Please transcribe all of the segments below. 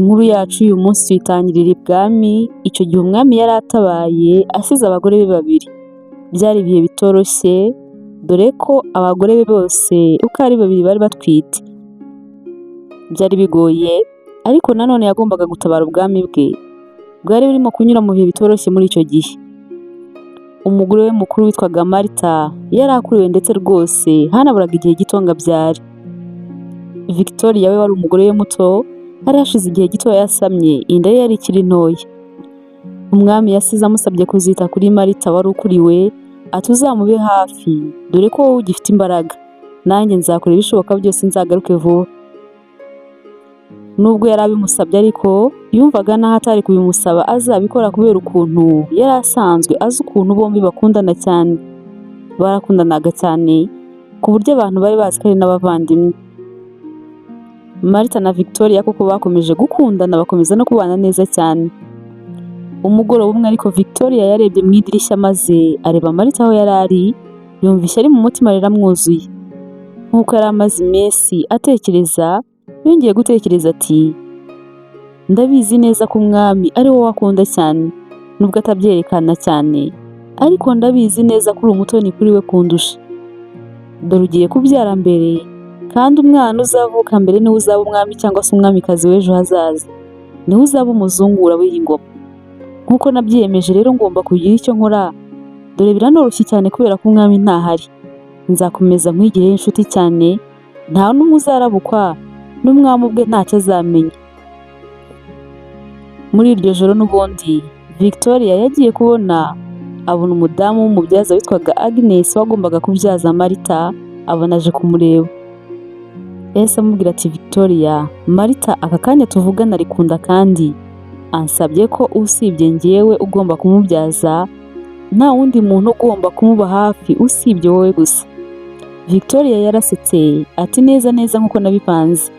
Inkuru yacu y'uyu munsi tuyitangirira ibwami. Icyo gihe umwami yari atabaye asize abagore be babiri. Byari ibihe bitoroshye, dore ko abagore be bose uko ari babiri bari batwite. Byari bigoye, ariko nanone yagombaga gutabara ubwami bwe bwari burimo kunyura mu bihe bitoroshye muri icyo gihe. Umugore we mukuru witwaga Marita yari akuriwe, ndetse rwose hanaburaga igihe gito ngo abyare. Victoria we wari umugore we muto, hari hashize igihe gito yasamye, inda ye yari ikiri ntoya. Umwami yasize amusabye kuzita kuri Marita wari ukuriwe, ati: "Uzamube hafi, dore ko wowe ugifite imbaraga, nanjye nzakora ibishoboka byose nzagaruke vuba." Nubwo yari abimusabye ariko, yumvaga naho atari kubimusaba azabikora, kubera ukuntu yari asanzwe azi ukuntu bombi bakundana cyane. Barakundanaga cyane ku buryo abantu bari bazi ko ari n'abavandimwe. Marita na Victoria koko bakomeje gukundana, bakomeza no kubana neza cyane. Umugoroba umwe ariko, Victoria yarebye mu idirishya maze areba Marita aho yari ari, yumva ishyari mu mutima riramwuzuye. Nk'uko yari amaze iminsi atekereza, yongeye gutekereza ati: "Ndabizi neza ko umwami ari wowe akunda cyane, nubwo atabyerekana cyane, ariko ndabizi neza ko uri umutoni kuri we kundusha. Dore ugiye kubyara mbere, kandi umwana uzavuka mbere niwe uzaba umwami cyangwa se umwamikazi w'ejo hazaza, niwe uzaba umuzungura w'iyi ngoma. Nk'uko nabyiyemeje rero, ngomba kugira icyo nkora. Dore biranoroshye cyane kubera ko umwami ntahari. Nzakomeza nkwigireho inshuti cyane, nta n'umwe uzarabukwa, n'umwami ubwe ntacyo azamenya." Muri iryo joro n'ubundi, Victoria yagiye kubona abona umudamu w'umubyaza witwaga Agnes wagombaga kubyaza Marita, abona aje kumureba. Yahise amubwira ati: "Victoria, Marita aka kanya tuvugana ari kunda, kandi ansabye ko usibye njyewe ugomba kumubyaza, nta wundi muntu ugomba kumuba hafi usibye wowe gusa." Victoria yarasetse ati: "Neza neza nk'uko nabipanze,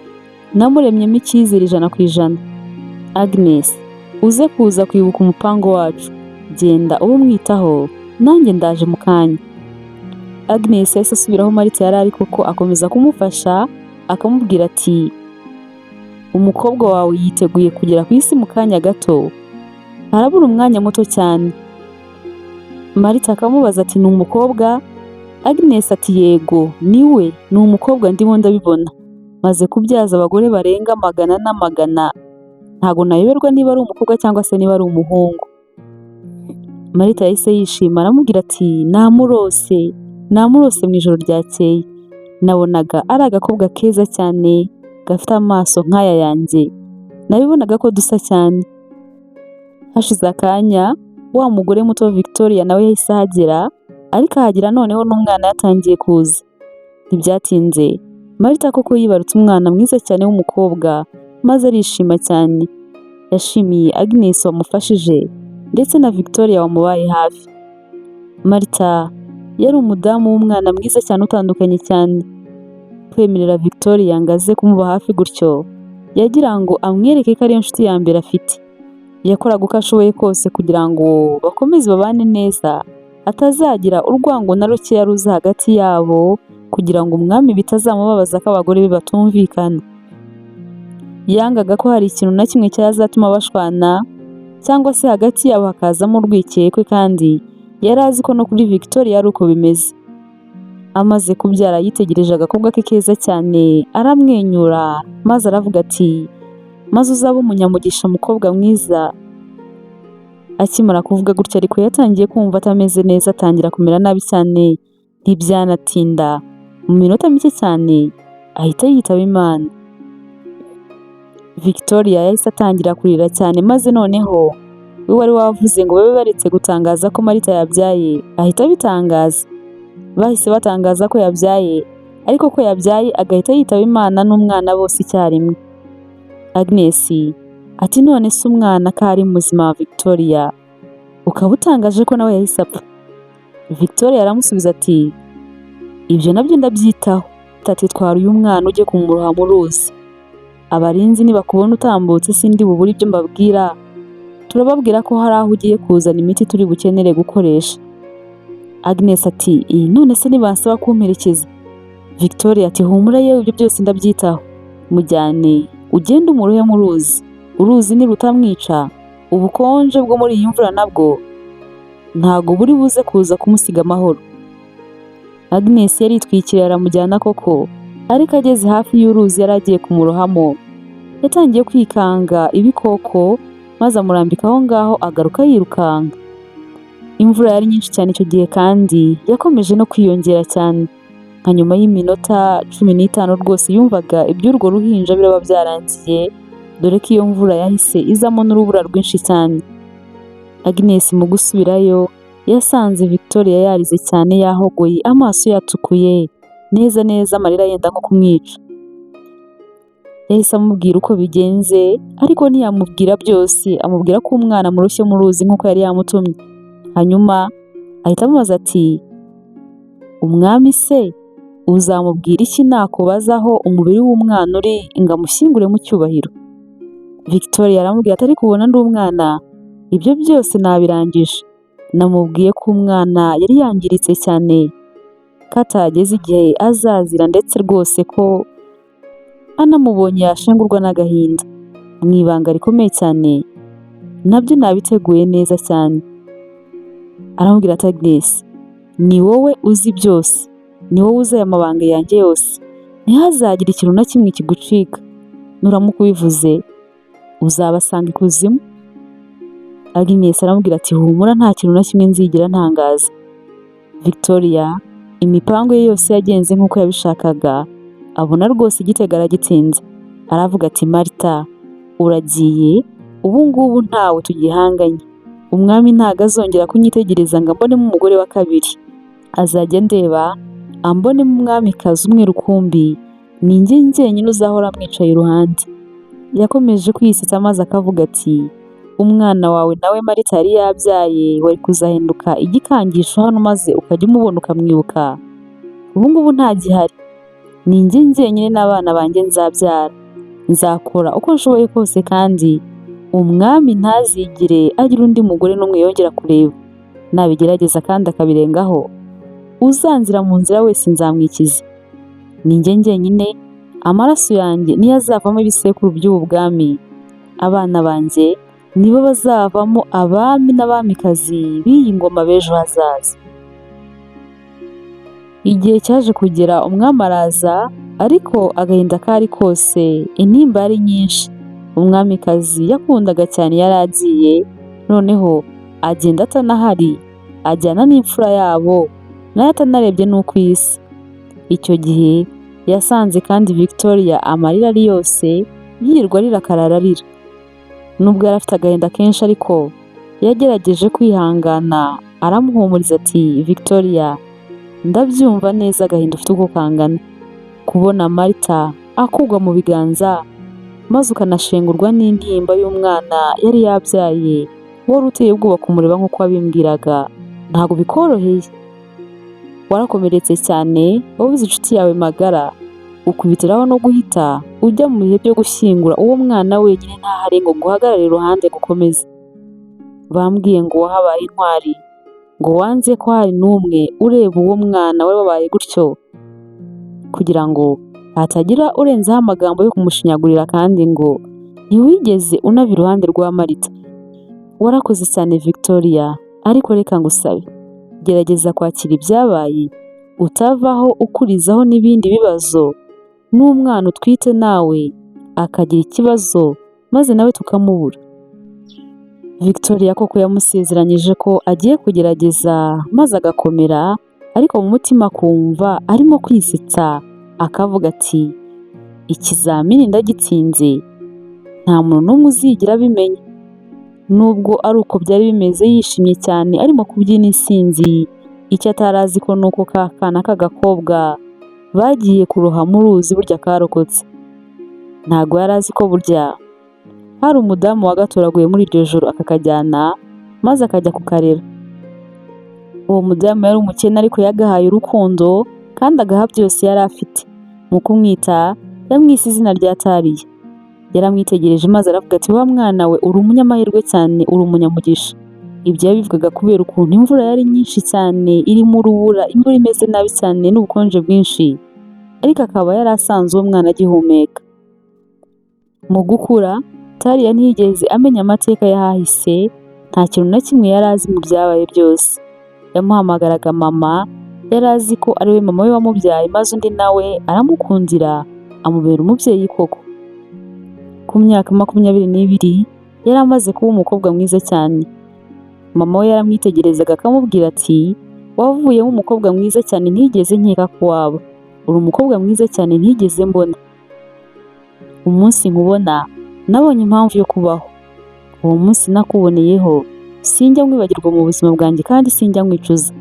namuremyemo icyizere 100%. Agnes, uze kuza kwibuka umupango wacu, genda ube umwitaho, nanjye ndaje mu kanya." Agnes yahise asubira aho Marita yari ari koko, akomeza kumufasha, akamubwira ati: "Umukobwa wawe yiteguye kugera ku isi mu kanya gato, harabura umwanya muto cyane." Marita akamubaza ati: "Ni umukobwa?" Agnes ati: "Yego, niwe, ni umukobwa, ndimo ndabibona. Maze kubyaza abagore barenga magana n'amagana, ntabwo nayoberwa niba ari umukobwa cyangwa se niba ari umuhungu." Marita yahise yishima, aramubwira ati: "Namurose, namurose mu ijoro ryakeye. Nabonaga ari agakobwa keza cyane, gafite amaso nk'aya yanjye. Nabibonaga ko dusa cyane." Hashize akanya, wa mugore muto Victoria nawe yahise ahagera, ariko ahagera noneho n'umwana yatangiye kuza. Ntibyatinze, Marita koko yibarutse umwana mwiza cyane w'umukobwa, maze arishima cyane. Yashimiye Agnes wamufashije ndetse na Victoria wamubaye hafi. Marita yari umudamu w'umwana mwiza cyane, utandukanye cyane. Kwemerera Victoria ngo aze kumuba hafi gutyo, yagira ngo amwereke ko ariyo nshuti ya mbere afite. Yakoraga uko ashoboye kose kugira ngo bakomeze babane neza, hatazagira urwango na rukeya ruza hagati yabo, kugira ngo umwami bitazamubabaza ko abagore be batumvikana. Yangaga ko hari ikintu na kimwe cyazatuma bashwana cyangwa se hagati yabo hakazamo urwikekwe, kandi yari azi ko no kuri Victoria ari uko bimeze. Amaze kubyara, yitegereje agakobwa ke keza cyane, aramwenyura, maze aravuga ati: "Maze uzabe umunyamugisha, mukobwa mwiza." Akimara kuvuga gutya ariko, yatangiye kumva atameze neza, atangira kumera nabi cyane. Ntibyanatinda, mu minota mike cyane ahita yitaba Imana. Victoria yahise atangira kurira cyane, maze noneho we wari wavuze ngo babe baretse gutangaza ko Marita yabyaye, ahita abitangaza. Bahise batangaza ko yabyaye, ariko ko yabyaye agahita yitaba Imana n'umwana bose icyarimwe. Agnes ati: "None se umwana ko ari muzima wa Victoria, ukaba utangaje ko nawe yahise apfa?" Victoria aramusubiza ati: "Ibyo nabyo ndabyitaho." Ati: "Twara uyu mwana ujye kumuroha mu ruzi. Abarinzi nibakubona utambutse, sindi bubure ibyo mbabwira. Turababwira ko hari aho ugiye kuzana imiti turi bukenere gukoresha." Agnes ati: "None se nibansaba kumperekeza?" Victoria ati: "Humura yewe, ibyo byose ndabyitaho. Mujyane ugende umurohe mu ruzi, Uruzi nirutamwica, ubukonje bwo muri iyi mvura nabwo ntago buri buze kuza kumusiga amahoro. Agnes yaritwikiriye aramujyana koko, ariko ageze hafi y'uruzi yari agiye kumurohamo, yatangiye kwikanga ibikoko maze amurambika aho ngaho agaruka yirukanka. Imvura yari nyinshi cyane icyo gihe kandi yakomeje no kwiyongera cyane. Nka nyuma y'iminota 15 rwose yumvaga iby'urwo ruhinja biraba byarangiye, dore ko iyo mvura yahise izamo n'urubura rwinshi cyane. Agnes mu gusubirayo yasanze Victoria yarize cyane, yahogoye, amaso yatukuye neza neza, amarira yenda nko kumwica. Yahise amubwira uko bigenze, ariko ntiyamubwira byose, amubwira ko umwana amuroshye mu ruzi nk'uko yari yamutumye. Hanyuma ahita amubaza ati: "Umwami se uzamubwira iki nakubaza aho umubiri w'umwana uri ngo amushyingure mu cyubahiro?" Victoria aramubwira ati: "Ariko ubona ndi umwana? Ibyo byose nabirangije. Namubwiye ko umwana yari yangiritse cyane, ko atageze igihe azazira, ndetse rwose ko anamubonye yashengurwa n'agahinda. Mu ibanga rikomeye cyane, nabyo nabiteguye neza cyane." Aramubwira ati: "Agnes, ni wowe uzi byose, ni wowe uzi aya mabanga yanjye yose, ntihazagire ikintu na kimwe kigucika. Nuramuka ubivuze uzabasanga ikuzimu." Agnes aramubwira ati: "Humura, nta kintu na kimwe nzigera ntangaza." Victoria imipango ye yose yagenze nk'uko yabishakaga, abona rwose igitego aragitsinze. Aravuga ati: "Marita, uragiye, ubu ngubu ntawe tugihanganye. Umwami ntago azongera kunyitegereza ngo ambonemo umugore wa kabiri. Azajya andeba ambonemo umwamikazi umwe rukumbi, ni njye njyenyine uzahora amwicaye iruhande." Yakomeje kwisetsa maze akavuga ati: "Umwana wawe nawe Marita yari yabyaye wari kuzahinduka igikangisho hano, maze ukajya umubona ukamwibuka. Ubu ngubu ntagihari, ni njye njyenyine n'abana banjye nzabyara. Nzakora uko nshoboye kose kandi umwami ntazigire agira undi mugore n'umwe yongera kureba. Nabigerageza kandi akabirengaho, uzanzira mu nzira wese nzamwikiza. Ni njye njyenyine, amaraso yanjye niyo azavamo ibisekuru by'ubu bwami. Abana banjye nibo bazavamo abami n'abamikazi b'iyi ngoma b'ejo hazaza." Igihe cyaje kugera umwami araza, ariko agahinda kari kose, intimba yari nyinshi. Umwamikazi yakundaga cyane yari agiye, noneho agenda atanahari, ajyana n'imfura yabo nayo atanarebye n'uko isa. Icyo gihe yasanze kandi Victoria amarira ari yose, yirirwa arira akarara arira. Nubwo yari afite agahinda kenshi, ariko yagerageje kwihangana, aramuhumuriza ati: "Victoria, ndabyumva neza agahinda ufite uko kangana. Kubona Marita akugwa mu biganza maze ukanashengurwa n'intimba y'umwana yari yabyaye, wari uteye ubwoba kumureba nk'uko wabimbwiraga, ntabwo bikoroheye. Warakomeretse cyane, wabuze inshuti yawe magara, ukubitiraho no guhita ujya mu bihe byo gushyingura uwo mwana wenyine, ntahari ngo guhagarare iruhande gukomeze. Bambwiye ngo wahabaye intwari, ngo wanze ko hari n'umwe ureba uwo mwana we wabaye gutyo, kugira ngo hatagira urenzaho amagambo yo kumushinyagurira, kandi ngo ntiwigeze unava iruhande rwa Marita. Warakoze cyane Victoria, ariko reka ngusabe, gerageza kwakira ibyabaye, utavaho ukurizaho n'ibindi bibazo, n'umwana utwite nawe akagira ikibazo maze nawe tukamubura." Victoria koko yamusezeranyije ko agiye kugerageza maze agakomera, ariko mu mutima akumva arimo kwisetsa, akavuga ati: "Ikizamini ndagitsinze, nta muntu n'umwe uzigera abimenya." Nubwo ari uko byari bimeze, yishimye cyane arimo kubyina insinzi, icyo atari azi ko ni uko ka kana k'agakobwa bagiye kuroha mu ruzi burya karokotse. Ntabwo yari azi ko burya hari umudamu wagatoraguye muri iryo joro akakajyana maze akajya kukarera. Uwo mudamu yari umukene, ariko yagahaye urukundo kandi agaha byose yari afite. Mu kumwita yamwise izina rya Tariya. Yaramwitegereje maze aravuga ati: "Wa mwana we, uri umunyamahirwe cyane, uri umunyamugisha." Ibyo yabivugaga kubera ukuntu imvura yari nyinshi cyane, irimo urubura, imvura imeze nabi cyane n'ubukonje bwinshi, ariko akaba yari asanze uwo mwana agihumeka. Mu gukura Talia ntiyigeze amenya amateka y'ahahise, nta kintu na kimwe yari azi mu byabaye byose. Yamuhamagaraga mama, yari azi ko ari we mama we wamubyaye, maze undi nawe aramukundira amubera umubyeyi koko. Ku myaka 22 yari amaze kuba umukobwa mwiza cyane. Mama we yaramwitegerezaga akamubwira ati: "Wavuyemo umukobwa mwiza cyane ntigeze nkeka ko waba. Uri umukobwa mwiza cyane ntigeze mbona. Umunsi nkubona nabonye impamvu yo kubaho. Uwo munsi nakuboneyeho sinjya nkwibagirwa mu buzima bwanjye kandi sinjya nkwicuza."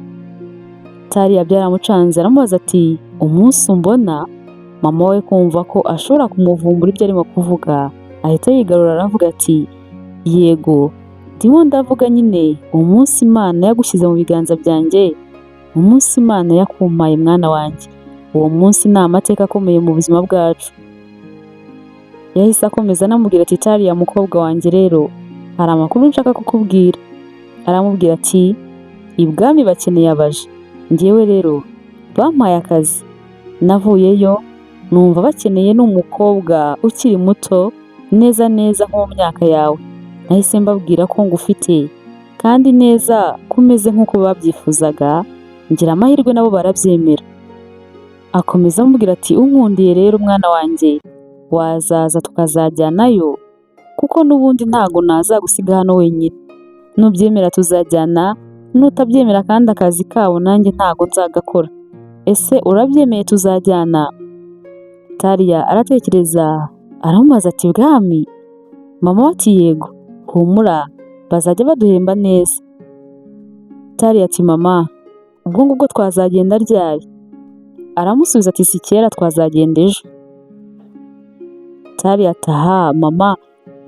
Talia byaramucanze, aramubaza ati: "Umunsi umbona?" Mama we kumva ko ashobora kumuvumbura ibyo arimo kuvuga, ahita yigarura aravuga ati: "Yego, ndimo ndavuga nyine umunsi Imana yagushyize mu biganza byanjye, umunsi Imana yakumpaye mwana wanjye. Uwo munsi ni amateka akomeye mu buzima bwacu." Yahise akomeza anamubwira ati: "Talia mukobwa wanjye rero, hari amakuru nshaka kukubwira." Aramubwira ati: "Ibwami bakeneye abaja. Njyewe rero bampaye akazi. Navuyeyo numva bakeneye n'umukobwa ukiri muto neza neza nko mu myaka yawe. Nahise mbabwira ko ngufite kandi neza ko umeze nk'uko babyifuzaga, ngira amahirwe nabo barabyemera." Akomeza amubwira ati: "Unkundiye rero mwana wanjye, wazaza tukazajyanayo kuko n'ubundi ntago nazagusiga hano wenyine. Nubyemera tuzajyana, nutabyemera kandi akazi kabo nanjye ntago nzagakora. Ese urabyemeye tuzajyana?" Talia aratekereza, aramubaza ati: "Bwami?" Mama we ati: "Yego, humura bazajya baduhemba neza." Talia ati: "Mama, ubwo ngubwo twazagenda ryari?" Aramusubiza ati: "Si kera, twazagenda ejo." Talia ati: "Aha mama,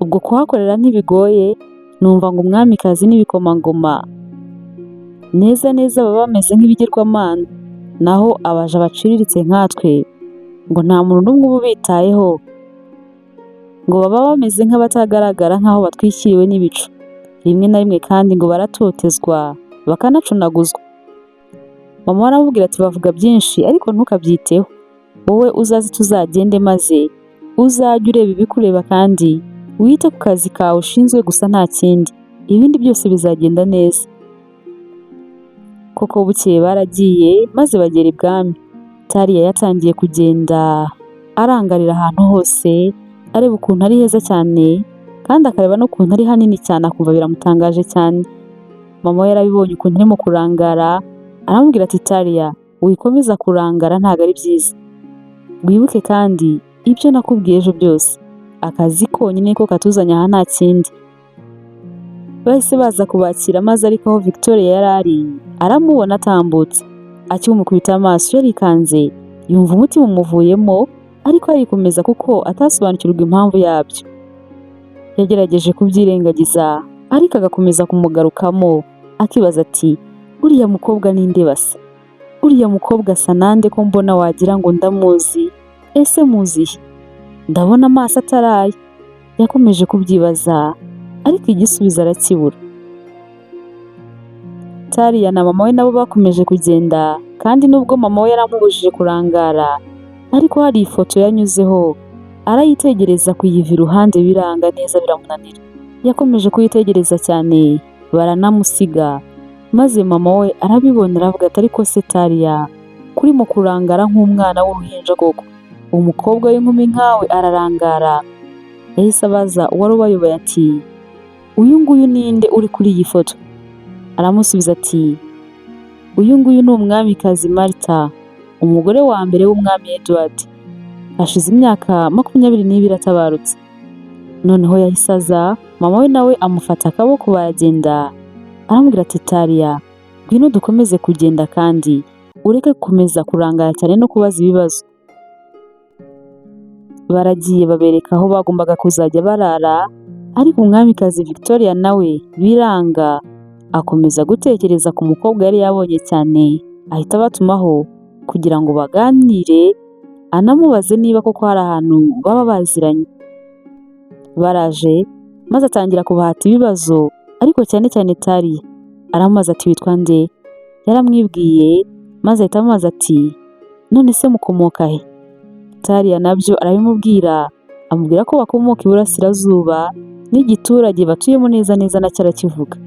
ubwo kuhakorera ntibigoye? Numva ngo umwamikazi n'ibikomangoma neza neza baba bameze nk'ibigirwamana, naho abaja baciriritse nkatwe ngo nta muntu n'umwe uba ubitayeho, ngo baba bameze nk'abatagaragara, nk'aho batwikiriwe n'ibicu rimwe na rimwe, kandi ngo baratotezwa bakanacunaguzwa." Mama we aramubwira ati: "Bavuga byinshi ariko ntukabyiteho, wowe uzaze tuzagende, maze uzajye ureba ibikureba kandi wite ku kazi kawe ushinzwe gusa, nta kindi, ibindi byose bizagenda neza." Koko bukeye baragiye maze bagera ibwami. Talia yatangiye kugenda arangarira ahantu hose, areba ukuntu ari heza cyane kandi akareba n'ukuntu ari hanini cyane, akumva biramutangaje cyane. Mama we yarabibonye ukuntu arimo kurangara, aramubwira ati: "Talia, wikomeza kurangara, ntabwo ari byiza. Wibuke kandi ibyo nakubwiye ejo byose, akazi konyine ko katuzanye aha, nta kindi." Bahise baza kubakira maze ariko aho Victoria yari ari aramubona atambutse. Akimukubita amaso yarikanze, yumva umutima umuvuyemo, ariko arikomeza kuko atasobanukirwa impamvu yabyo. Yagerageje kubyirengagiza ariko agakomeza kumugarukamo, akibaza ati: "Uriya mukobwa ninde basa? Uriya mukobwa asa nande ko mbona wagira ngo ndamuzi? Ese muzihe? Ndabona amaso ataraye." Yakomeje kubyibaza ariko igisubizo arakibura. Talia na mama we nabo bakomeje kugenda, kandi nubwo mama we yaramubujije kurangara, ariko hari ifoto yanyuzeho arayitegereza, kuyiva iruhande biranga neza biramunanira. Yakomeje kuyitegereza cyane baranamusiga, maze mama we arabibona, aravuga ati: "Ariko se Talia, kurimo kurangara nk'umwana w'uruhinja koko? Umukobwa w'inkumi nkawe ararangara?" Yahise abaza uwari ubayoboye ati: "Uyu nguyu ninde uri kuri iyi foto?" Aramusubiza ati: "Uyu nguyu ni umwamikazi Marita, umugore wa mbere w'umwami Edward. Hashize imyaka 22 atabarutse." Noneho yahise aza, mama we nawe amufata akaboko baragenda, aramubwira ati: "Talia, ngwino dukomeze kugenda kandi ureke gukomeza kurangara cyane no kubaza ibibazo." Baragiye babereka aho bagombaga kuzajya barara, ariko umwamikazi Victoria nawe biranga, akomeza gutekereza ku mukobwa yari yabonye cyane, ahita abatumaho kugira ngo baganire, anamubaze niba koko hari ahantu baba baziranye. Baraje maze atangira kubahata ibibazo, ariko cyane cyane Talia. Aramubaza ati: "Witwa nde?" Yaramwibwiye, maze ahita amubaza ati: "None se mukomoka he?" Talia nabyo arabimubwira, Amubwira ko bakomoka iburasirazuba n'igiturage batuyemo neza neza nacyo arakivuga.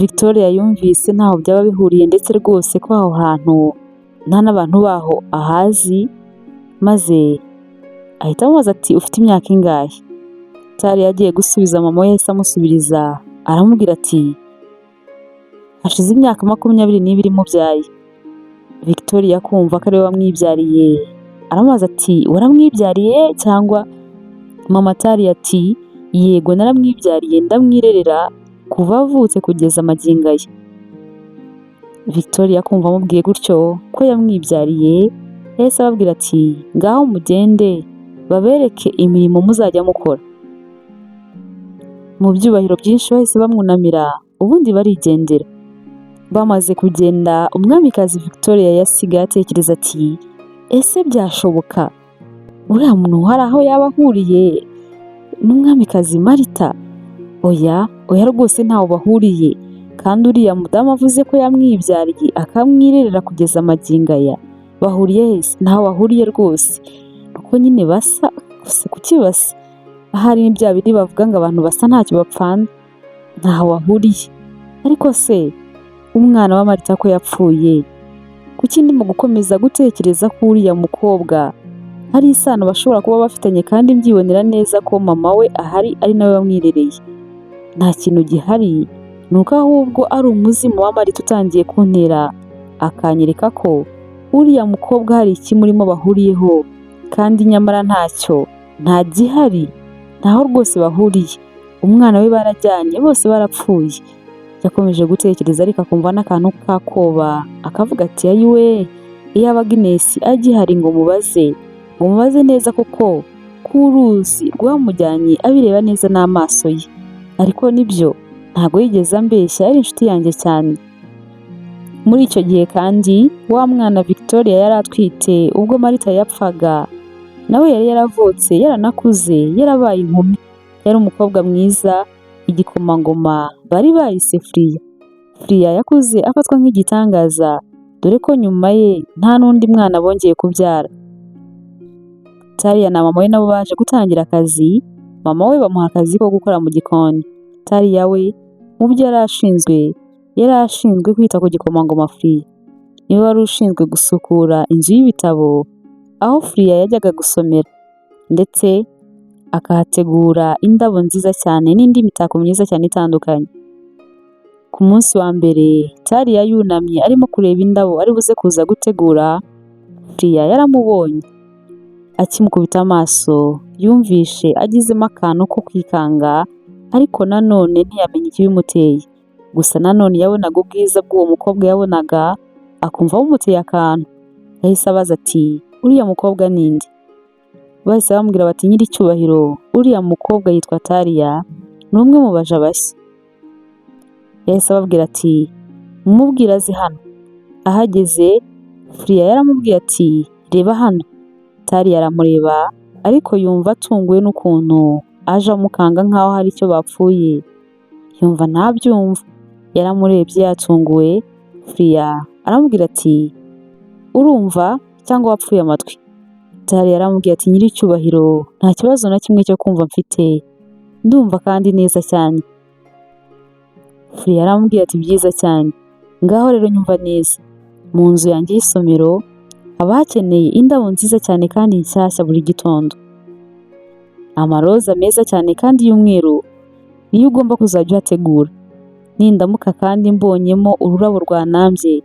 Victoria yumvise ntaho byaba bihuriye, ndetse rwose ko aho hantu nta n'abantu baho ahazi, maze ahita amubaza ati: "Ufite imyaka ingahe?" Tari agiye gusubiza, mama we yahise amusubiriza, aramubwira ati: "Hashize imyaka 22 mubyaye." Victoria kumva ko ariwe wamwibyariye, aramubaza ati: "Waramwibyariye cyangwa?" Mama Tari ati: "Yego, naramwibyariye, ndamwirerera kuva avutse kugeza magingo aya." Victoria kumva amubwiye gutyo ko yamwibyariye, yahise ababwira ati: "Ngaho mugende babereke imirimo muzajya mukora." Mu byubahiro byinshi bahise bamwunamira, ubundi barigendera. Bamaze kugenda, umwamikazi Victoria yasigaye atekereza ati: "Ese byashoboka uriya muntu hari aho yaba ahuriye n'umwamikazi Marita? Oya, oya, rwose ntaho bahuriye. Kandi uriya mudamu avuze ko yamwibyariye akamwirerera kugeza magingo aya, bahuriye he se? Ntaho bahuriye rwose, uko nyine basa gusa. Kuki basa? Ahari ni bya bindi bavuga ngo abantu basa ntacyo bapfana. Ntaho bahuriye. Ariko se umwana wa Marita ko yapfuye, kuki ndimo gukomeza gutekereza ko uriya mukobwa hari isano bashobora kuba bafitanye, kandi mbyibonera neza ko mama we ahari ari nawe wamwirereye? Nta kintu gihari, ni uko ahubwo ari umuzimu wa Marita utangiye kuntera akanyereka ko uriya mukobwa hari ikimurimo bahuriyeho, kandi nyamara ntacyo, nta gihari, ntaho rwose bahuriye. Umwana we barajyanye, bose barapfuye." Yakomeje gutekereza, ariko akumva n'akantu k'akoba, akavuga ati: "Ayiwe, iyaba Agnes agihari ngo mubaze neza koko ko uruzi rwamujyanye abireba neza n'amaso ye. Ariko nibyo, ntabwo yigeze ambeshya, yari inshuti yanjye cyane." Muri icyo gihe kandi, wa mwana Victoria yari atwite ubwo Marita yapfaga, nawe yari yaravutse, yaranakuze, yarabaye inkumi. Yari umukobwa mwiza, igikomangoma bari bayise Furiya. Furiya yakuze afatwa nk'igitangaza, dore ko nyuma ye nta n'undi mwana bongeye kubyara. Tariya na mama we nabo baje gutangira akazi, mama we bamuha akazi ko gukora mu gikoni. Tariya we mu byo yari ashinzwe kwita ku gikomangoma Furiya. Niwe wari ushinzwe gusukura inzu y'ibitabo aho Furiya yajyaga gusomera, ndetse akahategura indabo nziza cyane n'indi mitako myiza cyane itandukanye. Ku munsi wa mbere, Tariya yunamye arimo kureba indabo ari buze kuza gutegura, Furiya yaramubonye. Akimukubita amaso yumvishe agizemo akantu ko kwikanga, ariko nanone ntiyamenya ikibimuteye. Gusa nanone yabonaga ubwiza bw'uwo mukobwa, yabonaga akumva bumuteye akantu. Yahise abaza ati: "Uriya mukobwa ni nde?" Bahise bamubwira bati: "Nyiricyubahiro, uriya mukobwa yitwa Tariya, ni umwe mu baja bashya." Yahise ababwira ati: "Mumubwire aze hano." Ahageze, Furiya yaramubwiye ati: "Reba hano." Tariya aramureba, ariko yumva atunguwe n'ukuntu aje amukanga nk'aho hari icyo bapfuye, yumva ntabyumva. Yaramurebye yatunguwe, Furiya aramubwira ati: "Urumva cyangwa wapfuye amatwi?" Tariya yaramubwiye ati: "Nyiricyubahiro, nta kibazo na kimwe cyo kumva mfite, ndumva kandi neza cyane." Furiya yaramubwiye ati: "Byiza cyane, ngaho rero nyumva neza. Mu nzu yanjye y'isomero haba hakeneye indabo nziza cyane kandi nshyashya buri gitondo. Amaroza meza cyane kandi y'umweru niyo ugomba kuzajya uhategura. Nindamuka kandi mbonyemo ururabo rwanambye,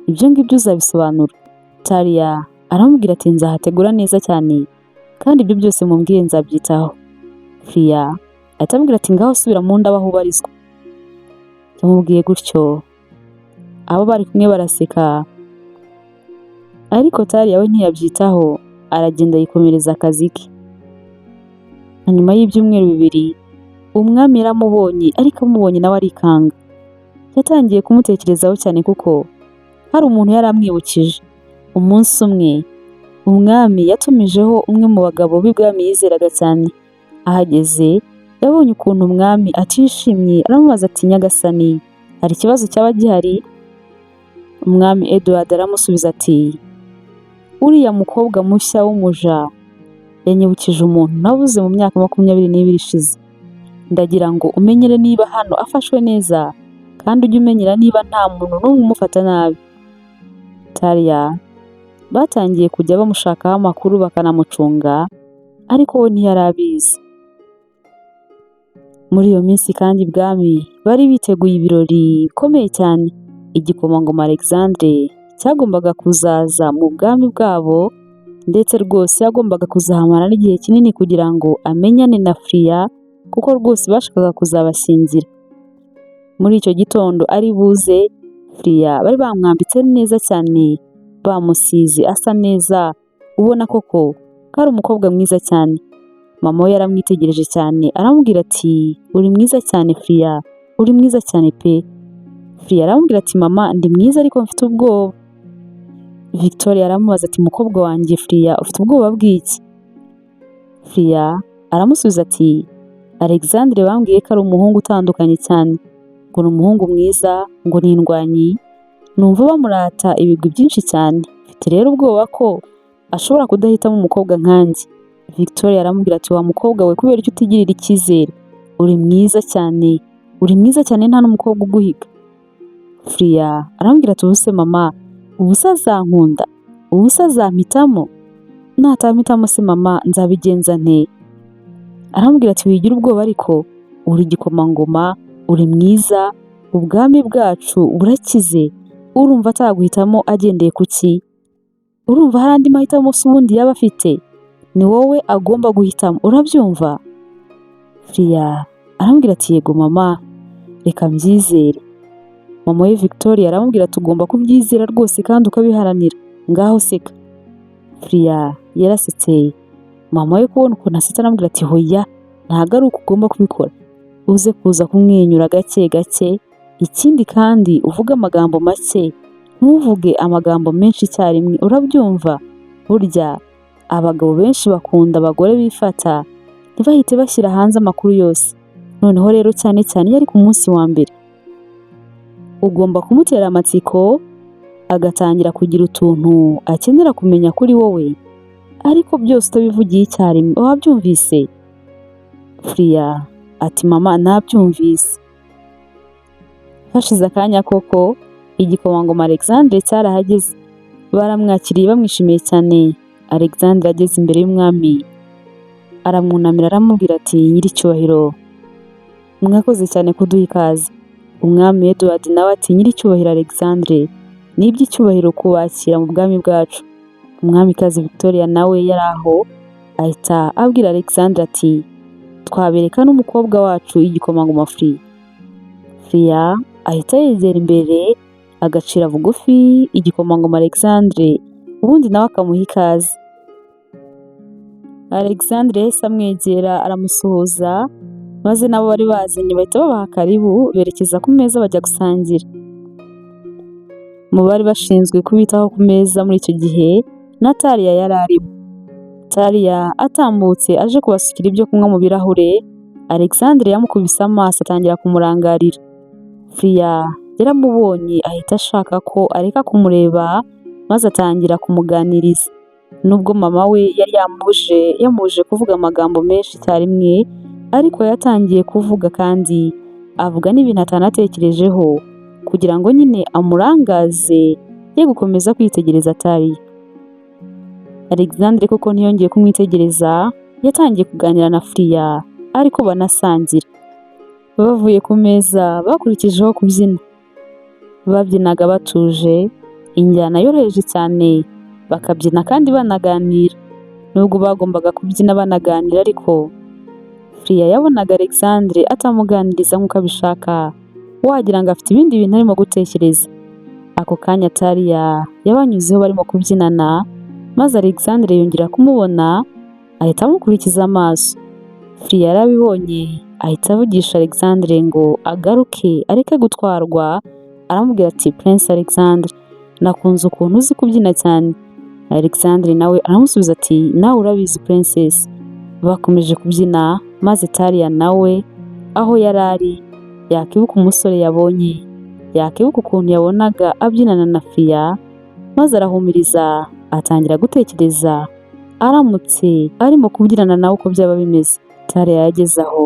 ibyo ngibyo uzabisobanura." Tariya aramubwira ati: "Nzahategura neza cyane, kandi ibyo byose mumbwiye nzabyitaho." Furiya ahita amubwira ati: "Ngaho subira mu ndabo aho ubarizwa." Yamubwiye gutyo, abo bari kumwe baraseka, ariko Tariya we ntiyabyitaho, aragenda yikomereza akazi ke. Nyuma y'ibyumweru 2, umwami yaramubonye, ariko amubonye nawe arikanga. Yatangiye kumutekerezaho cyane kuko hari umuntu yari amwibukije. Umunsi umwe umwami yatumijeho umwe mu bagabo b'ibwami yizeraga cyane. Ahageze yabonye ukuntu umwami atishimye, aramubaza ati: "Nyagasani, hari ikibazo cyaba gihari?" Umwami Edward aramusubiza ati: "Uriya mukobwa mushya w'umuja Yanyibukije umuntu nabuze mu myaka 22 ishize. Ndagira ngo umenyere niba hano afashwe neza, kandi ujye umenyera niba nta muntu n'umwe umufata nabi." Talia batangiye kujya bamushakaho amakuru bakanamucunga, ariko we ntiyari abizi. Muri iyo minsi kandi ibwami bari biteguye ibirori bikomeye cyane. Igikomangoma Alexandre cyagombaga kuzaza mu bwami bwabo, ndetse rwose yagombaga kuzahamara n'igihe kinini kugira ngo amenyane na Firiya, kuko rwose bashakaga kuzabashyingira. Muri icyo gitondo ari buze, Firiya bari bamwambitse neza cyane, bamusize asa neza, ubona koko ko ari umukobwa mwiza cyane. Mama we yaramwitegereje cyane, aramubwira ati: "Uri mwiza cyane Firiya, uri mwiza cyane pe." Firiya aramubwira ati: "Mama, ndi mwiza ariko mfite ubwoba." Victoria aramubaza ati: "Mukobwa wanjye Firiya, ufite ubwoba bw'iki?" Firiya aramusubiza ati: "Alexandre bambwiye ko ari umuhungu utandukanye cyane, ngo ni umuhungu mwiza, ngo ni indwanyi, numva bamurata ibigwi byinshi cyane. Mfite rero ubwoba ko ashobora kudahitamo umukobwa nkanjye." Victoria aramubwira ati: "Wa mukobwa we, kubera icyo utigirira icyizere? Uri mwiza cyane, uri mwiza cyane, nta n'umukobwa uguhiga." Firiya aramubwira ati: "Ubuse mama, ubu se azankunda? Ubu se azampitamo? Natampitamo se mama, nzabigenza nte?" Aramubwira ati: "Wigira ubwoba ariko, uri igikomangoma, uri mwiza, ubwami bwacu burakize, urumva ataguhitamo agendeye ku ki? Urumva hari andi mahitamo se ubundi yaba afite? Ni wowe agomba guhitamo, urabyumva?" Firiya aramubwira ati: "Yego mama, reka mbyizere." Mama we Victoria aramubwira ati: "Ugomba kubyizera rwose kandi ukabiharanira, ngaho seka." Firiya yarasetse. Mama we kubona ukuntu asetse aramubwira ati: "Hoya, ntabwo ari uko ugomba kubikora, uze kuza kumwenyura gake gake, ikindi kandi uvuge amagambo make, ntuvuge amagambo menshi icyarimwe, urabyumva? Burya abagabo benshi bakunda abagore bifata, ntibahite bashyira hanze amakuru yose. Noneho rero cyane cyane iyo ari ku munsi wa mbere, ugomba kumutera amatsiko, agatangira kugira utuntu akenera kumenya kuri wowe, ariko byose utabivugiye icyarimwe, wabyumvise?" Firiya ati: "Mama, nabyumvise." Hashize akanya koko igikomangoma Alexandre cyarahageze, baramwakiriye bamwishimiye cyane. Alexandre ageze imbere y'umwami aramwunamira, aramubwira ati: "Nyiricyubahiro, mwakoze cyane kuduha ikaze." Umwami Edward nawe ati: "Nyiricyubahiro Alexandre, ni iby'icyubahiro kubakira mu bwami bwacu." Umwamikazi Victoria nawe yari aho, ahita abwira Alexandre ati: "Twabereka n'umukobwa wacu igikomangoma Firiya." Firiya ahita yegera imbere agacira bugufi igikomangoma Alexandre, ubundi nawe akamuha ikaze. Alexandre yahise amwegera aramusuhuza, maze nabo bari bazanye bahita babaha karibu, berekeza ku meza bajya gusangira. Mu bari bashinzwe kubitaho ku meza muri icyo gihe na Talia yari arimo. Talia atambutse aje kubasukira ibyo kunywa mu birahure, Alexandre yamukubise amaso atangira kumurangarira. Firiya yaramubonye ahita ashaka ko areka kumureba, maze atangira kumuganiriza. Nubwo mama we yari yamubujije kuvuga amagambo menshi icyarimwe, ariko yatangiye kuvuga kandi avuga n'ibintu atanatekerejeho kugira ngo nyine amurangaze ye gukomeza kwitegereza Talia. Alexandre koko ntiyongeye kumwitegereza, yatangiye kuganira na Firiya ariko banasangira. Bavuye ku meza bakurikijeho kubyina. Babyinaga batuje, injyana yoroheje cyane, bakabyina kandi banaganira. Nubwo bagombaga kubyina banaganira ariko, Firiya yabonaga Alexandre atamuganiriza nk'uko abishaka, wagira ngo afite ibindi bintu arimo gutekereza. Ako kanya Talia yabanyuzeho barimo kubyinana, maze Alexandre yongera kumubona, ahita amukurikiza amaso. Firiya yarabibonye ahita avugisha Alexandre ngo agaruke areke gutwarwa, aramubwira ati: "Prince Alexandre, nakunze ukuntu uzi kubyina cyane." Alexandre nawe aramusubiza ati: "Nawe urabizi princess." Bakomeje kubyina, maze Talia nawe aho yari ari yakibuka umusore yabonye, yakibuka ukuntu yabonaga abyinana na Firiya, maze arahumiriza atangira gutekereza Aramutse arimo kubyinana nawe uko byaba bimeze. Talia yageze aho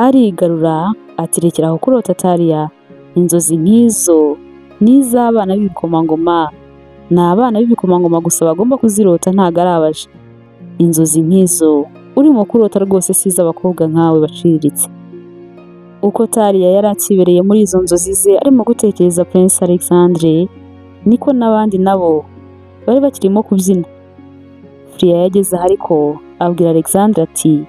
arigarura ati: "Rekera aho kurota Talia, inzozi nk'izo ni iz'abana b'ibikomangoma, ni abana b'ibikomangoma gusa bagomba kuzirota, ntabwo ari abaja. Inzozi nk'izo urimo kurota rwose si iz'abakobwa nkawe baciriritse." Uko Talia yari akibereye muri izo nzozi ze arimo gutekereza Prince Alexandre, niko n'abandi nabo bari bakirimo kubyina. Fria yageze aho ariko abwira Alexandre ati: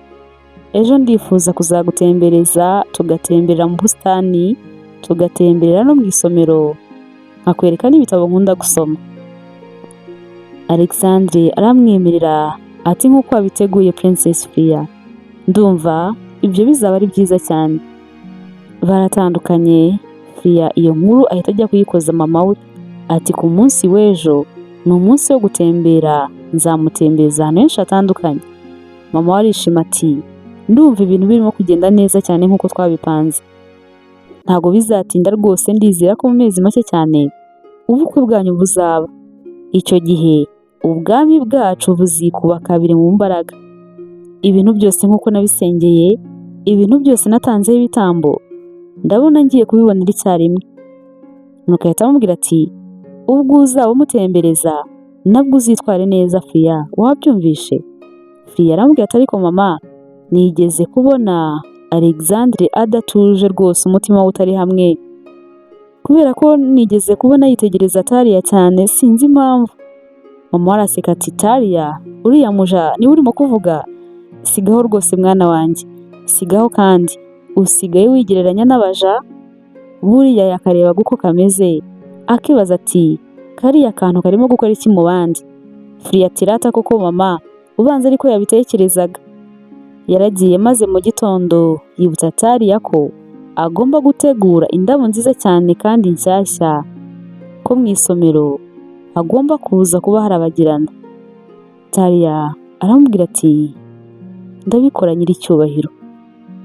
"Ejo ndifuza kuzagutembereza, tugatemberera mu busitani, tugatemberera no mu isomero, nkakwereka n'ibitabo nkunda gusoma." Alexandre aramwemerera ati: "Nk'uko wabiteguye, Princess Fria, ndumva ibyo bizaba ari byiza cyane." Baratandukanye. Fria iyo nkuru ahita ajya kuyikoza mama we ati: "Ku munsi w'ejo ni umunsi wo gutembera, nzamutembereza ahantu henshi hatandukanye." Mama we arishima ati: "Ndumva ibintu birimo kugenda neza cyane nk'uko twabipanze. Ntabwo bizatinda rwose, ndizera ko mu mezi make cyane ubukwe bwanyu buzaba. Icyo gihe ubwami bwacu buzikuba kabiri mu mbaraga. Ibintu byose nk'uko nabisengeye, ibintu byose natanzeho ibitambo, ndabona ngiye kubibonera icyarimwe." Nuko ahita amubwira ati: "Ubwo uzaba umutembereza nabwo uzitware neza Fria, wabyumvishe?" Fria aramubwira ati: "Ariko mama, nigeze kubona Alexandre adatuje rwose, umutima we utari hamwe, kubera ko nigeze kubona yitegereza Talia cyane, sinzi impamvu." Mama we araseka ati: "Talia, uriya muja niwe urimo kuvuga? Sigaho rwose mwana wanjye, sigaho. Kandi usigaye wigereranya n'abaja. Buriya yakarebaga uko kameze akibaza ati: 'Kariya kantu karimo gukora iki mu bandi?'" Fria ati: "Rata koko mama, ubanza ariko yabitekerezaga." Yaragiye maze mu gitondo yibutsa Talia ko agomba gutegura indabo nziza cyane kandi nshyashya, ko mu isomero hagomba kuza kuba harabagirana. Talia aramubwira ati: "Ndabikora, nyiricyubahiro."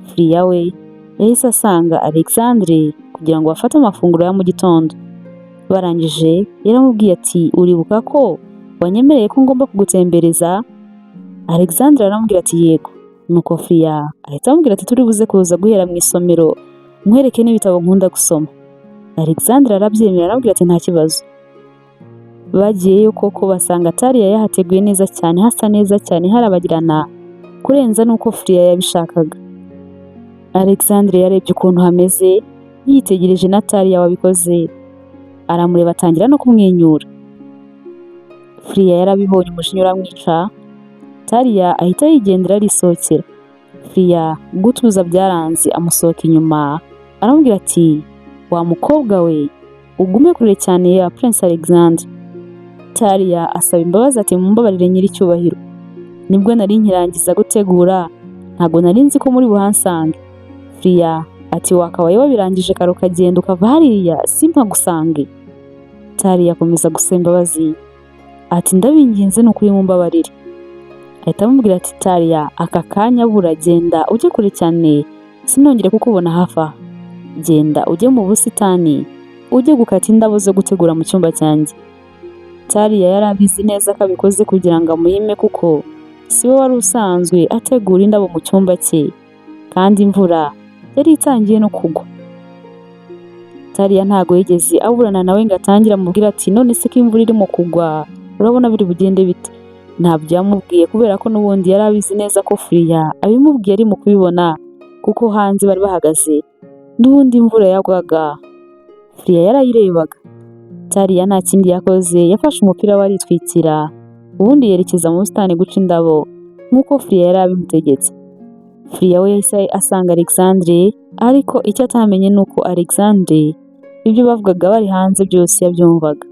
Fria we yahise asanga Alexandre kugira ngo bafate amafunguro ya mu gitondo. Barangije yaramubwiye ati: "Uribuka ko wanyemereye ko ngomba kugutembereza?" Alexandre aramubwira ati: "Yego." Nuko Fria ahita amubwira ati: "Turi buze kuza guhera mu isomero, nkwereke n'ibitabo nkunda gusoma." Alexandre arabyemera, aramubwira ati: "Nta kibazo." Bagiyeyo koko basanga Talia yahateguye neza cyane, hasa neza cyane, harabagirana kurenza n'uko Fria yabishakaga. Alexandre yarebye ukuntu hameze, yitegereje na Talia wabikoze, aramureba atangira no kumwenyura. Fria yarabibonye, umujinya uramwica. Talia ahita yigendera arisohokera. Fria gutuza byaranze, amusohoka inyuma aramubwira ati: "Wa mukobwa we, ugume kure cyane ya Prince Alexandre." Talia asaba imbabazi ati: "Mumbabarire nyiricyubahiro, nibwo nari nkirangiza gutegura, ntabwo nari nzi ko muri buhansange." Fria ati: "Wakabaye wabirangije kare ukagenda ukava hariya simpagusange." Talia akomeza gusaba imbabazi ati: "Ndabinginze, ni ukuri mumbabarire." Ahita amubwira ati: "Talia, aka kanya buragenda ujye kure cyane, sinongere kukubona hafi aha. Genda ujye mu busitani ujye gukata indabo zo gutegura mu cyumba cyanjye." Talia yari abizi neza ko abikoze kugira ngo amuhime, kuko si we wari usanzwe ategura indabo mu cyumba cye, kandi imvura yari itangiye no kugwa. Talia ntago yigeze aburana nawe ngo atangire amubwire ati: "None se ko imvura irimo kugwa, urabona biri bugende bite?" Ntabyo yamubwiye kubera ko n'ubundi yari abizi neza ko Fria abimubwiye ari mu kubibona, kuko hanze bari bahagaze n'ubundi imvura yagwaga, Fria yarayirebaga. Talia nta kindi yakoze, yafashe umupira we aritwikira, ubundi yerekeza mu busitani guca indabo nk'uko Fria yari abimutegetse. Fria we yahise asanga Alexandre, ariko icyo atamenye ni uko Alexandre ibyo bavugaga bari hanze byose yabyumvaga.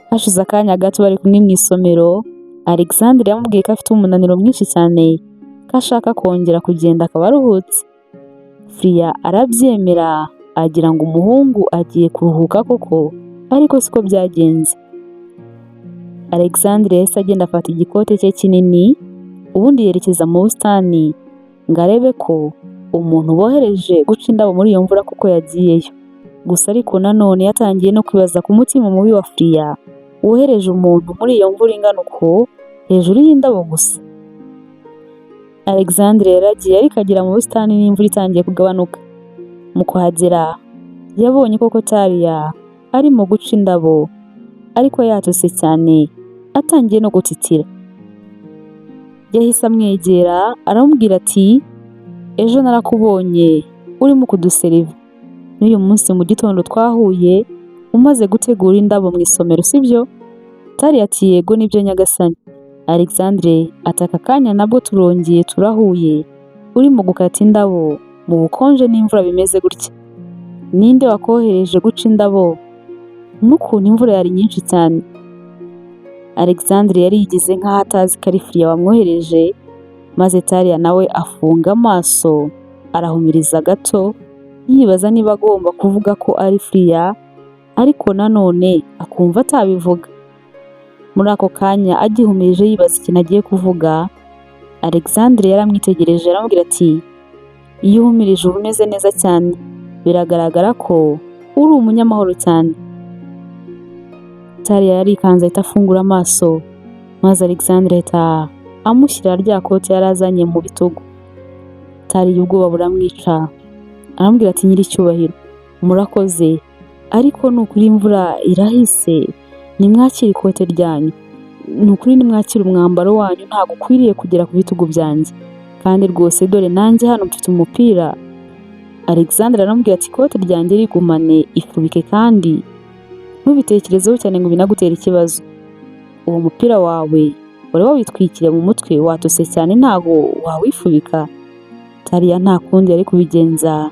Hashize akanya gato bari kumwe mu isomero, Alexandre yamubwiye ko afite umunaniro mwinshi cyane, ko ashaka kongera kugenda akaba aruhutse. Fria arabyemera, agira ngo umuhungu agiye kuruhuka koko, ariko siko byagenze. Alexandre yahise agenda afata igikote cye kinini, ubundi yerekeza mu busitani ngo arebe ko umuntu bohereje guca indabo muri iyo mvura kuko yagiyeyo. Gusa ariko nanone yatangiye no kwibaza ku mutima mubi wa Fria wohereje umuntu muri iyo mvura ingana uko. Hejuru y'indabo gusa. Alexandre yaragiye, ariko agera mu busitani n'imvura itangiye kugabanuka. Mu kuhagera yabonye koko Talia arimo guca indabo, ariko yatose cyane, atangiye no gutitira. Yahise amwegera, aramubwira ati: "Ejo narakubonye urimo kuduseriva, n'uyu munsi mu gitondo twahuye umaze gutegura indabo mu isomero, sibyo?" Talia ati: "Yego, nibyo nyagasani." Alexandre ati: "Aka kanya nabwo turongeye turahuye urimo gukata indabo mu bukonje n'imvura bimeze gutya. Ninde wakohereje guca indabo n'ukuntu imvura yari nyinshi cyane?" Alexandre yari yigize nk'aho atazi ko ari Firiya wamwohereje, maze Talia nawe afunga amaso, arahumiriza gato, yibaza niba agomba kuvuga ko ari Firiya, ariko nanone akumva atabivuga. Muri ako kanya agihumirije yibaza ikintu agiye kuvuga, Alexandre yaramwitegereje, aramubwira ati: "Iyo uhumirije uba umeze neza cyane, biragaragara ko uri umunyamahoro cyane." Talia yarikanze, ahita afungura amaso, maze Alexandre ahita amushyira rya kote yari azanye mu bitugu. Talia ubwoba buramwica, aramubwira ati: "Nyiricyubahiro, murakoze, ariko ni ukuri imvura irahise, nimwakire ikote ryanyu, ni ukuri nimwakire umwambaro wanyu, ntabwo ukwiriye kugera ku bitugu byanjye, kandi rwose dore nanjye hano mfite umupira." Alexandre aramubwira ati: "Ikote ryanjye rigumane, ifubike, kandi ntubitekerezeho cyane ngo binagutere ikibazo. Uwo mupira wawe wari wawitwikiriye mu mutwe watose cyane, ntabwo wawifubika?" Talia nta kundi yari kubigenza,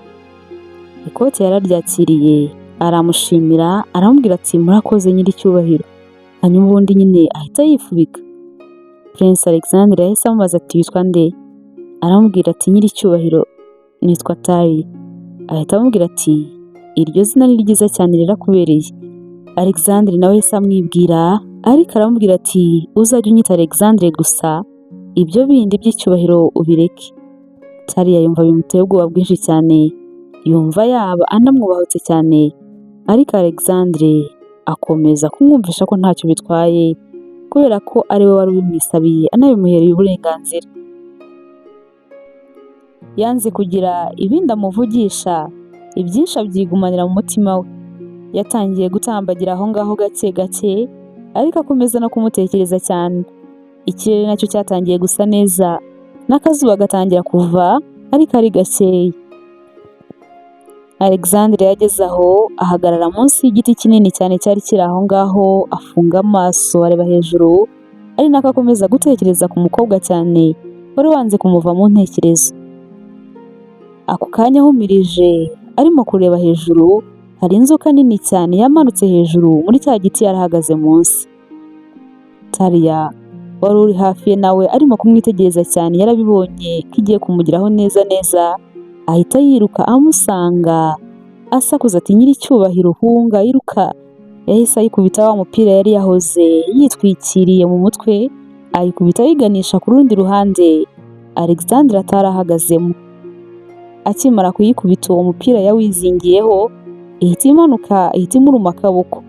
ikote yararyakiriye, aramushimira, aramubwira ati: "Murakoze nyiricyubahiro." Hanyuma ubundi nyine ahita yifubika. Prince Alexandre yahise amubaza ati: "Witwa nde?" Aramubwira ati: "Nyiricyubahiro, nitwa Talia." Ahita amubwira ati: "Iryo zina ni ryiza cyane, rirakubereye." Alexandre nawe yahise amwibwira, ariko aramubwira ati: "Uzajya unyita Alexandre gusa, ibyo bindi by'icyubahiro ubireke." Talia yumva bimuteye ubwoba bwinshi cyane, yumva yaba anamwubahutse cyane, ariko Alexandre akomeza kumwumvisha ko ntacyo bitwaye kubera ko ari we wari ubimwisabiye, anabimuhereye uburenganzira. Yanze kugira ibindi amuvugisha, ibyinshi abyigumanira mu mutima we. Yatangiye gutambagira aho ngaho gake gake, ariko akomeza no kumutekereza cyane. Ikirere nacyo cyatangiye gusa neza, n'akazuba gatangira kuva, ariko ari gakeya. Alexandre yageze aho ahagarara munsi y'igiti kinini cyane cyari kiri aho ngaho, afunga amaso, areba hejuru, ari nako akomeza gutekereza ku mukobwa cyane wari wanze kumuva mu ntekerezo. Ako kanya ahumirije arimo kureba hejuru, hari inzoka nini cyane yamanutse hejuru muri cya giti yari ahagaze munsi. Talia wari uri hafi ye nawe arimo kumwitegereza cyane, yarabibonye ko igiye kumugeraho neza neza, ahita yiruka amusanga, asakuza ati: "Nyiricyubahiro, hunga, iruka!" Yahise ayikubita wa mupira yari yahoze yitwikiriye mu mutwe, ayikubita ayiganisha ku rundi ruhande Alexandre atari ahagazemo. Akimara kuyikubita uwo mupira yawizingiyeho, ihita imanuka, ihita imuruma akaboko.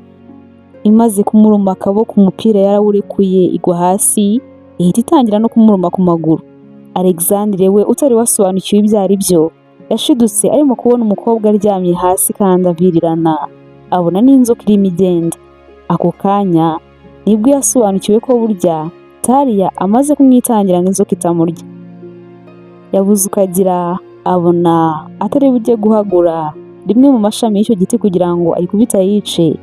Imaze kumuruma akaboko, umupira yarawurekuye, igwa hasi, ihita itangira no kumuruma ku maguru. Alexandre we utari wasobanukiwe ibyo ari byo, yashidutse arimo kubona umukobwa aryamye hasi kandi avirirana, abona n'inzoka irimo igenda. Ako kanya nibwo yasobanukiwe ko burya Talia amaze kumwitangira ngo inzoka itamurya. Yabuze ukagira, abona atari bujye guhagura rimwe mu mashami y'icyo giti kugira ngo ayikubite ayice,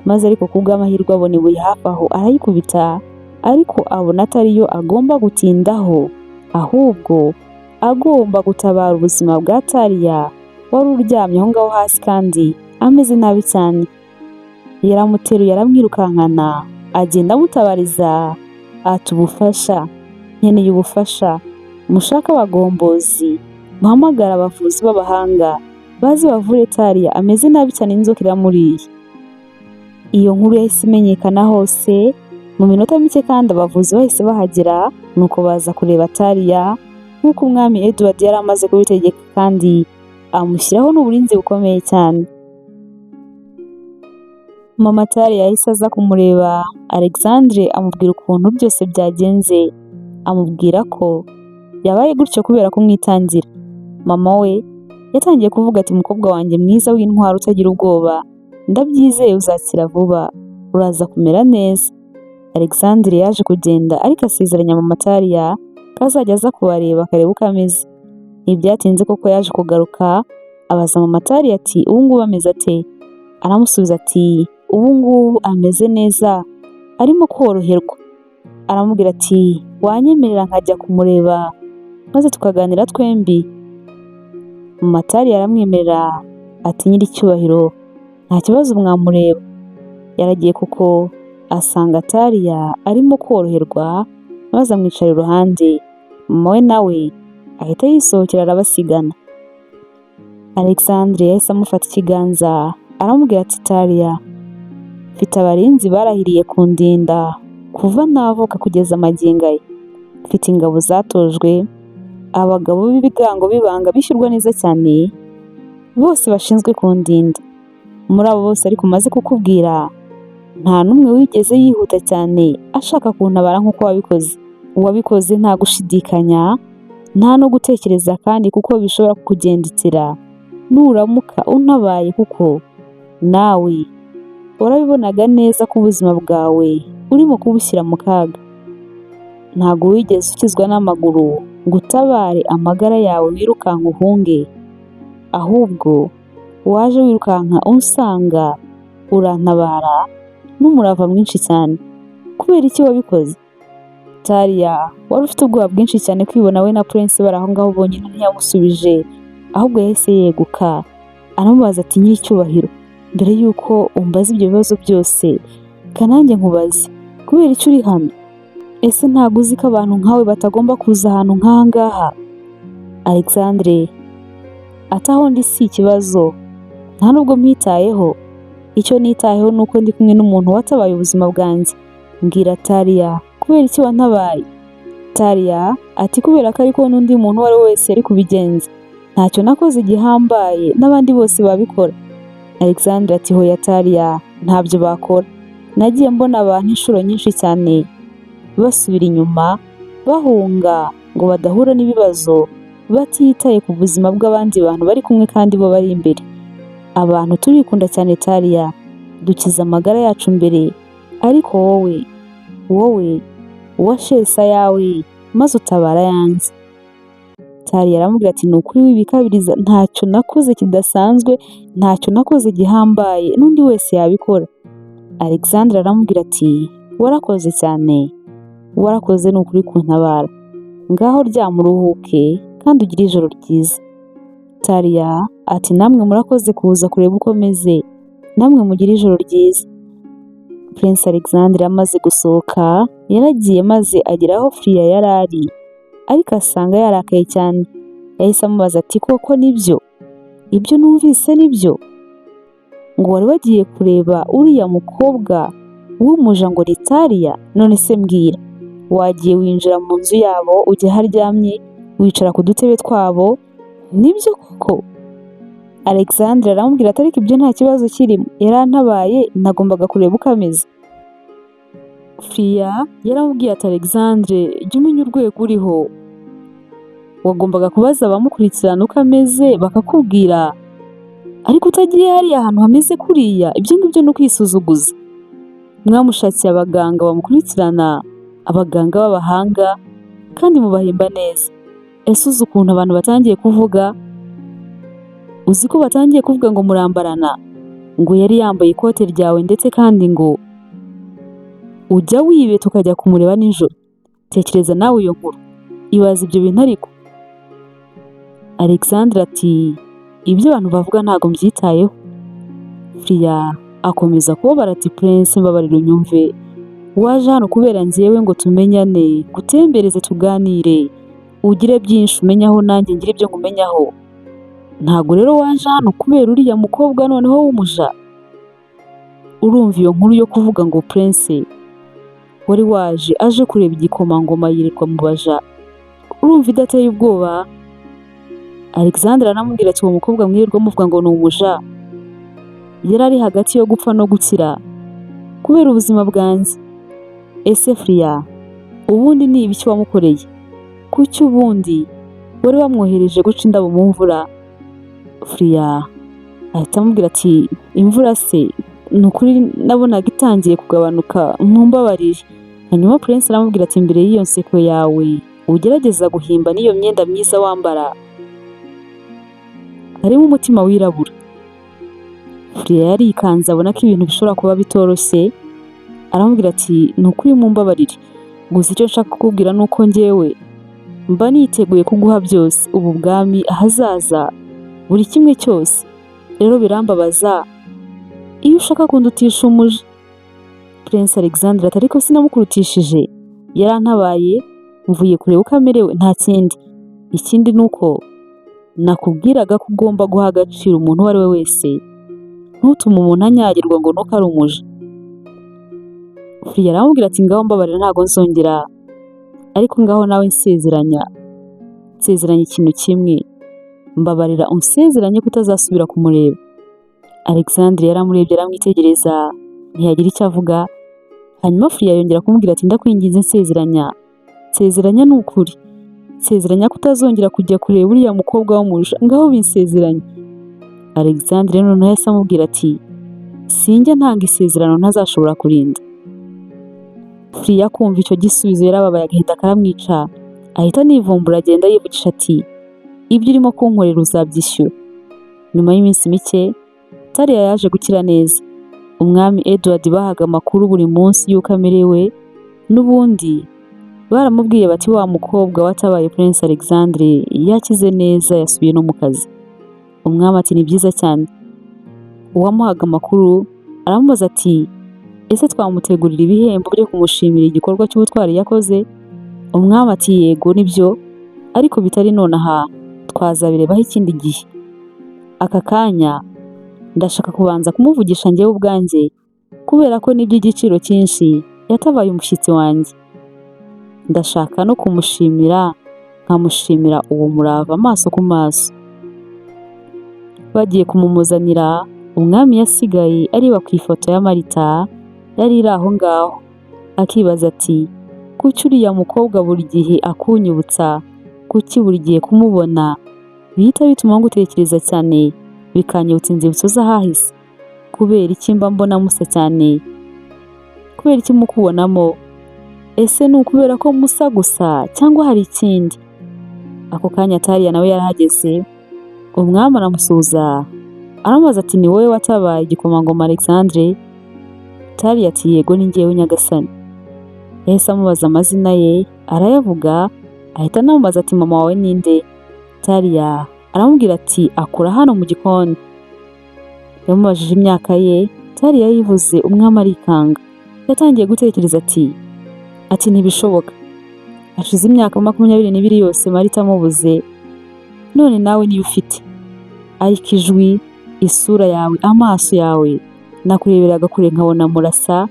maze ariko kubw'amahirwe abona ibuye hafi aho, arayikubita, ariko abona atariyo agomba gutindaho, ahubwo agomba gutabara ubuzima bwa Talia wari uryamye aho ngaho hasi kandi ameze nabi cyane. Yaramuteruye, aramwirukankana, agenda amutabariza ati: "Ubufasha, nkeneye ubufasha, mushake abagombozi, muhamagare abavuzi b'abahanga baze bavure Talia, ameze nabi cyane, inzoka iramuriye." Iyo nkuru yahise imenyekana hose mu minota mike, kandi abavuzi bahise bahagera, nuko baza kureba Talia nk'uko umwami Edward yari amaze kubitegeka, kandi amushyiraho n'uburinzi bukomeye cyane. Mama Talia yahise aza kumureba, Alexandre amubwira ukuntu byose byagenze, amubwira ko yabaye gutyo kubera kumwitangira. Mama we yatangiye kuvuga ati: "Mukobwa wanjye mwiza w'intwari utagira ubwoba, ndabyizeye uzakira vuba, uraza kumera neza." Alexandre yaje kugenda, ariko asezeranya mama Talia ko azajya aza kubareba akareba uko ameze. Ntibyatinze koko yaje kugaruka, abaza mama Talia ati: "Ubu ngubu ameze ate?" Aramusubiza ati: "Ubu ngubu ameze neza, arimo koroherwa." Aramubwira ati: "Wanyemerera nkajya kumureba maze tukaganira twembi?" Mama Talia aramwemerera ati: "Nyiricyubahiro, nta kibazo, mwamureba." Yaragiye kuko asanga Talia arimo koroherwa, maze amwicara iruhande. Mama we nawe ahita yisohokera, arabasigana. Alexandre yahise amufata ikiganza, aramubwira ati: "Talia, mfite abarinzi barahiriye kundinda kuva navuka kugeza magingo aya. Mfite ingabo zatojwe, abagabo b'ibigango b'ibanga bishyurwa neza cyane, bose bashinzwe kundinda. Muri abo bose ariko maze kukubwira, nta n'umwe wigeze yihuta cyane ashaka kuntabara nk'uko wabikoze. Wabikoze nta gushidikanya, nta no gutekereza, kandi kuko bishobora kukugendekera nuramuka untabaye, kuko nawe warabibonaga neza ko ubuzima bwawe urimo kubushyira mu kaga. Ntabwo wigeze ukizwa n'amaguru ngo utabare amagara yawe wirukanka uhunge, ahubwo waje wirukanka unsanga, urantabara n'umurava mwinshi cyane. Kubera iki wabikoze?" Talia wari ufite ubwoba bwinshi cyane kwibona we na Prince bari aho ngaho bonyine ntiyamusubije, ahubwo yahise yeguka, aramubaza ati: "Nyiricyubahiro, mbere y'uko umbaza ibyo bibazo byose, kananjye nkubaze, kubera icyo uri hano? Ese ntabwo uzi ko abantu nkawe batagomba kuza ahantu nk'aha ngaha?" Alexandre ati: "Aho ndi si ikibazo, nta nubwo mpitayeho. Icyo nitayeho ni uko ndi kumwe n'umuntu watabaye ubuzima bwanjye. Mbwira Talia, kubera iki wantabaye?" Talia ati: "Kubera ko ariko n'undi muntu uwo ari we wese yari kubigenza. Ntacyo nakoze gihambaye, n'abandi bose babikora." Alexandre ati: "Hoya Talia, ntabyo bakora. Nagiye mbona abantu inshuro nyinshi cyane basubira inyuma bahunga ngo badahura n'ibibazo, batitaye ku buzima bw'abandi bantu bari kumwe kandi bo bari imbere. Abantu turikunda cyane Talia, dukiza amagara yacu mbere, ariko wowe washese ayawe maze utabara ayanjye." Talia aramubwira ati: "Ni ukuri wibikabiriza, ntacyo nakoze kidasanzwe, ntacyo nakoze gihambaye, n'undi wese yabikora." Alexandre aramubwira ati: "Warakoze cyane, warakoze ni ukuri kuntabara. Ngaho ryama uruhuke kandi ugire ijoro ryiza." Talia ati: "Namwe murakoze kuza kureba uko meze, namwe mugire ijoro ryiza." Prince Alexandre amaze gusohoka yaragiye maze agera aho Fria yari ari, ariko asanga yarakaye cyane. Yahise amubaza ati: "Koko nibyo? Ibyo numvise nibyo? Ngo wari wagiye kureba uriya mukobwa w'umuja ngo ni Talia? None se mbwira, wagiye winjira mu nzu yabo, ujya aho aryamye, wicara ku dutebe twabo, nibyo koko?" Alexandre aramubwira ati: "Ariko ibyo nta kibazo kirimo, yarantabaye, nagombaga kureba uko ameze." Fria yaramubwiye ati: "Alexandre, jya umenya urwego uriho. Wagombaga kubaza abamukurikirana uko ameze bakakubwira, ariko utagiye hariya hantu hameze kuriya, ibyo ngibyo ni ukwisuzuguza. Mwamushakiye abaganga bamukurikirana, abaganga b'abahanga, kandi mubahemba neza. Ese uzi ukuntu abantu batangiye kuvuga? Uzi ko batangiye kuvuga ngo murambarana, ngo yari yambaye ikote ryawe, ndetse kandi ngo ujya wibeta ukajya kumureba nijoro. Tekereza nawe iyo nkuru, ibaze ibyo bintu ariko." Alexandre ati: "Ibyo abantu bavuga ntabwo mbyitayeho." Fria akomeza kubabara ati: "Prince, mbabarira unyumve. Waje hano kubera njyewe ngo tumenyane, ngutembereze, tuganire, ugire byinshi umenyaho, nanjye ngire ibyo nkumenyaho. Ntabwo rero waje hano kubera uriya mukobwa noneho w'umuja. Urumva iyo nkuru yo kuvuga ngo Prince wari waje aje kureba igikomangoma yirirwa mu baja, urumva idateye ubwoba?" Alexandre aramubwira ati: "Uwo mukobwa mwirirwa muvuga ngo ni umuja, Yari ari hagati yo gupfa no gukira kubera ubuzima bwanjye. Ese Furiya, ubundi ni ibiki wamukoreye? Kuki ubundi wari wamwohereje guca indabo mu mvura? Furiya ahita amubwira ati: "Imvura se, ni ukuri nabonaga itangiye kugabanuka, mumbabarire." Hanyuma Prince aramubwira ati: "Imbere y'iyo nseko yawe ugerageza guhimba n'iyo myenda myiza wambara, harimo umutima wirabura." Furiya yarikanze, abona ko ibintu bishobora kuba bitoroshye, aramubwira ati: "Ni ukuri mumbabarire, gusa icyo nshaka kukubwira ni uko njyewe mba niteguye kuguha byose, ubu bwami, ahazaza, buri kimwe cyose. Rero birambabaza iyo ushaka kundutisha umuja." Prince Alexandre ati: "Ariko sinamukurutishije, yarantabaye, mvuye kureba uko amerewe, nta kindi. Ikindi ni uko nakubwiraga ko ugomba guha agaciro umuntu uwo ari we wese, ntutume umuntu anyagirwa ngo nuko ari umuja." Furiya aramubwira ati: "Ngaho mbabarira, ntabwo nzongera, ariko ngaho nawe nsezeranya, nsezeranya ikintu kimwe, mbabarira unsezeranye ko utazasubira kumureba." Alexandre yaramurebye, aramwitegereza, ntiyagira icyo avuga. Hanyuma Furiya yongera kumubwira ati: "Ndakwinginze, nsezeranya, nsezeranya, ni ukuri, nsezeranya ko utazongera kujya kureba uriya mukobwa w'umuja, ngaho binsezeranya." Alexandre noneho yahise amubwira ati: "Sinjya ntanga isezerano ntazashobora kurinda." Furiya kumva icyo gisubizo yarababaye, agahinda karamwica, ahita anivumbura, agenda yivugisha ati: "Ibyo urimo kunkorera uzabyishyura." Nyuma y'iminsi mike Tariya yaje gukira neza. Umwami Edward bahaga amakuru buri munsi y'uko amerewe. N'ubundi baramubwiye bati: "Wa mukobwa watabaye Prince Alexandre yakize neza, yasubiye no mu kazi." Umwami ati: "Ni byiza cyane." Uwamuhaga amakuru aramubaza ati: "Ese twamutegurira ibihembo byo kumushimira igikorwa cy'ubutwari yakoze?" Umwami ati: "Yego nibyo, ariko bitari nonaha, twazabirebaho ikindi gihe. Aka kanya ndashaka kubanza kumuvugisha njyewe ubwanjye, kubera ko ni iby'igiciro cyinshi, yatabaye umushyitsi wanjye. Ndashaka no kumushimira, nkamushimira uwo murava amaso ku maso." Bagiye kumumuzanira, umwami yasigaye areba ku ifoto ya Marita yari iri aho ngaho, akibaza ati: "Kuki uriya mukobwa buri gihe akunyibutsa? Kuki buri gihe kumubona bihita bituma ngutekereza cyane, bikanyibutsa inzibutso z'ahahise? Kubera iki mba mbona musa cyane? Kubera iki mukubonamo? Ese ni ukubera ko musa gusa cyangwa hari ikindi?" Ako kanya Tariya nawe yarahageze, umwami aramusuhuza, aramubaza ati: "Ni wowe watabaye igikomangoma Alexandre?" Tariya ati: "Yego, ni njyewe nyagasani." Yahise amubaza amazina ye, arayavuga, ahita anamubaza ati: "Mama wawe ninde?" Tariya aramubwira ati: "Akora hano mu gikoni." Yamubajije imyaka ye, Tariya yivuze, umwami arikanga. Yatangiye gutekereza ati: "Ntibishoboka, hashize imyaka 22 yose Marita amubuze, none nawe niyo ufite, ariko ijwi, isura yawe, amaso yawe, nakureberaga kure nkabona murasa,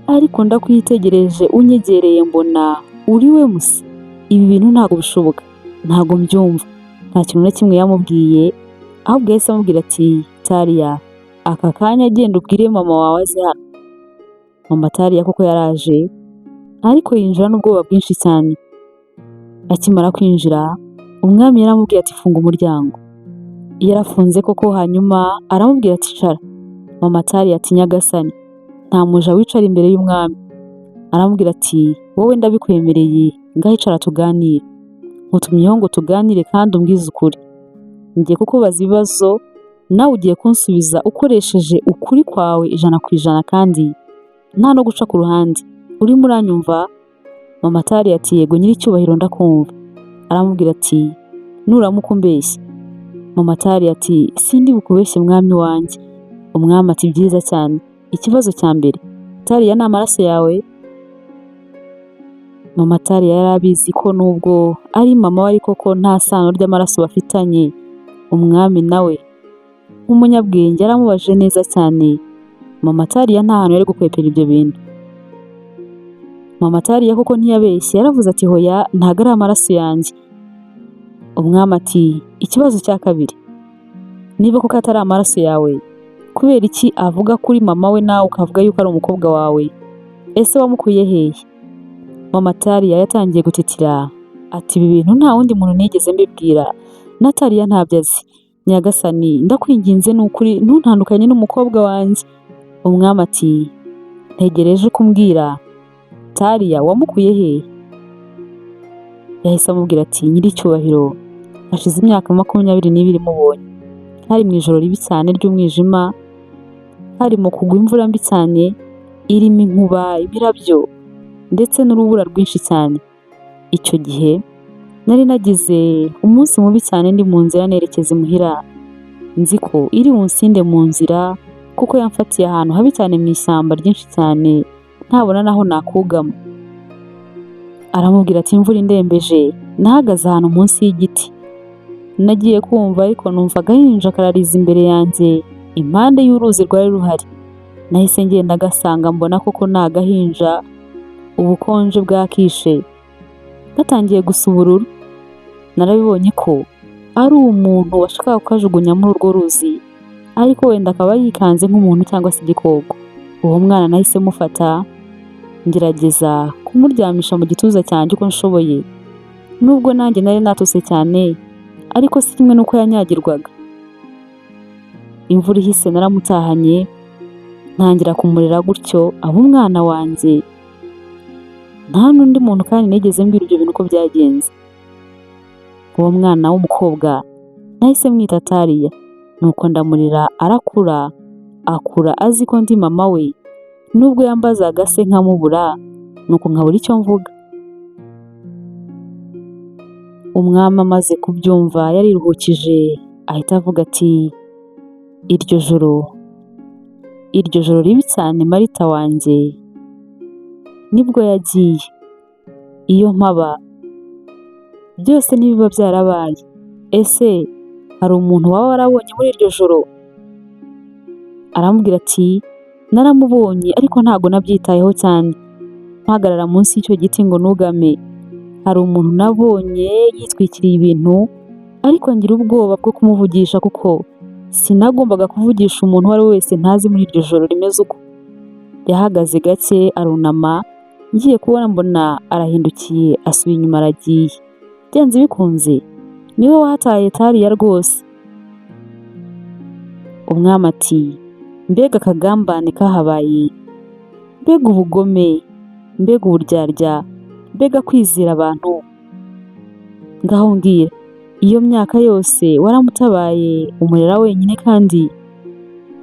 ariko ndakwitegereje unyegereye mbona uri we musa. Ibi bintu ntabwo bishoboka, ntabwo mbyumva." Nta kintu na kimwe yamubwiye, ahubwo yahise amubwira ati: "Tariya, aka kanya genda ubwire mama wawe aze hano." Mama Tariya koko yaraje, ariko yinjira n'ubwoba bwinshi cyane. Akimara kwinjira, umwami yaramubwiye ati: "Funga umuryango." Yarafunze koko, hanyuma aramubwira ati: "Icara." Mama Tariya ati: "Nyagasani, nta muja wicara imbere y'umwami." Aramubwira ati: "Wowe ndabikwemereye, ngaho icara tuganire. Nkutumyeho ngo tuganire kandi umbwize ukuri. Ngiye kukubaza ibibazo, nawe ugiye kunsubiza ukoresheje ukuri kwawe 100% kandi nta no guca ku ruhande. Urimo uranyumva?" Mama Tariya ati: "Yego nyiricyubahiro, ndakumva." Aramubwira ati: "Nuramuka umbeshye." Mama Tariya ati: "Sindi bukubeshye mwami wanjye." Umwami ati: "Byiza cyane. Ikibazo cya mbere, Tariya ni amaraso yawe?" Mama Tariya yari abizi ko nubwo ari mama we ariko ko nta sano ry'amaraso bafitanye. Umwami nawe nk'umunyabwenge yaramubajije neza cyane. Mama Tariya nta hantu yari gukwepera ibyo bintu. Mama Tariya koko ntiyabeshye, yaravuze ati: "Hoya, ntabwo ari amaraso yanjye." Umwami ati: "Ikibazo cya kabiri, niba koko atari amaraso yawe, Kubera iki avuga kuri mama we, nawe ukavuga yuko ari umukobwa wawe? Ese wamukuye hehe?" Mama Tariya yatangiye gutitira ati: "Ibi bintu nta wundi muntu nigeze mbibwira, na Tariya ntabyo azi. Nyagasani, ndakwinginze, ni ukuri ntuntandukanye n'umukobwa wanjye." Umwami ati: "Ntegereje kumbwira Tariya wamukuye hehe?" Yahise amubwira ati: "Nyiricyubahiro, hashize imyaka 22 mubonye. Hari mu ijoro ribi cyane ry'umwijima, harimo kugwa imvura mbi cyane irimo inkuba, imirabyo ndetse n'urubura rwinshi cyane. Icyo gihe nari nagize umunsi mubi cyane, ndi mu nzira nerekeza imuhira, nzi ko iri bunsinde mu nzira kuko yamfatiye ahantu habi cyane mu ishyamba ryinshi cyane, ntabona naho nakugama." Aramubwira ati: "Imvura indembeje, nahagaze ahantu munsi y'igiti. Nagiye kumva ariko numva agahinja karariza imbere yanjye impande y'uruzi rwari ruhari. Nahise ngenda gasanga, mbona koko ni agahinja, ubukonje bwakishe, gatangiye gusa ubururu. Narabibonye ko ari umuntu washakaga kukajugunya muri urwo ruzi, ariko wenda akaba yikanze nk'umuntu cyangwa se igikoko. Uwo mwana nahise mufata, ngerageza kumuryamisha mu gituza cyanjye uko nshoboye, nubwo nanjye nari natose cyane, ariko si kimwe n'uko yanyagirwaga. Imvura ihise naramutahanye, ntangira kumurera gutyo, aba umwana wanjye. Nta n'undi muntu kandi nigeze mbwira ibyo bintu uko byagenze. Uwo mwana w'umukobwa nahise mwita Tariya, nuko ndamurera arakura, akura azi ko ndi mama we, nubwo yambazaga se nkamubura, nuko nkabura icyo mvuga." Umwami amaze kubyumva yariruhukije, ahita avuga ati: "Iryo joro, iryo joro ribi cyane, Marita wanjye nibwo yagiye. Iyo mpaba byose ntibiba byarabaye. Ese hari umuntu waba warabonye muri iryo joro?" Aramubwira ati: "Naramubonye, ariko ntabwo nabyitayeho cyane. Mpagarara munsi y'icyo giti ngo nugame, hari umuntu nabonye yitwikiriye ibintu, ariko ngira ubwoba bwo kumuvugisha kuko sinagombaga kuvugisha umuntu uwo ari we wese ntazi muri iryo joro rimeze uko. Yahagaze gake arunama, ngiye kubona mbona arahindukiye, asubiye inyuma aragiye. Byanze bikunze niwe wahataye Tariya rwose." Umwami ati: "Mbega akagambane kahabaye, mbega ubugome, mbega uburyarya, mbega kwizera abantu! Ngaho mbwira, iyo myaka yose waramutabaye, umurera wenyine kandi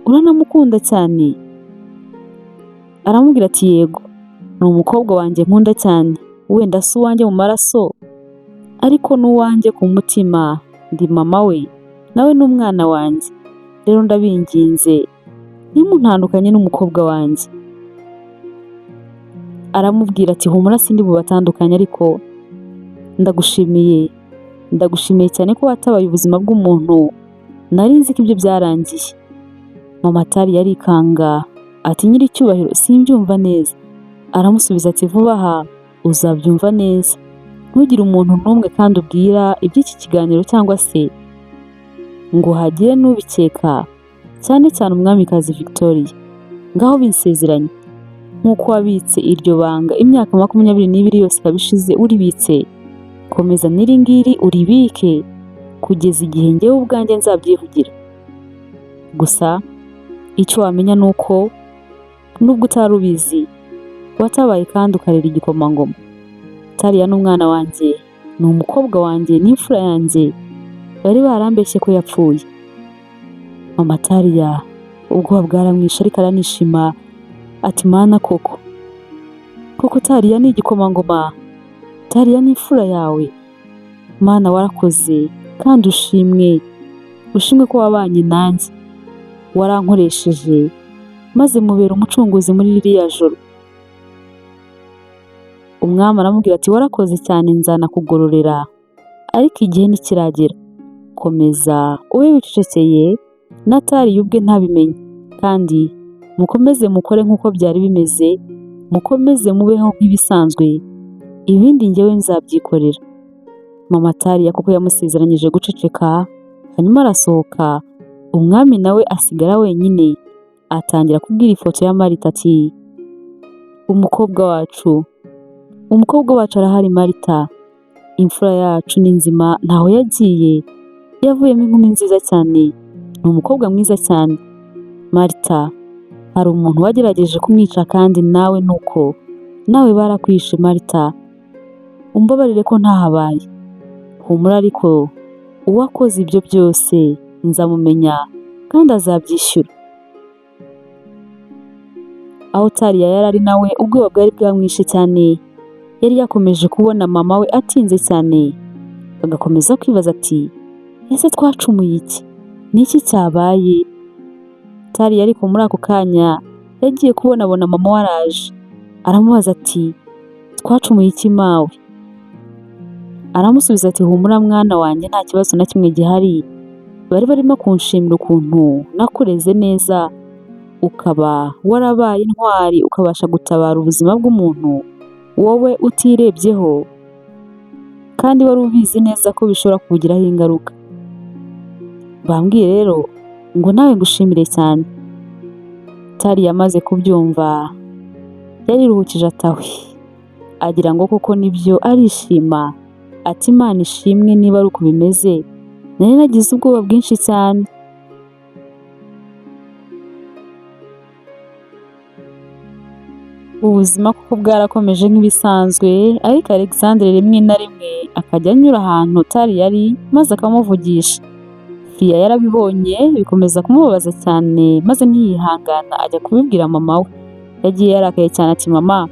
uranamukunda cyane?" Aramubwira ati: "Yego, ni umukobwa wanjye nkunda cyane. Wenda si uwanjye mu maraso, ariko ni uwanjye ku mutima. Ndi mama we, nawe ni umwana wanjye. Rero ndabinginze, ntimuntandukanye n'umukobwa wanjye." Aramubwira ati: "Humura, sindi bubatandukanye, ariko ndagushimiye, ndagushimiye cyane ko watabaye ubuzima bw'umuntu. Nari nzi ko ibyo byarangiye." Mama Tari yarikanga ati: "Nyiricyubahiro, simbyumva neza." Aramusubiza ati: "Vuba aha uzabyumva neza. Ntugire umuntu n'umwe kandi ubwira iby'iki kiganiro cyangwa se ngo hagire n'ubikeka, cyane cyane umwamikazi Victoria. Ngaho binsezeranye, nk'uko wabitse iryo banga imyaka 22 yose ikaba ishize uribitse, komeza n'iri ngiri uribike kugeza igihe njyewe ubwanjye nzabyivugira. Gusa icyo wamenya ni uko nubwo utari ubizi, watabaye kandi ukarera igikomangoma. Tariya ni umwana wanjye, ni umukobwa wanjye, ni imfura yanjye. Bari barambeshye ko yapfuye." Mama Tariya ubwoba bwaramwishe, ariko aranishima ati: "Mana, koko koko Tariya ni igikomangoma, Tariya ni imfura yawe. Mana warakoze kandi ushimwe, ushimwe ko wabanye nanjye, warankoresheje maze mubera umucunguzi muri ririya joro." Umwami aramubwira ati: "Warakoze cyane, nzanakugororera, ariko igihe ntikiragera. Komeza ube wicecekeye, na Tariya ubwe ntabimenye, kandi mukomeze mukore nk'uko byari bimeze, mukomeze mubeho nk'ibisanzwe, ibindi njyewe nzabyikorera." Mama Tariya kuko yamusezeranyije guceceka, hanyuma arasohoka. Umwami nawe asigara wenyine, atangira kubwira ifoto ya Marita ati: "Umukobwa wacu, umukobwa wacu arahari Marita, imfura yacu ni nzima, ntaho yagiye, yavuyemo inkumi nziza cyane, ni umukobwa mwiza cyane. Marita, hari umuntu wagerageje kumwica kandi nawe nuko, nawe barakwishe Marita, umbabarire ko ntahabaye. Humura ariko uwakoze ibyo byose nzamumenya kandi azabyishyura." Aho Tariya yari ari nawe ubwoba bwari bwamwishe cyane, yari yakomeje kubona mama we atinze cyane, agakomeza kwibaza ati: "Ese twacumuye iki? Ni iki cyabaye?" Tariya ariko muri ako kanya yagiye kubona abona mama we araje, aramubaza ati: "Twacumuye iki mawe?" Aramusubiza ati: "Humura mwana wanjye, nta kibazo na kimwe gihari, bari barimo kunshimira ukuntu nakureze neza, ukaba warabaye intwari, ukabasha gutabara ubuzima bw'umuntu wowe utirebyeho, kandi wari ubizi neza ko bishobora kukugiraho ingaruka. Bambwiye rero ngo nawe ngushimire cyane." Tari yamaze kubyumva yariruhukije atawe, agira ngo koko nibyo, arishima ati: "Imana ishimwe niba ari uko bimeze, nari nagize ubwoba bwinshi cyane." Ubuzima kuko bwarakomeje nk'ibisanzwe, ariko Alexandre rimwe na rimwe akajya anyura ahantu Tari yari maze akamuvugisha. Fiya yarabibonye bikomeza kumubabaza cyane, maze ntiyihangana ajya kubibwira mama we. Yagiye yarakaye cyane ati: "Mama,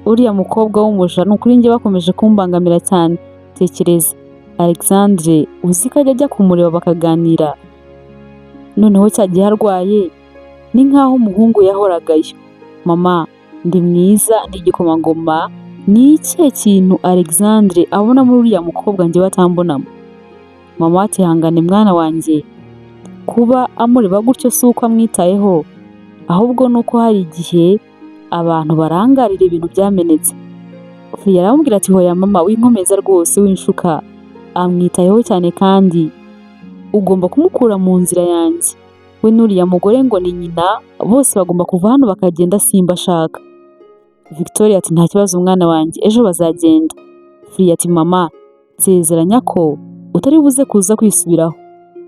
uriya mukobwa w'umuja ni ukuri njye bakomeje kumbangamira cyane. Tekereza Alexandre, uzi ko ajya ajya kumureba bakaganira, noneho cya gihe arwaye ni nk'aho umuhungu yahoragayo. Mama, ndi mwiza, ndi igikomangoma, ni ikihe kintu Alexandre abona muri uriya mukobwa njye batambonamo?" Mama ati: "Hangane mwana wanjye, kuba amureba gutyo si uko amwitayeho, ahubwo ni uko hari igihe abantu barangarira ibintu byamenetse." Fiya aramubwira ati: "Hoya mama, winkomeza rwose, winshuka, amwitayeho cyane kandi ugomba kumukura mu nzira yanjye. We n'uriya mugore ngo ni nyina, bose bagomba kuva hano bakagenda, simbashaka." Victoria ati: "Nta kibazo mwana wanjye, ejo bazagenda." Fiya ati: "Mama, nsezeranya ko utari buze kuza kwisubiraho."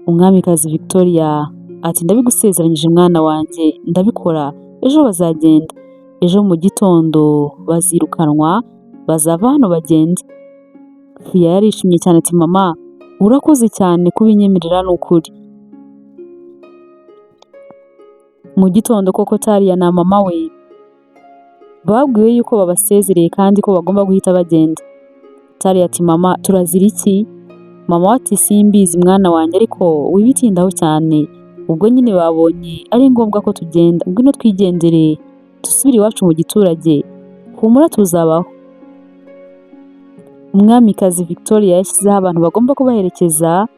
Umwamikazi Victoria ati: "Ndabigusezeranyije mwana wanjye, ndabikora, ejo bazagenda. Ejo mu gitondo bazirukanwa, bazava hano bagende." Fiya yarishimye cyane ati: "Mama, urakoze cyane kubinyemerera ni ukuri." Mu gitondo koko Tariya na mama we babwiwe yuko babasezereye kandi ko bagomba guhita bagenda. Tariya ati: "Mama, turazira iki?" Mama we ati: "Simbizi mwana wanjye, ariko wibitindaho cyane, ubwo nyine babonye ari ngombwa ko tugenda, ngwino twigendere dusubire iwacu mu giturage, humura tuzabaho." Umwamikazi Victoria yashyizeho abantu bagomba kubaherekeza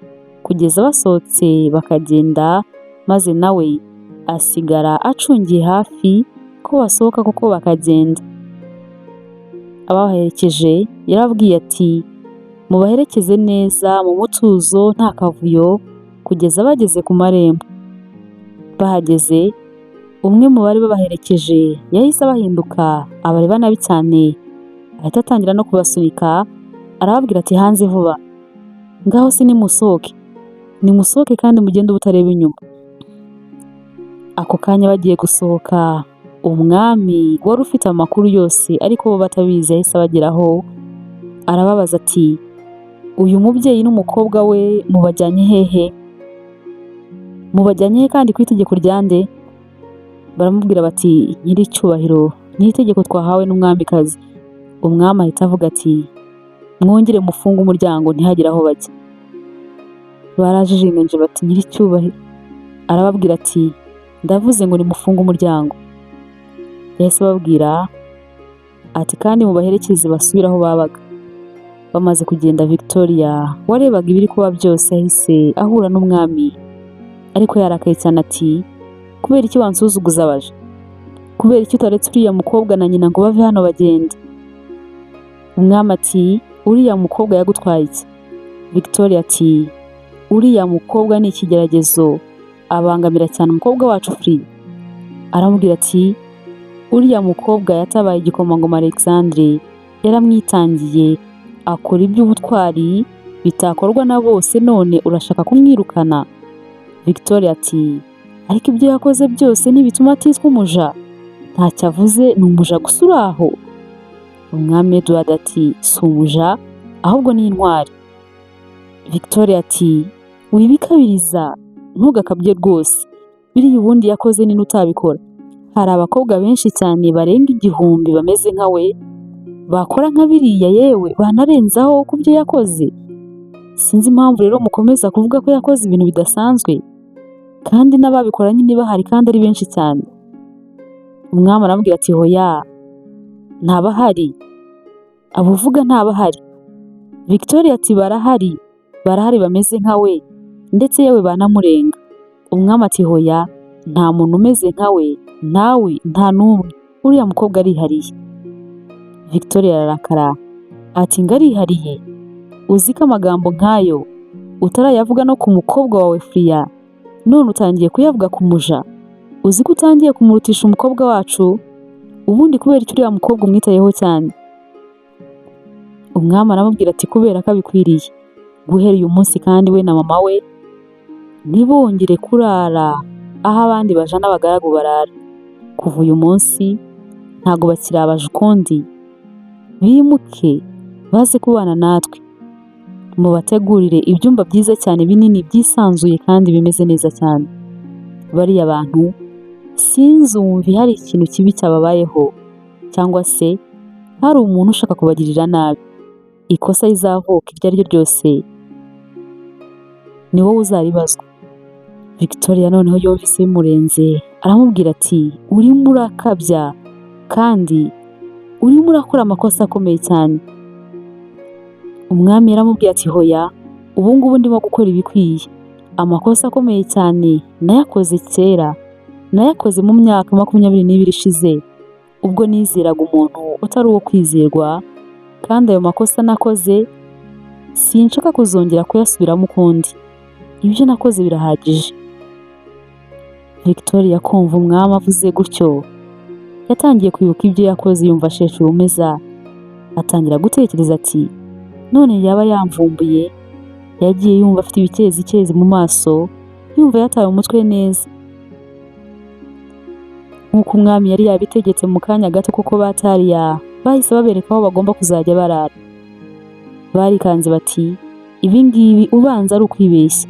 kugeza basohotse bakagenda, maze nawe asigara acungiye hafi ko basohoka koko bakagenda. Ababaherekeje yarababwiye ati: "Mubaherekeze neza mu mutuzo, nta kavuyo, kugeza bageze ku marembo." Bahageze, umwe mu bari babaherekeje yahise abahinduka abareba nabi cyane, ahita atangira no kubasunika, arababwira ati: "Hanze vuba, ngaho se nimusohoke, nimusohoke kandi mugende ubutareba inyuma." Ako kanya bagiye gusohoka, umwami wari ufite amakuru yose ariko bo batabizi yahise abageraho, arababaza ati: "Uyu mubyeyi n'umukobwa we mubajyanye hehe? Mubajyanye he kandi ku itegeko rya nde?" Baramubwira bati: "Nyiricyubahiro, ni itegeko twahawe n'umwamikazi." Umwami ahita avuga ati: "Mwongere mufunge umuryango ntihagire aho bajya." Barajijinganyije bati: "Nyiricyubahiro." Arababwira ati: "Ndavuze ngo nimufunge umuryango." Yahise ababwira ati: "Kandi mubaherekeze basubire aho babaga." Bamaze kugenda, Victoria warebaga ibiri kuba byose yahise ahura n'umwami, ariko yarakaye cyane ati: "Kubera iki wansuzuguza abaja? Kubera iki utaretse uriya mukobwa na nyina ngo bave hano bagende?" Umwami ati: "Uriya mukobwa yagutwaye iki?" Victoria ati: "Uriya mukobwa ni ikigeragezo Abangamira cyane umukobwa wacu Free. Aramubwira ati: "Uriya mukobwa yatabaye igikomangoma Alexandre, yaramwitangiye, akora iby'ubutwari bitakorwa na bose, none urashaka kumwirukana?" Victoria ati: "Ariko ibyo yakoze byose ntibituma atitwa umuja. Ntacyo avuze, ni umuja gusa uri aho." Umwami Edward ati: "Si umuja, ahubwo ni intwari." Victoria ati: "Wibikabiriza, ntugakabye rwose. Biriya ubundi yakoze nini utabikora? Hari abakobwa benshi cyane barenga 1000 bameze nka we, bakora nka biriya, yewe banarenzaho ku byo yakoze. Sinzi impamvu rero mukomeza kuvuga ko yakoze ibintu bidasanzwe, kandi n'ababikora nyine bahari kandi ari benshi cyane." Umwami aramubwira ati: "Hoya, ntabahari, abo uvuga ntabahari." Victoria ati: "Barahari, barahari bameze nka we, ndetse yewe banamurenga." Umwami ati: "Hoya, nta muntu umeze nka we, ntawe, nta n'umwe. Uriya mukobwa arihariye." Victoria ararakara ati: "Ngo arihariye? Uzi ko amagambo nk'ayo utarayavuga no ku mukobwa wawe Furiya, none utangiye kuyavuga ku muja? Uzi ko utangiye kumurutisha umukobwa wacu? Ubundi kubera icyo uriya mukobwa umwitayeho cyane?" Umwami aramubwira ati: "Kubera ko abikwiriye. Guhera uyu munsi kandi, we na mama we ntibongere kurara aho abandi baja n'abagaragu barara. Kuva uyu munsi ntabwo bakiri abaja ukundi. Bimuke baze kubana natwe. Mubategurire ibyumba byiza cyane, binini, byisanzuye kandi bimeze neza cyane. Bariya bantu sinzumve hari ikintu kibi cyababayeho cyangwa se hari umuntu ushaka kubagirira nabi. Ikosa rizavuka iryo ari ryo ryose, ni wowe uzaribazwa." Victoria noneho yumvise bimurenze, aramubwira ati: "Urimo urakabya kandi urimo urakora amakosa akomeye cyane." Umwami yaramubwiye ati: "Hoya, ubu ngubu ndimo gukora ibikwiye. Amakosa akomeye cyane nayakoze kera, nayakoze mu myaka 22 ishize, ubwo nizeraga umuntu utari uwo kwizerwa, kandi ayo makosa nakoze sinshaka kuzongera kuyasubiramo ukundi. Ibyo nakoze birahagije." Victoria kumva umwami avuze gutyo, yatangiye kwibuka ibyo yakoze, yumva asheshe urumeza, atangira gutekereza ati: "None yaba yamvumbuye?" Yagiye yumva afite ibikezikezi mu maso, yumva yataye umutwe neza. Nk'uko umwami yari yabitegetse, mu kanya gato kuko batariya bahise babereka aho bagomba kuzajya barara. Barikanze bati: "Ibi ngibi ubanza ari ukwibeshya."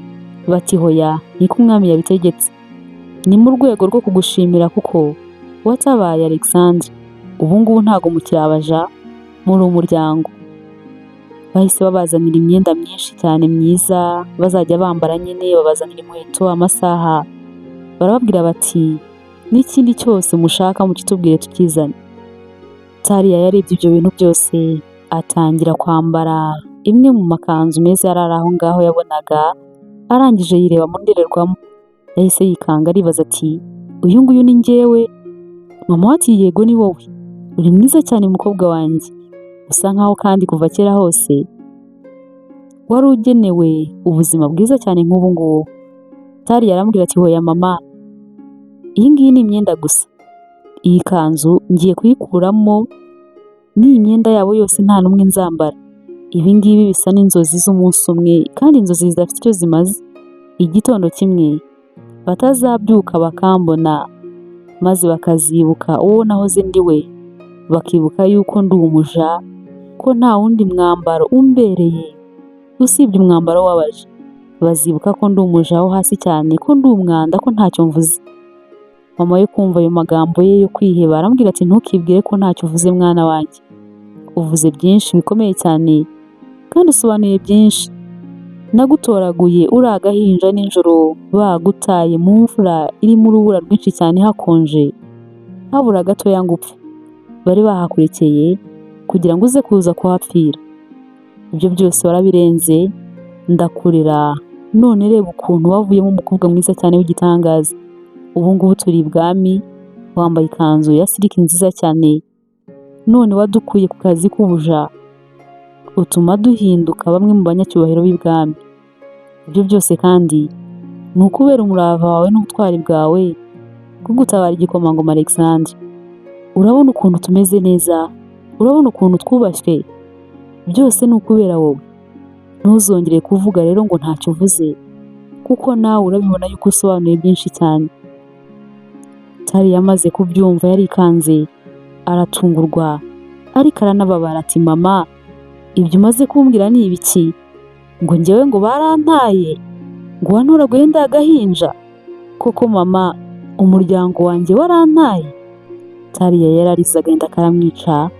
Bati: "Hoya, niko umwami yabitegetse. Ni mu rwego rwo kugushimira kuko watabaye Alexandre. Ubu ngubu ntabwo mukiri abaja, muri umuryango." Bahise babazanira imyenda myinshi cyane myiza bazajya bambara nyine, babazanira inkweto, amasaha, barababwira bati: "N'ikindi cyose mushaka mukitubwire tukizane." Tariya yarebye ibyo bintu byose, atangira kwambara imwe mu makanzu meza yari ari aho ngaho yabonaga, arangije yireba mu ndorerwamo. Yahise yikanga, aribaza ati: "Uyu nguyu ni njyewe?" Mama we ati: "Yego, ni wowe. Uri mwiza cyane mukobwa wanjye. Usa nkaho kandi kuva kera hose wari ugenewe ubuzima bwiza cyane nk'ubu ngubu." Tariya aramubwira ati: "Hoya mama, iyi ngiyi ni imyenda gusa. Iyi kanzu ngiye kuyikuramo n'iyi myenda yabo yose, nta n'umwe nzambara. Ibi ngibi bisa n'inzozi z'umunsi umwe, kandi inzozi zidafite icyo zimaze. Igitondo kimwe batazabyuka bakambona, maze bakazibuka uwo nahoze ndi we, bakibuka yuko ndi umuja, ko nta wundi mwambaro umbereye usibye umwambaro w'abaja. Bazibuka ko ndi umuja wo hasi cyane, ko ndi umwanda, ko ntacyo mvuze." Mama we kumva ayo magambo ye yo kwiheba, aramubwira ati: "Ntukibwire ko ntacyo uvuze mwana wanjye. Uvuze byinshi bikomeye cyane kandi usobanuye byinshi. Nagutoraguye uri agahinja nijoro, bagutaye mu mvura irimo urubura rwinshi cyane, hakonje, habura gatoya ngo upfe. Bari bahakurekeye kugira ngo uze kuza kuhapfira. Ibyo byose warabirenze, ndakurera, none reba ukuntu wavuyemo umukobwa mwiza cyane w'igitangaza. Ubu ngubu turi ibwami, wambaye ikanzu ya siliki nziza cyane. None wadukuye ku kazi k'ubuja, utuma duhinduka bamwe mu banyacyubahiro b'ibwami. Ibyo byose kandi Ni ukubera umurava wawe n'ubutwari bwawe bwo gutabara igikomangoma Alexandre. Urabona ukuntu tumeze neza, urabona ukuntu twubashywe, byose ni ukubera wowe. Ntuzongere kuvuga rero ngo ntacyo uvuze, kuko nawe urabibona yuko usobanuye byinshi cyane." Tari yamaze kubyumva yarikanze, aratungurwa, ariko aranababara ati: "Mama, ibyo umaze kumbwira ni ibiki? Ngo njyewe ngo barantaye, ngo wantoraguye ndi agahinja? Koko mama, umuryango wanjye warantaye?" Tariya yararize agahinda karamwica,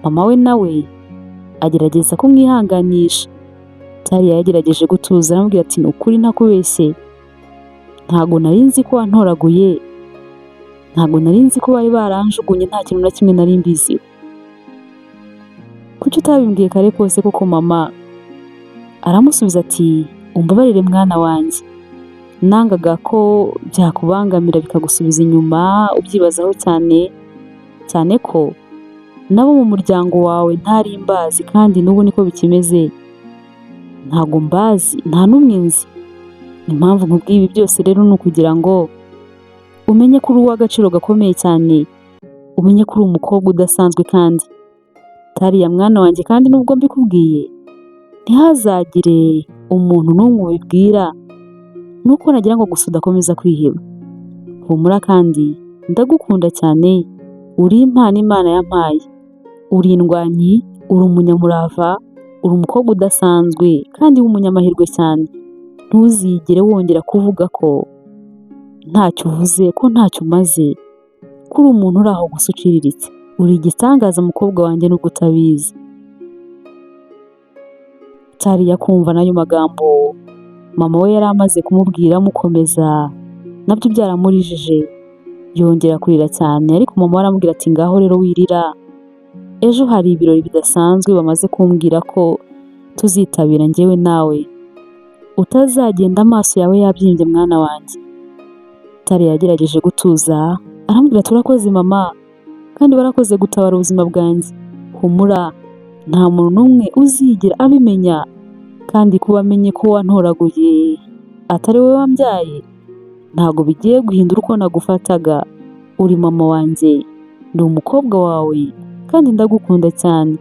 mama we nawe agerageza kumwihanganisha. Tariya yagerageje gutuza, aramubwira ati: "Ni ukuri ntakubeshye, ntago nari nzi ko wantoraguye, ntago nari nzi ko bari baranjugunye, nta kintu na kimwe nari mbiziho. Kuki utabimbwiye kare kose koko mama?" Aramusubiza ati: "Umbabarire mwana wanjye, nangaga ko byakubangamira bikagusubiza inyuma ubyibazaho cyane cyane, ko nabo mu muryango wawe ntari mbazi, kandi n'ubu niko bikimeze, ntago mbazi, nta n'umwe nzi. Impamvu nkubwiye ibi byose rero ni ukugira ngo umenye ko uri uw'agaciro gakomeye cyane, umenye ko uri umukobwa udasanzwe. Kandi Tariya mwana wanjye, kandi nubwo mbikubwiye, ntihazagire umuntu n'umwe ubibwira, nuko nagira ngo gusa udakomeza kwiheba. Humura, kandi ndagukunda cyane, uri impano Imana yampaye, uri indwanyi, uri umunyamurava, uri umukobwa udasanzwe kandi w'umunyamahirwe cyane. Ntuzigere wongera kuvuga ko ntacyo uvuze, ko ntacyo umaze, ko uri umuntu uri aho gusa uciriritse. Uri igitangaza mukobwa wanjye, nubwo utabizi." Tariya kumva n'ayo magambo mama we yari amaze kumubwira amukomeza, nabyo byaramurijije, yongera kurira cyane. Ariko mama we aramubwira ati: "Ngaho rero wirira, ejo hari ibirori bidasanzwe bamaze kumbwira ko tuzitabira njyewe nawe, utazagenda amaso yawe yabyimbye mwana wanjye." Tari yagerageje gutuza, aramubwira: "Turakoze mama, kandi warakoze gutabara ubuzima bwanjye. Humura, nta muntu n'umwe uzigera abimenya, kandi kuba amenye ko wantoraguye atari wowe wambyaye ntabwo bigiye guhindura uko nagufataga. Uri mama wanjye, ndi umukobwa wawe, kandi ndagukunda cyane."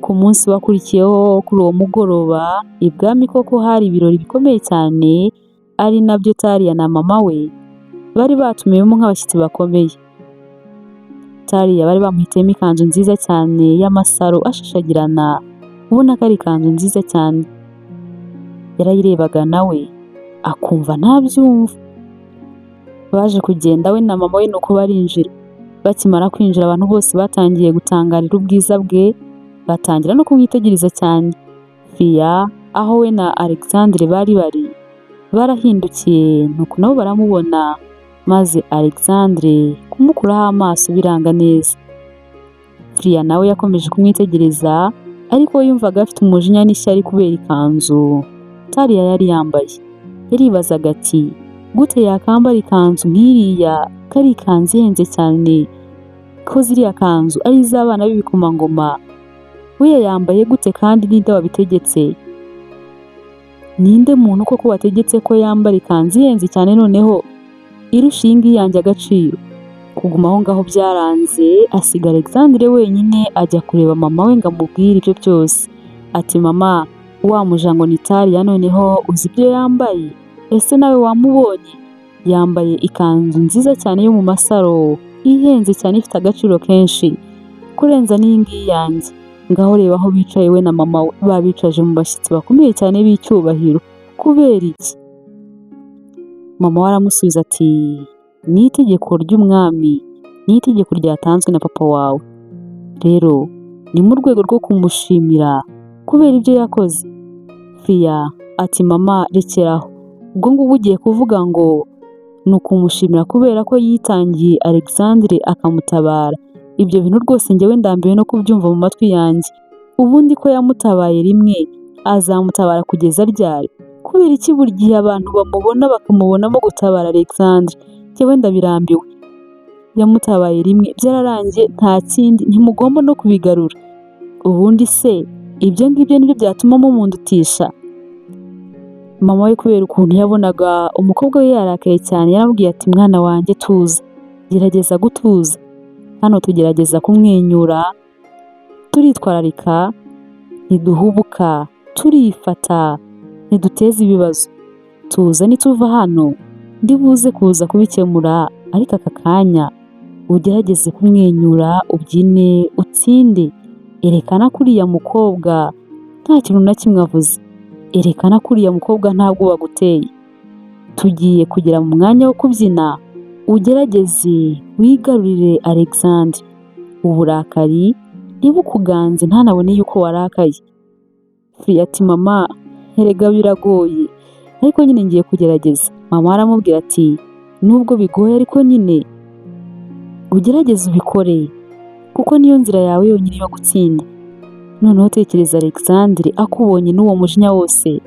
Ku munsi wakurikiyeho, kuri uwo mugoroba, ibwami koko hari ibirori bikomeye cyane, ari nabyo Tariya na mama we bari batumiwemo nk'abashyitsi bakomeye. Tariya bari bamuhitiyemo ikanzu nziza cyane y'amasaro ashashagirana, ubona ko ari ikanzu nziza cyane. Yarayirebaga nawe akumva ntabyumva. Baje kugenda we na mama we, nuko barinjira. Bakimara kwinjira, abantu bose batangiye gutangarira ubwiza bwe, batangira no kumwitegereza cyane. Fiya aho we na Alexandre bari bari barahindukiye, nuko nabo baramubona, maze Alexandre kumukuraho amaso biranga neza. Fiya nawe yakomeje kumwitegereza, ariko we yumvaga afite umujinya n'ishyari kubera ikanzu Tariya yari yambaye. Yaribazaga ati: "Gute yakambara ikanzu nk'iriya, ko ari ikanzu ihenze cyane, ko ziriya kanzu ari iz'abana b'ibikomangoma? We yayambaye gute, kandi ninde wabitegetse? Ninde muntu koko wategetse ko yambara ikanzu ihenze cyane, noneho irusha iyi ngiyi yanjye agaciro?" Kuguma aho ngaho byaranze, asiga Alexandre wenyine, ajya kureba mama we ngo amubwire ibyo byose. Ati: "Mama, wa mujango ni Tariya, noneho uzi ibyo yambaye? Ese nawe wamubonye? Yambaye ikanzu nziza cyane yo mu masaro, ihenze cyane, ifite agaciro kenshi kurenza n'iyi ngiyi yanjye. Ngaho reba aho bicaye we na mama we, babicaje mu bashyitsi bakomeye cyane b'icyubahiro. Kubera iki?" Mama we aramusubiza ati: "Ni itegeko ry'umwami, ni itegeko ryatanzwe na papa wawe. Rero ni mu rwego rwo kumushimira kubera ibyo yakoze." Fiya ati: "Mama, rekeraho, ubwo ngubwo ugiye kuvuga ngo ni ukumushimira kubera ko yitangiye Alexandre akamutabara. Ibyo bintu rwose njyewe ndambiwe no kubyumva mu matwi yanjye. Ubundi ko yamutabaye rimwe, azamutabara kugeza ryari? Kubera iki buri gihe abantu bamubona bakamubonamo gutabara Alexandre? Njyewe ndabirambiwe. Yamutabaye rimwe byararangiye, nta kindi, ntimugomba no kubigarura. Ubundi se ibyo ngibyo nibyo byatuma mumundutisha?" Mama we, kubera ukuntu yabonaga umukobwa we yarakaye cyane, yaramubwiye ati: "Mwana wanjye, tuza, gerageza gutuza. Hano tugerageza kumwenyura, turitwararika, ntiduhubuka, turifata, ntiduteze ibibazo. Tuza, nituva hano ndibuze kuza kubikemura, ariko aka kanya ugerageze kumwenyura, ubyine, utsinde. Erekana ko uriya mukobwa nta kintu na kimwe avuze. Erekana ko uriya mukobwa nta bwoba aguteye. Tugiye kugera mu mwanya wo kubyina, ugerageze wigarurire Alexandre. Uburakari ntibukuganze, ntanabone yuko warakaye." Firiya ati: "Mama, erega biragoye, ariko nyine ngiye kugerageza." Mama aramubwira ati: "Nubwo bigoye, ariko nyine ugerageze ubikore, kuko niyo nzira yawe yonyine yo gutsinda. Noneho tekereza Alexandre akubonye n'uwo mujinya wose,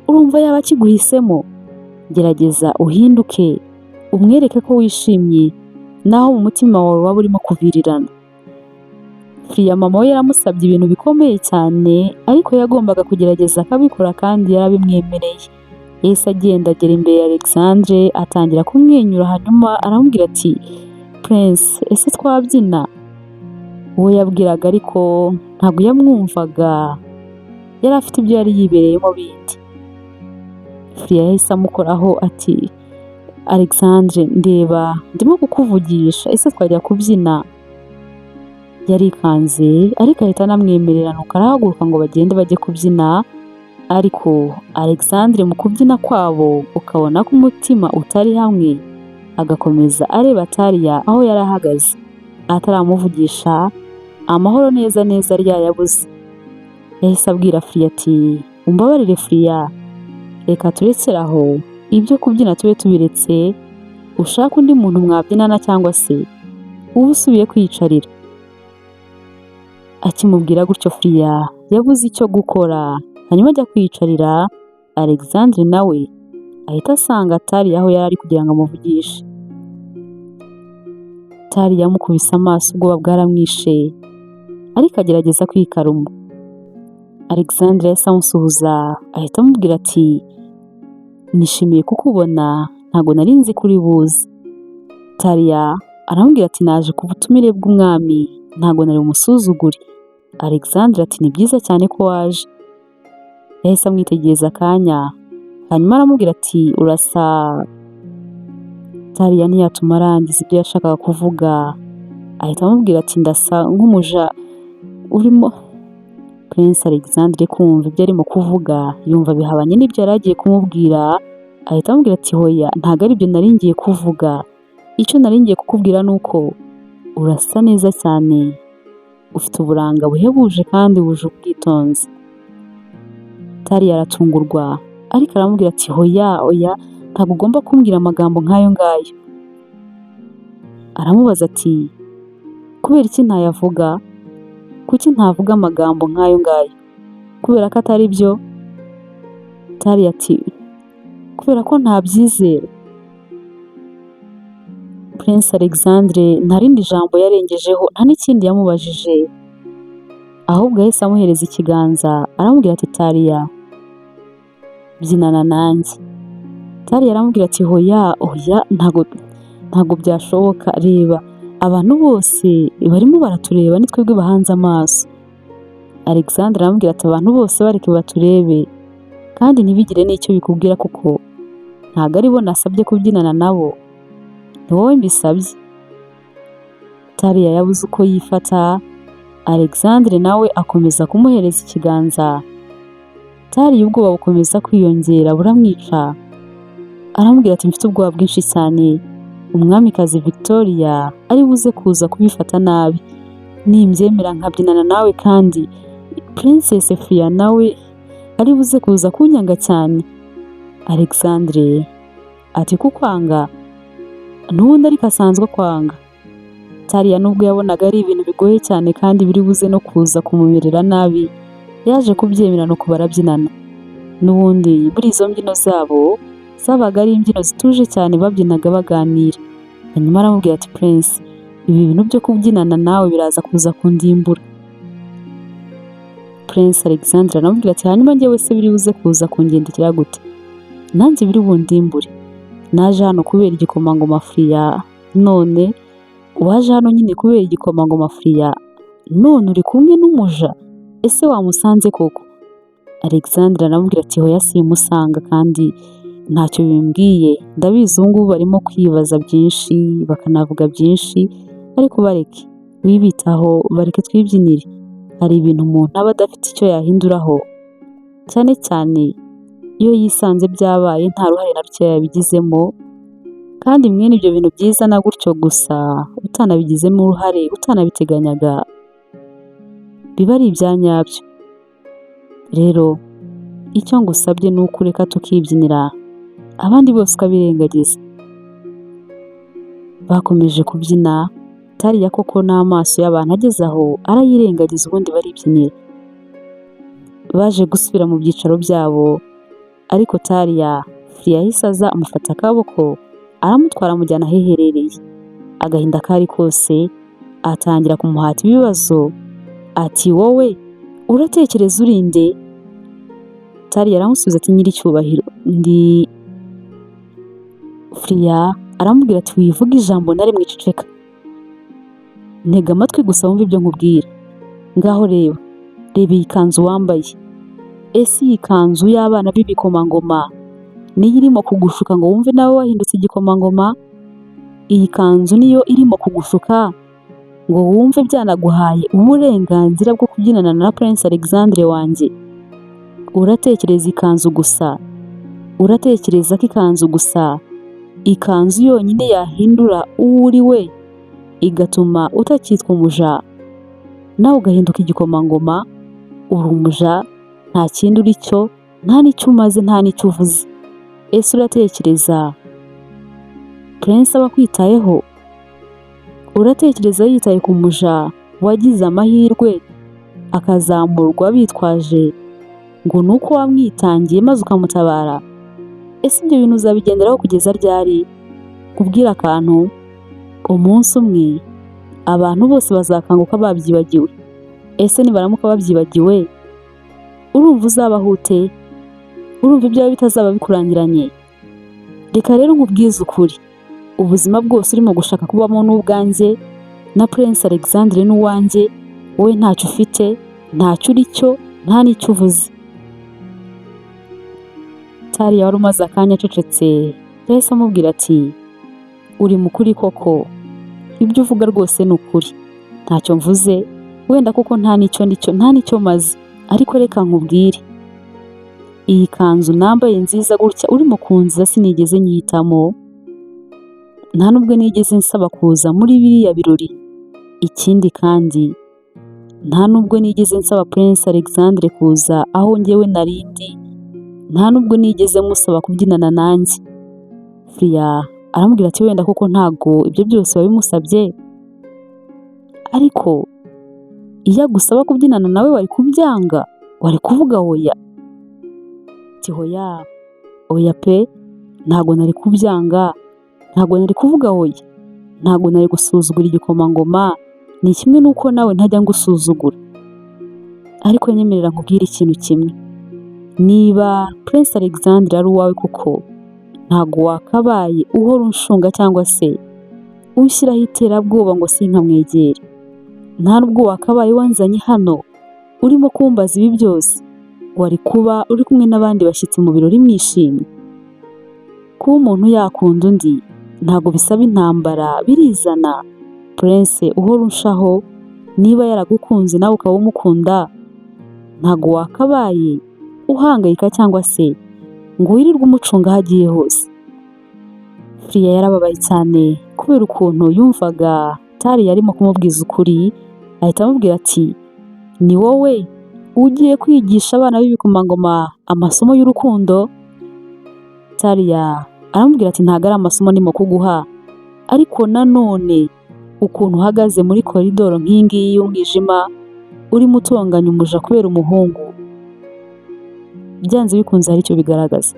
urumva yaba akiguhisemo? Gerageza uhinduke, umwereke ko wishimye naho mu mutima wawe waba urimo kuvirirana." Firiya mama we yaramusabye ibintu bikomeye cyane, ariko yagombaga kugerageza akabikora, kandi yarabimwemereye. Yahise agenda, agera imbere ya Alexandre, atangira kumwenyura, hanyuma aramubwira ati: "Prince, ese twabyina?" Uwo yabwiraga ariko ntabwo yamwumvaga, yari afite ibyo yari yibereyemo bindi. Firiya yahise amukoraho ati: "Alexandre, ndeba, ndimo kukuvugisha, ese twajya kubyina?" Yarikanze, ariko ahita anamwemerera, nuko arahaguruka ngo bagende bajye kubyina. Ariko Alexandre mu kubyina kwabo ukabona ko umutima utari hamwe, agakomeza areba Talia aho yari ahagaze ataramuvugisha. Amahoro neza neza yari yayabuze. Yahise abwira Firiya ati: "Umbabarire Firiya, reka turekere aho, ibyo kubyina tube tubiretse, ushake undi muntu mwabyinana cyangwa se ube usubiye kwiyicarira." Akimubwira gutyo, Firiya yabuze icyo gukora, hanyuma ajya kwiyicarira. Alexandre nawe ahita asanga Talia aho yari ari kugira ngo amuvugishe. Talia yamukubise amaso, ubwoba bwaramwishe, ariko agerageza kwikaruma. Alexandre yahise amusuhuza, ahita amubwira ati: "Nishimiye kukubona, ntabwo nari nzi ko uri buze." Talia aramubwira ati: "Naje ku butumire bw'umwami, ntabwo nari bumusuzugure." Alexandre ati: "Ni byiza cyane ko waje." Yahise amwitegereza akanya, hanyuma aramubwira ati: "Urasa." Talia ntiyatuma arangiza ibyo yashakaga kuvuga, ahita amubwira ati: "Ndasa nk'umuja urimo." Prince Alexandre kumva ibyo arimo kuvuga yumva bihabanye n'ibyo yari agiye kumubwira, ahita amubwira ati: "Hoya, ntabwo ari ibyo nari ngiye kuvuga. Icyo nari ngiye kukubwira ni uko urasa neza cyane, ufite uburanga buhebuje kandi wuje ubwitonzi." Talia aratungurwa, ariko aramubwira ati: "Hoya, oya, ntabwo ugomba kumbwira amagambo nk'ayo ngayo." Aramubaza ati: "Kubera iki ntayavuga? Kuki ntavuga amagambo nk'ayo ngayo? Kubera ko atari byo?" Talia ati: "Kubera ko ntabyizera." Prince Alexandre nta rindi jambo yarengejeho, nta n'ikindi yamubajije, ahubwo yahise amuhereza ikiganza, aramubwira ati: "Talia, byinana nanjye." Talia aramubwira ati: "Hoya, oya, ntabwo byashoboka. Reba, abantu bose barimo baratureba, ni twebwe bahanze amaso." Alexandre aramubwira ati: "Abantu bose bareke baturebe, kandi ntibigire n'icyo bikubwira, kuko ntabwo ari bo nasabye kubyinana nabo, ni wowe mbisabye." Talia yabuze uko yifata, Alexandre nawe akomeza kumuhereza ikiganza. Talia ubwoba bukomeza kwiyongera buramwica, aramubwira ati: "Mfite ubwoba bwinshi cyane, umwamikazi Victoria ari buze kuza kubifata nabi nimbyemera nkabyinana nawe, kandi Princess Fia nawe ari buze kuza kunyanga cyane." Alexandre ati: "Kukwanga n'ubundi ariko asanzwe akwanga." Talia nubwo yabonaga ari ibintu bigoye cyane kandi biri buze no kuza kumumerera nabi, yaje kubyemera, nuko barabyinana. N'ubundi muri izo mbyino zabo zabaga ari imbyino zituje cyane, babyinaga baganira. Hanyuma aramubwira ati: "Prince, ibi bintu byo kubyinana nawe biraza kuza kundimbura." Prince Alexandre aramubwira ati: "Hanyuma njyewe se biri buze kuza kungendekera gute?" Nanjye biri bundimbure. Naje hano kubera igikomangoma Furiya, none waje hano nyine kubera igikomangoma Furiya, none uri kumwe n'umuja? Ese wamusanze koko?" Alexandre aramubwira ati: "Hoya, simusanga kandi ntacyo bimbwiye. Ndabizi ubu ngubu barimo kwibaza byinshi, bakanavuga byinshi, ariko bareke, wibitaho, bareke twibyinire. Hari ibintu umuntu aba adafite icyo yahinduraho, cyane cyane iyo yisanze byabaye nta ruhare na rukeya yabigizemo, kandi mwene ibyo bintu byizana gutyo gusa utanabigizemo uruhare, utanabiteganyaga, biba ari ibya nyabyo. Rero icyo ngusabye ni uko ureka tukibyinira, abandi bose ukabirengagiza." Bakomeje kubyina, Tariya koko n'amaso y'abantu ageze aho arayirengagiza, ubundi baribyinira. Baje gusubira mu byicaro byabo, ariko Tariya, Furiya yahise aza amufata akaboko, aramutwara, amujyana ahiherereye. Agahinda kari kose, atangira kumuhata ibibazo ati: "Wowe uratekereza uri nde?" Tariya aramusubiza ati: "Nyiricyubahiro, ndi..." Furiya aramubwira ati: "Wivuga ijambo na rimwe, ceceka, ntega amatwi gusa wumve ibyo nkubwira. Ngaho reba, reba iyi kanzu wambaye. Ese iyi kanzu y'abana b'ibikomangoma niyo irimo kugushuka ngo wumve nawe wahindutse igikomangoma? Iyi kanzu niyo irimo kugushuka ngo wumve byanaguhaye uburenganzira bwo kubyinana na Prince Alexandre wanjye? Uratekereza ikanzu gusa, uratekereza ko ikanzu gusa, ikanzu yonyine yahindura uwo uri we, igatuma utakitwa umuja nawe ugahinduka igikomangoma? Uri umuja, nta kindi uri cyo, nta n'icyo umaze, nta n'icyo uvuze. Ese uratekereza Prince aba akwitayeho? Uratekereza yitaye ku muja wagize amahirwe akazamurwa bitwaje ngo ni uko wamwitangiye maze ukamutabara? Ese ibyo bintu uzabigenderaho kugeza ryari? Kubwira akantu, umunsi umwe abantu bose bazakanguka babyibagiwe. Ese nibaramuka babyibagiwe, urumva uzabaho ute? Urumva ibyawe bitazaba bikurangiranye? Reka rero nkubwize ukuri, ubuzima bwose urimo gushaka kubamo n'ubwanjye, na Prince Alexandre n'uwanjye. Wowe ntacyo ufite, ntacyo uri cyo, nta n'icyo uvuze." Tariya wari umaze akanya acecetse yahise amubwira ati: "Uri mukuri koko, ibyo uvuga rwose ni ukuri, ntacyo mvuze wenda kuko nta n'icyo ndicyo, nta n'icyo maze. Ariko reka nkubwire, iyi kanzu nambaye nziza gutya urimo kunziza sinigeze nyihitamo, nta nubwo nigeze nsaba kuza muri biriya birori. Ikindi kandi, nta nubwo nigeze nsaba Prince Alexandre kuza aho njyewe narindi, nta nubwo nigeze musaba kubyinana nanjye." Furiya aramubwira ati: "Wenda koko ntago ibyo byose wabimusabye, ariko iyo agusaba kubyinana nawe wari kubyanga? Wari kuvuga oya?" Ati: "Hoya, oya pe, ntago nari kubyanga, ntago nari kuvuga oya, ntago nari gusuzugura igikomangoma, ni kimwe n'uko nawe ntajya ngusuzugura. Ariko nyemerera nkubwire ikintu kimwe: niba Prince Alexandre ari uwawe koko, ntago wakabaye uhora unshunga cyangwa se unshyiraho iterabwoba ngo sinkamwegere. Nta nubwo wakabaye wanzanye hano urimo kumbaza ibi byose, wari kuba uri kumwe n'abandi bashyitsi mu birori mwishimye. Kuba umuntu yakunda undi ntabwo bisaba intambara, birizana. Prince uhora unshaho, niba yaragukunze nawe ukaba umukunda, ntabwo wakabaye uhangayika cyangwa se ngo wirirwe umucunga aho agiye hose." Furiya yarababaye cyane kubera ukuntu yumvaga Tari yarimo kumubwiza ukuri, ahita amubwira ati: "Ni wowe ugiye kwigisha abana b'ibikomangoma amasomo y'urukundo?" Tariya aramubwira ati: "Ntabwo ari amasomo ndimo kuguha, ariko nanone ukuntu uhagaze muri koridoro nk'iyi ngiyi y'umwijima, urimo utonganya umuja kubera umuhungu, byanze bikunze hari icyo bigaragaza."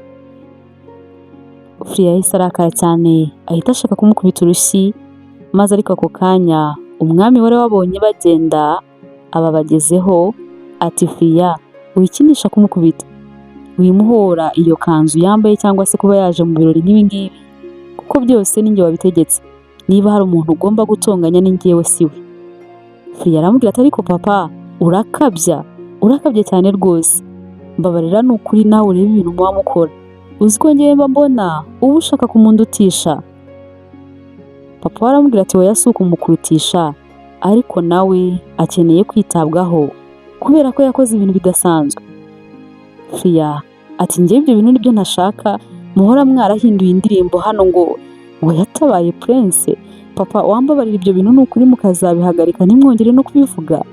Furiya yahise arakara cyane, ahita ashaka kumukubita urushyi, maze ariko ako kanya umwami wari wabonye bagenda ababagezeho ati: "Furiya, wikinisha kumukubita, Wimuhora iyo kanzu yambaye cyangwa se kuba yaje mu birori nk'ibi ngibi, kuko byose ni njye wabitegetse. Niba hari umuntu ugomba gutonganya ni njyewe, si we." Firiya aramubwira ati: "Ariko papa, urakabya, urakabya cyane rwose. Mbabarira ni ukuri, nawe urebe ibintu muba mukora. Uzi ko ngewe mba mbona uba ushaka kumundutisha?" Papa we aramubwira ati: "Oya, si ukumukurutisha, ariko nawe akeneye kwitabwaho kubera ko yakoze ibintu bidasanzwe." Fiya ati: "Ngewe ibyo bintu nibyo ntashaka, muhora mwarahinduye indirimbo hano ngo yatabaye prince. Papa, wambabarira ibyo bintu ni ukuri mukazabihagarika, ntimwongere no kubivuga."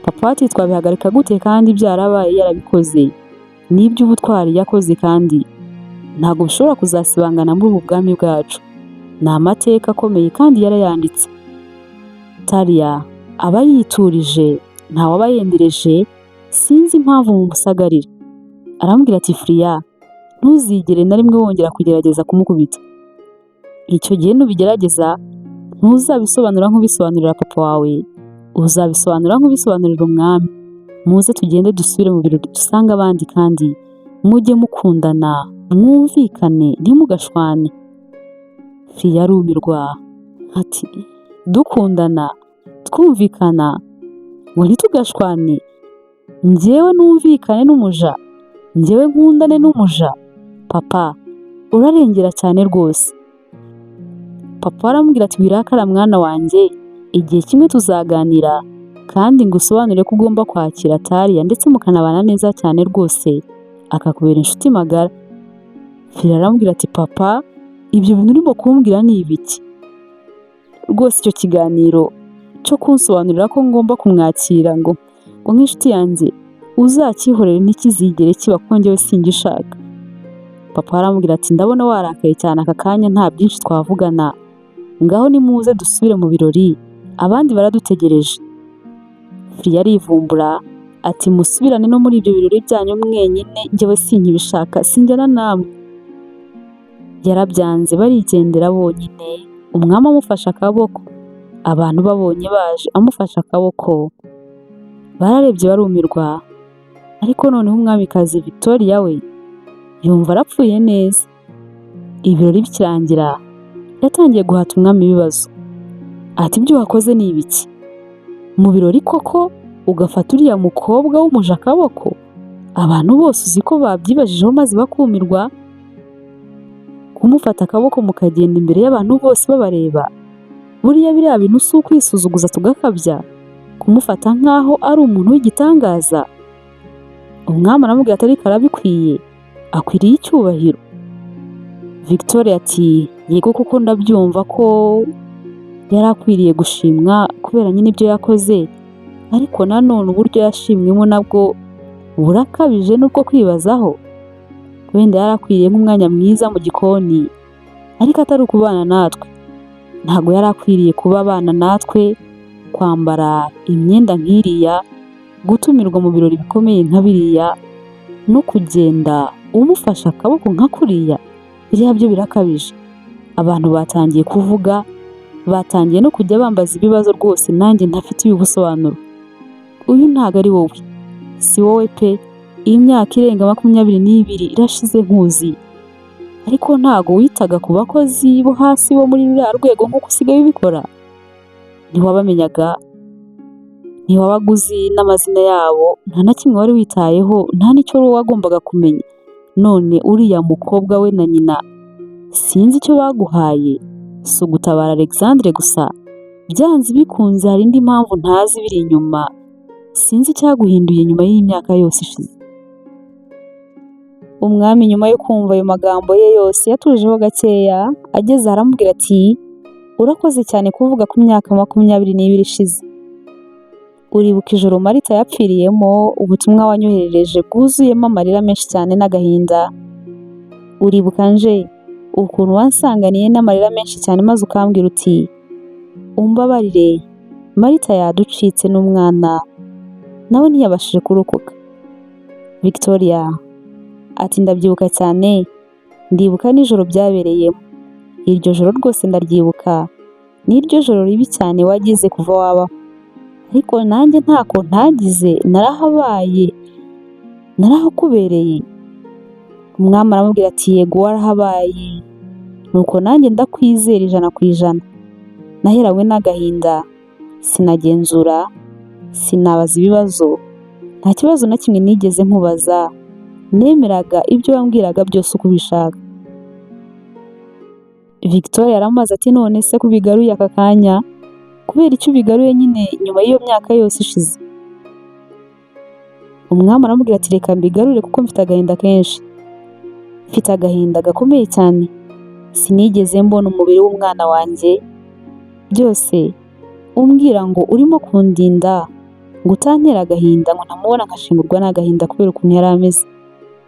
Papa ati: "Twabihagarika gute kandi byarabaye, yarabikoze? Ni iby'ubutwari yakoze kandi ntabwo bishobora kuzasibangana muri ubu bwami bwacu. Ni amateka akomeye kandi yarayanditse." Tariya aba yiturije, ntawaba yendereje, sinzi impamvu mumusagarira. Aramubwira ati: "Firiya, ntuzigere na rimwe wongera kugerageza kumukubita. Icyo gihe nubigerageza, ntuzabisobanura nk'ubisobanurira papa wawe, uzabisobanura nk'ubisobanurira umwami. Muze tugende dusubire mu birori dusange abandi, kandi mujye mukundana, mwumvikane, ntimugashwane." Fiya arumirwa ati: "Dukundana, twumvikana, ngo ntitugashwane? Njyewe numvikane n'umuja? Njyewe nkundane n'umuja? Papa, urarengera cyane rwose." Papa aramubwira ati: "Wirakara mwana wanjye, igihe kimwe tuzaganira kandi ngusobanurire ko ugomba kwakira Tariya ndetse mukanabana neza cyane rwose, akakubera inshuti magara." Fira aramubwira ati: "Papa, ibyo bintu urimo kumbwira ni ibiki rwose? Icyo kiganiro cyo kunsobanurira ko ngomba kumwakira ngo nk'inshuti yanjye, uzakihorere, ntikizigere kiba kuko njyewe singishaka." Papa aramubwira ati: "Ndabona warakaye cyane, aka kanya nta byinshi twavugana. Ngaho nimuze dusubire mu birori, abandi baradutegereje." Firiya arivumbura ati: "Musubirane no muri ibyo birori byanyu mwenyine, njyewe sinkibishaka, sinjyana namwe." Yarabyanze, barigendera bonyine, umwami amufashe akaboko. Abantu babonye baje amufashe akaboko bararebye barumirwa, ariko noneho umwamikazi Victoria we yumva arapfuye neza. Ibirori bikirangira yatangiye guhata umwami ibibazo ati: "Ibyo wakoze ni ibiki? Mu birori koko ugafata uriya mukobwa w'umuja akaboko? Abantu bose uzi ko babyibajijeho maze bakumirwa? Kumufata akaboko mukagenda imbere y'abantu bose babareba, buriya biriya bintu si ukwisuzuguza tugakabya, kumufata nk'aho ari umuntu w'igitangaza?" Umwami aramubwira ati: "Ariko arabikwiye, akwiriye icyubahiro." Victoria ati: "Yego, kuko ndabyumva ko yari akwiriye gushimwa kubera nyine ibyo yakoze, ariko nanone uburyo yashimwemo nabwo burakabije n'ubwo kwibazaho. Wenda yari akwiriye nk'umwanya mwiza mu gikoni, ariko atari ukubana natwe. Ntabwo yari akwiriye kuba abana natwe, kwambara imyenda nk'iriya, gutumirwa mu birori bikomeye nka biriya, no kugenda umufashe akaboko nka kuriya, biriya byo birakabije. Abantu batangiye kuvuga, batangiye no kujya bambaza ibibazo rwose nanjye ntafitiye ubusobanuro. Uyu ntabwo ari wowe, si wowe pe! Imyaka irenga 22 irashize nkuzi, ariko ntago witaga ku bakozi bo hasi bo muri ruriya rwego nk'uko usigaye ubikora. Ntiwabamenyaga, ntiwabaga uzi n'amazina yabo, nta na kimwe wari witayeho, nta n'icyo wagombaga kumenya. None uriya mukobwa we na nyina sinzi icyo baguhaye, si ugutabara Alexandre gusa, byanze bikunze hari indi mpamvu ntazi ibiri inyuma, sinzi icyaguhinduye nyuma y'imyaka yose ishize." Umwami nyuma yo kumva ayo magambo ye yose yatujeho gakeya, ageze aho aramubwira ati: "Urakoze cyane kuvuga ku myaka 22 ishize. Uribuka ijoro Marita yapfiriyemo, ubutumwa wanyoherereje bwuzuyemo amarira menshi cyane n'agahinda? Uribuka nje ukuntu wansanganiye n'amarira menshi cyane maze ukambwira uti: 'Umbabarire, Marita yaducitse n'umwana nawe ntiyabashije kurokoka'?" Victoria ati: "Ndabyibuka cyane, ndibuka nijoro byabereyemo. Iryo joro rwose ndaryibuka, niryo joro ribi cyane wagize kuva wabaho. Ariko nanjye ntako ntagize, narahabaye, narahakubereye. Umwami aramubwira ati: "Yego, warahabaye, nuko nanjye ndakwizera 100%. Naheranywe n'agahinda, sinagenzura, sinabaza ibibazo, nta kibazo na kimwe nigeze nkubaza, nemeraga ibyo wambwiraga byose uko ubishaka." Victoria aramubaza ati: "None se ko ubigaruye aka kanya, kubera icyo ubigaruye nyine nyuma y'iyo myaka yose ishize?" Umwami aramubwira ati: "Reka mbigarure kuko mfite agahinda kenshi, mfite agahinda gakomeye cyane. Sinigeze mbona umubiri w'umwana wanjye. Byose umbwira ngo urimo kundinda ngo utantera agahinda, ngo ntamubona nkashengurwa n'agahinda kubera ukuntu yari ameze.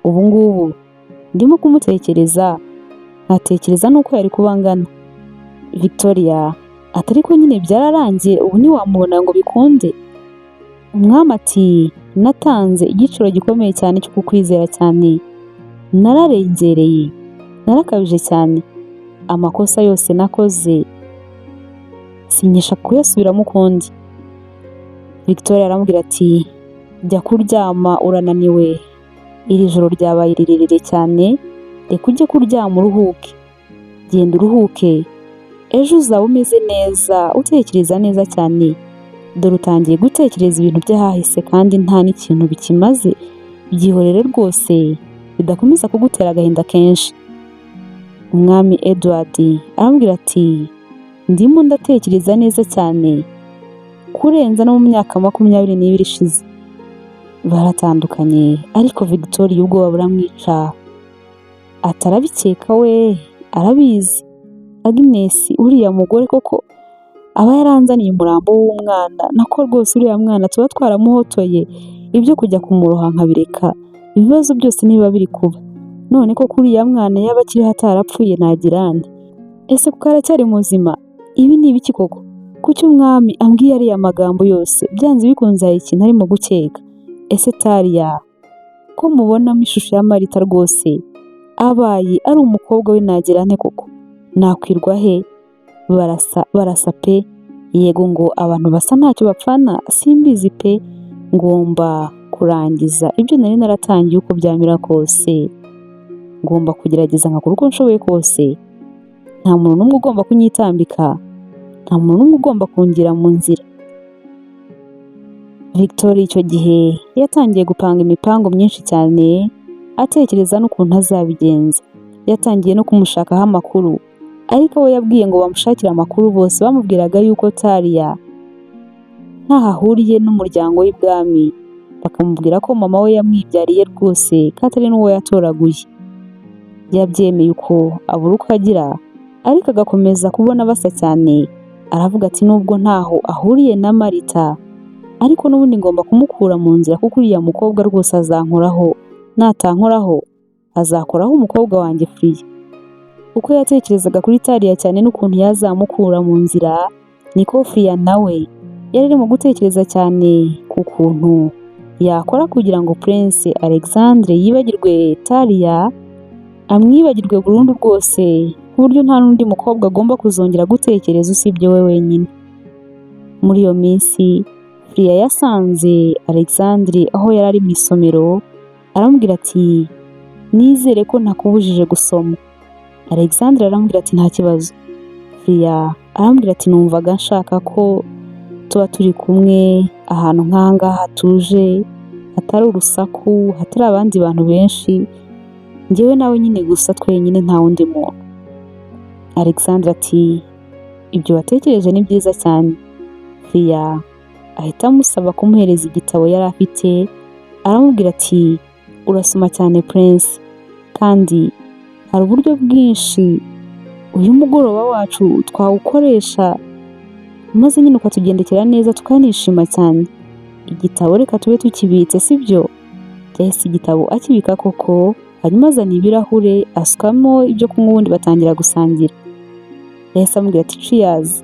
Ubu ngubu ndimo kumutekereza, nkatekereza n'uko yari kuba angana." Victoria ati: "Ariko nyine byararangiye, ubu ntiwamubona ngo bikunde." Umwami ati: "Natanze igiciro gikomeye cyane cyo kukwizera cyane, nararengereye, narakabije cyane. Amakosa yose nakoze sinkishaka kuyasubiramo ukundi." Victoria aramubwira ati: "Jya kuryama, urananiwe, iri joro ryabaye rirerire cyane, reka ujye kuryama uruhuke. Genda uruhuke, ejo uzaba umeze neza, utekereza neza cyane. Dore utangiye gutekereza ibintu by'ahahise kandi nta n'ikintu bikimaze. Byihorere rwose, bidakomeza kugutera agahinda kenshi." Umwami Edward aramubwira ati: "Ndimo ndatekereza neza cyane kurenza no mu myaka 22 ishize." Baratandukanye, ariko Victoria ubwoba buramwica, atarabikeka we arabizi. Agnes, uriya mugore koko aba yaranzaniye umurambo w'umwana, nako rwose uriya mwana tuba twaramuhotoye, ibyo kujya kumuroha nkabireka, ibibazo byose nibiba biri kuba. None koko uriya mwana yaba akiriho atarapfuye nagira nte? Ese kuko aracyari muzima? Ibi ni ibiki koko? Kuki umwami ambwiye ariya magambo yose? Byanze bikunze hari ikintu arimo gukeka. Ese Tariya ko mubonamo ishusho ya Marita rwose, abaye ari umukobwa we nagira nte koko? Nakwirwa he? Barasa, barasa pe. Yego, ngo abantu basa ntacyo bapfana, simbizi pe. Ngomba kurangiza ibyo nari naratangiye uko byamera kose. Ngomba kugerageza nkakora uko nshoboye kose. Nta muntu n'umwe ugomba kunyitambika, nta muntu n'umwe ugomba kungira mu nzira." Victoria icyo gihe yatangiye gupanga imipango myinshi cyane, atekereza n'ukuntu azabigenza. Yatangiye no kumushakaho amakuru, ariko abo yabwiye ngo bamushakire amakuru bose bamubwiraga yuko Tariya ntaho ahuriye n'umuryango w'ibwami, bakamubwira ko mama we yamwibyariye rwose, ko atari n'uwo yatoraguye. Yabyemeye uko, abura uko agira, ariko agakomeza kubona basa cyane. Aravuga ati: "Nubwo ntaho ahuriye na Marita, ariko n'ubundi ngomba kumukura mu nzira, kuko uriya mukobwa rwose azankoraho, natankoraho azakoraho umukobwa wanjye Furiya." Uko yatekerezaga kuri Tariya cyane n'ukuntu yazamukura mu nzira, niko Furiya nawe yari arimo gutekereza cyane ku kuntu yakora kugira ngo Prince Alexandre yibagirwe Tariya, amwibagirwe burundu rwose, ku buryo nta n'undi mukobwa agomba kuzongera gutekereza usibye we wenyine. Muri iyo minsi Furiya yasanze Alexandre aho yari ari mu isomero, aramubwira ati: "Nizere ko ntakubujije gusoma." Alexandre aramubwira ati: "Nta kibazo." Furiya aramubwira ati: "Numvaga nshaka ko tuba turi kumwe ahantu nk'aha ngaha hatuje, hatari urusaku, hatari abandi bantu benshi, njyewe nawe nyine gusa twenyine, nta wundi muntu." Alexandre ati: "Ibyo watekereje ni byiza cyane." Fia ahita amusaba kumuhereza igitabo yari afite, aramubwira ati: "Urasoma cyane Prince, kandi hari uburyo bwinshi uyu mugoroba wacu twawukoresha maze nyine ukatugendekera neza tukanishima cyane. Igitabo reka tube tukibitse, sibyo?" Yahise igitabo akibika koko, hanyuma azana ibirahure asukamo ibyo kunywa, ubundi batangira gusangira. Yahise amubwira ati: "Cheers,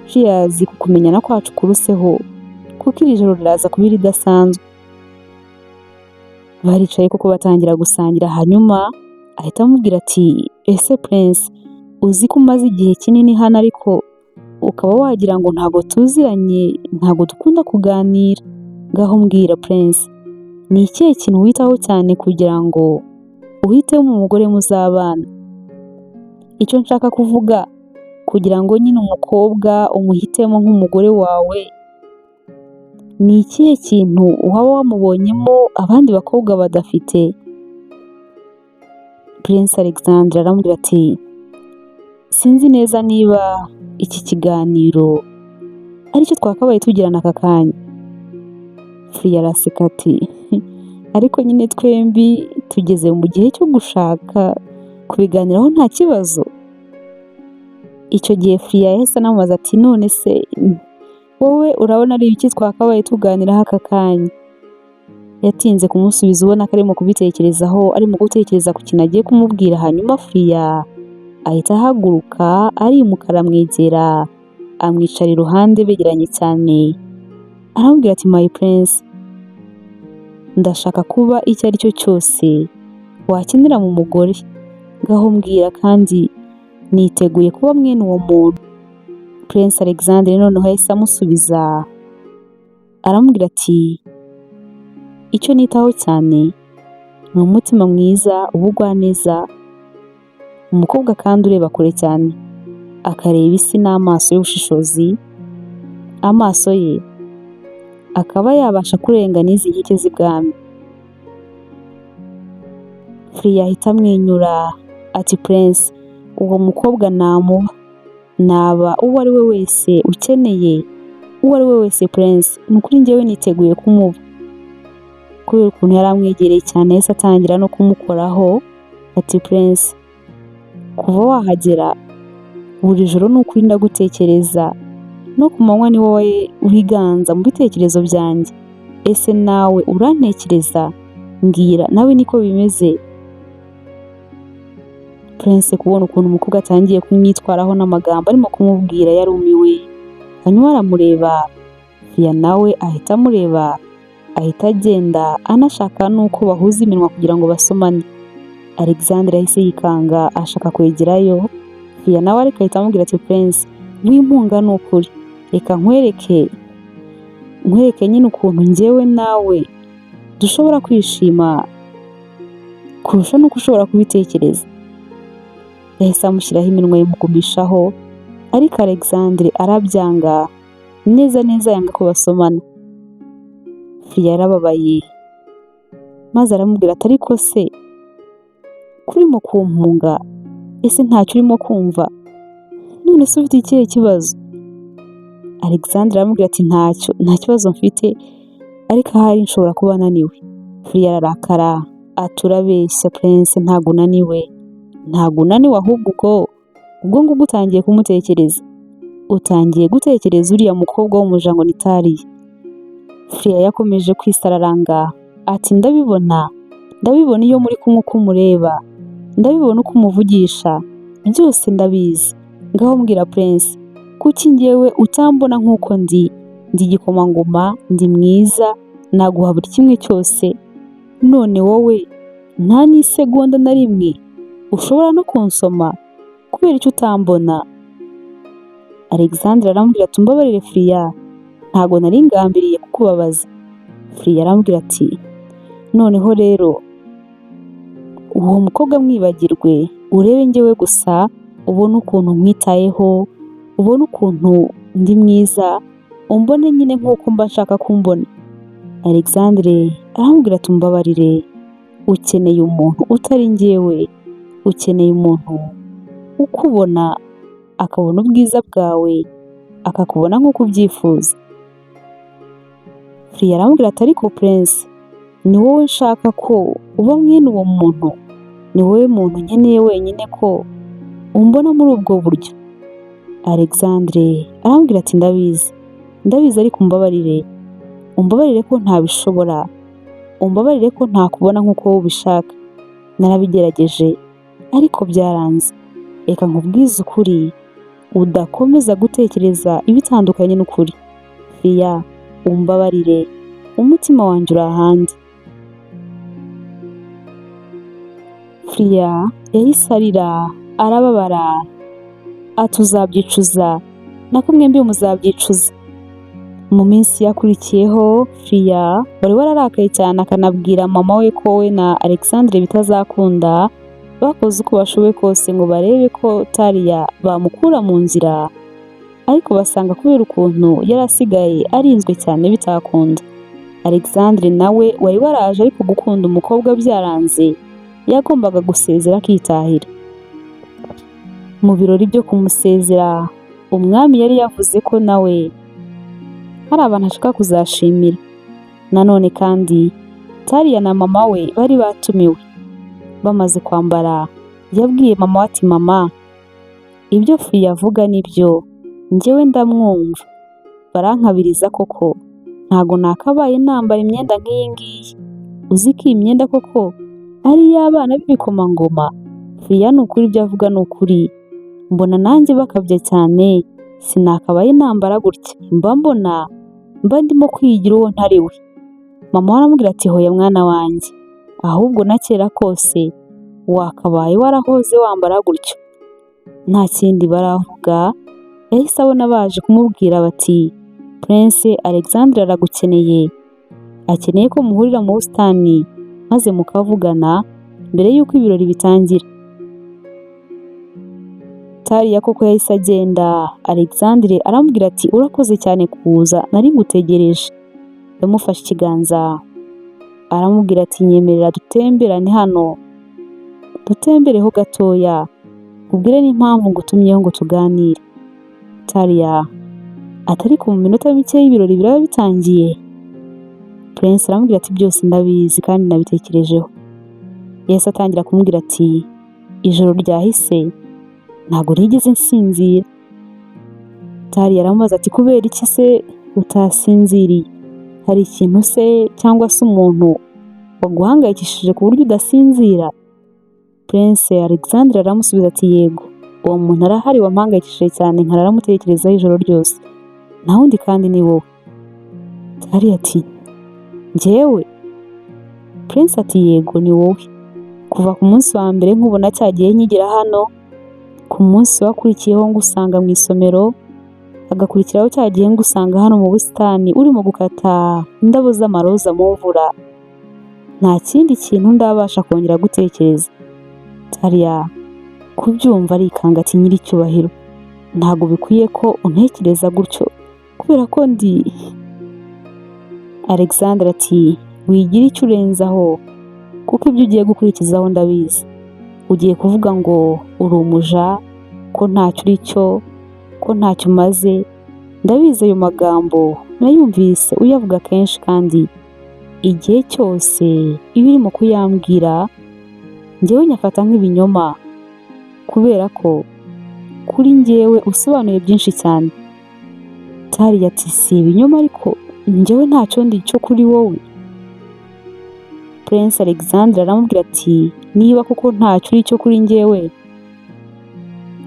cheers ku kumenyana kwacu kuruseho, kuko iri joro riraza kuba iridasanzwe." Baricaye koko batangira gusangira, hanyuma ahita amubwira ati: "Ese Prince, uzi ko umaze igihe kinini hano ariko ukaba wagira ngo ntabwo tuziranye, ntabwo dukunda kuganira? Ngaho mbwira Prince, ni ikihe kintu witaho cyane kugira ngo uhitemo umugore muzabana? Icyo nshaka kuvuga, kugira ngo nyine umukobwa umuhitemo nk'umugore wawe, ni ikihe kintu waba wamubonyemo abandi bakobwa badafite? Prince Alexandre aramubwira ati: "Sinzi neza niba iki kiganiro aricyo twakabaye tugirana aka kanya." Fia araseka ati: "Ariko nyine twembi tugeze mu gihe cyo gushaka, kubiganiraho nta kibazo." Icyo gihe Fia yahise anamubaza ati: "None se wowe urabona ari ibiki twakabaye tuganiraho aka kanya?" Yatinze kumusubiza, ubona ko arimo kubitekerezaho, arimo gutekereza ku kintu agiye kumubwira. Hanyuma Fia ahita ahaguruka, arimuka, aramwegera, amwicara iruhande begeranye cyane, aramubwira ati: "My prince, ndashaka kuba icyo ari cyo cyose wakenera mu mugore. Ngaho mbwira, kandi niteguye kuba mwene uwo muntu." Prince Alexandre noneho yahise amusubiza, aramubwira ati: "Icyo nitaho cyane ni umutima mwiza, ubugwaneza, umukobwa kandi ureba kure cyane, akareba isi n'amaso y'ubushishozi, amaso ye akaba yabasha kurenga n'izi nkike z'ibwami." Fia ahita amwenyura ati: "Prince, uwo mukobwa namuba, naba uwo ari we wese ukeneye, uwo ari we wese Prince, ni ukuri njyewe niteguye kumuba." Kubera ukuntu yari amwegereye cyane, yahise atangira no kumukoraho, ati: "Prince, kuva wahagera buri joro ni ukuri ndagutekereza, no ku manywa ni wowe wiganza mu bitekerezo byanjye. Ese nawe urantekereza? Mbwira, nawe niko bimeze?" Prince kubona ukuntu umukobwa atangiye kumwitwaraho n'amagambo arimo kumubwira yarumiwe, hanyuma aramureba. Fia nawe ahita amureba, ahita agenda anashaka n'uko bahuza iminwa kugira ngo basomane. Alexandre yahise yikanga, ashaka kwegerayo Fia nawe, ariko ahita amubwira ati: "Prince, wimpunga, ni ukuri reka nkwereke, nkwereke nyine ukuntu njyewe nawe dushobora kwishima kurusha n'uko ushobora kubitekereza." Yahise amushyiraho iminwa, yimugumishaho, ariko Alexandre arabyanga neza neza, yanga ko basomana. Fia yarababaye, maze aramubwira ati: "Ariko se kurimo kumpunga, ese ntacyo urimo kumva? None se ufite ikihe kibazo?" Alexandre aramubwira ati: "Ntacyo, nta kibazo mfite, ariko ahari nshobora kuba ananiwe." Fia ararakara ati: "Urabeshya Prince, ntabwo unaniwe, ntabwo unaniwe, ahubwo ubwo ngubwo utangiye kumutekereza, utangiye gutekereza uriya mukobwa w'umuja ngo ni Tariya." Fia yakomeje kwisararanga ati: "Ndabibona, ndabibona iyo muri kumwe uko umureba, ndabibona uko umuvugisha, byose ndabizi. Ngaho mbwira Prince, kuki njyewe utambona nk'uko ndi? Ndi igikomangoma, ndi mwiza, naguha buri kimwe cyose, none wowe nta n'isegonda na rimwe ushobora no kunsoma. Kubera icyo utambona?" Alexandre aramubwira ati: "Umbabarire Fia, ntabwo nari ngambiriye kukubabaza." Fia aramubwira ati: "Noneho rero uwo mukobwa mwibagirwe, urebe njyewe gusa, ubone ukuntu nkwitayeho, ubone ukuntu ndi mwiza, umbone nyine nk'uko mba nshaka kumbona." Alexandre aramubwira ati: "Umbabarire, ukeneye umuntu utari njyewe, ukeneye umuntu ukubona, akabona ubwiza bwawe, akakubona nk'uko ubyifuza." Fia aramubwira ati: "Ariko Prince, ni wowe nshaka ko uba mwene uwo muntu, ni wowe muntu nkeneye wenyine ko umbona muri ubwo buryo." Alexandre aramubwira ati: "Ndabizi, ndabizi, ariko umbabarire, umbabarire ko ntabishobora, umbabarire ko ntakubona nk'uko wowe ubishaka. Narabigerageje ariko byaranze. Reka nkubwize ukuri, udakomeza gutekereza ibitandukanye n'ukuri. Fia, umbabarire, umutima wanjye uri ahandi." Fia yahise arira, arababara, ati: "Uzabyicuza, nako mwembi muzabyicuza." Mu minsi yakurikiyeho, Fia wari wararakaye cyane akanabwira mama we ko we na Alexandre bitazakunda, bakoze uko bashoboye kose ngo barebe ko Talia bamukura mu nzira, ariko basanga kubera ukuntu yari asigaye arinzwe cyane bitakunda. Alexandre nawe wari waraje ariko gukunda umukobwa byaranze, yagombaga gusezera akitahira. Mu birori byo kumusezera, umwami yari yavuze ko nawe hari abantu ashaka kuzashimira. Nanone kandi Talia na mama we bari batumiwe. Bamaze kwambara, yabwiye mama we ati: "Mama, ibyo Fia avuga nibyo, njyewe ndamwumva, barankabiriza koko, ntago nakabaye nambara imyenda nk'iyi ngiyi. Uzi ko iyi myenda koko ari iy'abana b'ibikomangoma? Fia ni ukuri ibyo avuga ni ukuri, mbona nanjye bakabya cyane, sinakabaye nambara gutya, mba mbona mba ndimo kwigira uwo ntari we." Mama we aramubwira ati: "Hoya mwana wanjye, ahubwo na kera kose wakabaye warahoze wambara gutyo." Nta kindi baravuga, yahise abona baje kumubwira bati: "Prince Alexandre aragukeneye, akeneye ko muhurira mu busitani maze mukavugana mbere y'uko ibirori bitangira." Talia koko yahise agenda, Alexandre aramubwira ati: "Urakoze cyane kuza, nari ngutegereje." Yamufashe ikiganza aramubwira ati: "Nyemerera dutemberane hano, dutembereho gatoya, nkubwire n'impamvu ngutumyeho ngo tuganire." Talia ati: "Ariko mu minota mike y'ibirori biraba bitangiye." Prince aramubwira ati: "Byose ndabizi kandi nabitekerejeho." Yahise atangira kumubwira ati: "Ijoro ryahise ntabwo nigeze nsinzira." Talia aramubaza ati: "Kubera iki se utasinziriye? Hari ikintu se cyangwa se umuntu waguhangayikishije ku buryo udasinzira?" Prince Alexandre aramusubiza ati: "Yego, uwo muntu arahari wampangayikishije cyane, nkararamutekerezaho ijoro ryose. Nta wundi kandi ni wowe." Talia ati: "Njyewe?" Prince ati: "Yego, ni wowe. Kuva ku munsi wa mbere nkubona cya gihe nkigera hano, ku munsi wakurikiyeho ngusanga mu isomero, hagakurikiraho cya gihe ngusanga hano mu busitani urimo gukata indabo z'amaroza mu mvura, nta kindi kintu ndabasha kongera gutekereza." Talia kubyumva arikanga ati: "Nyiricyubahiro, ntabwo bikwiye ko untekereza gutyo kubera ko ndi." Alexandre ati: "Wigira icyo urenzaho kuko ibyo ugiye gukurikizaho ndabizi. Ugiye kuvuga ngo uri umuja, ko ntacyo uri cyo, ko ntacyo umaze. Ndabizi, ayo magambo nayumvise uyavuga kenshi, kandi igihe cyose iyo urimo kuyambwira njyewe nyafata nk'ibinyoma kubera ko kuri njyewe usobanuye byinshi cyane." Talia ati: "Si ibinyoma, ariko njyewe ntacyo ndi cyo kuri wowe." Prince Alexandre aramubwira ati: "Niba koko ntacyo uri cyo kuri njyewe,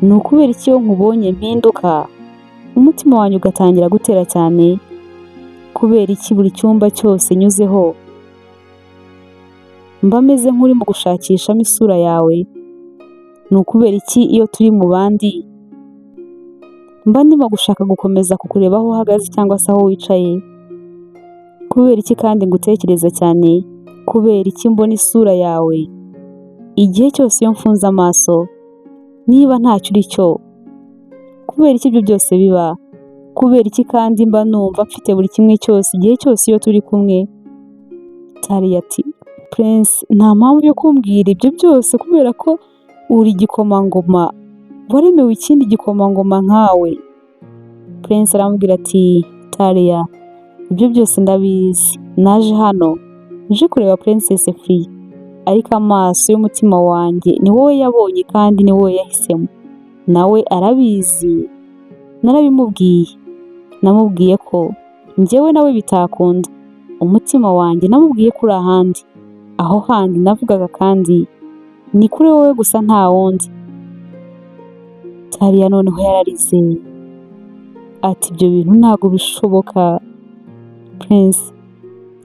ni ukubera iki iyo nkubonye mpinduka, umutima wanjye ugatangira gutera cyane? Kubera iki buri cyumba cyose nyuzeho mba meze nk'urimo gushakishamo isura yawe? Ni ukubera iki iyo turi mu bandi mba ndimo gushaka gukomeza kukureba aho uhagaze cyangwa se aho wicaye? Kubera iki kandi ngutekereza cyane? Kubera iki mbona isura yawe igihe cyose iyo mfunze amaso? Niba ntacyo uri cyo, kubera iki ibyo byose biba? Kubera iki kandi mba numva mfite buri kimwe cyose igihe cyose iyo turi kumwe?" Talia ati: "Prince, nta mpamvu yo kumbwira ibyo byose kubera ko uri igikomangoma waremewe ikindi gikomangoma nkawe." Prince aramubwira ati: "Talia, ibyo byose ndabizi. Naje hano nje kureba Princess Free, ariko amaso y'umutima wanjye ni wowe yabonye kandi ni wowe yahisemo. Nawe arabizi, narabimubwiye. Namubwiye ko njyewe nawe bitakunda. Umutima wanjye namubwiye ko uri ahandi. Aho handi navugaga kandi ni kuri wowe gusa, nta wundi." Talia noneho yararize ati: "Ibyo bintu ntabwo bishoboka Prince,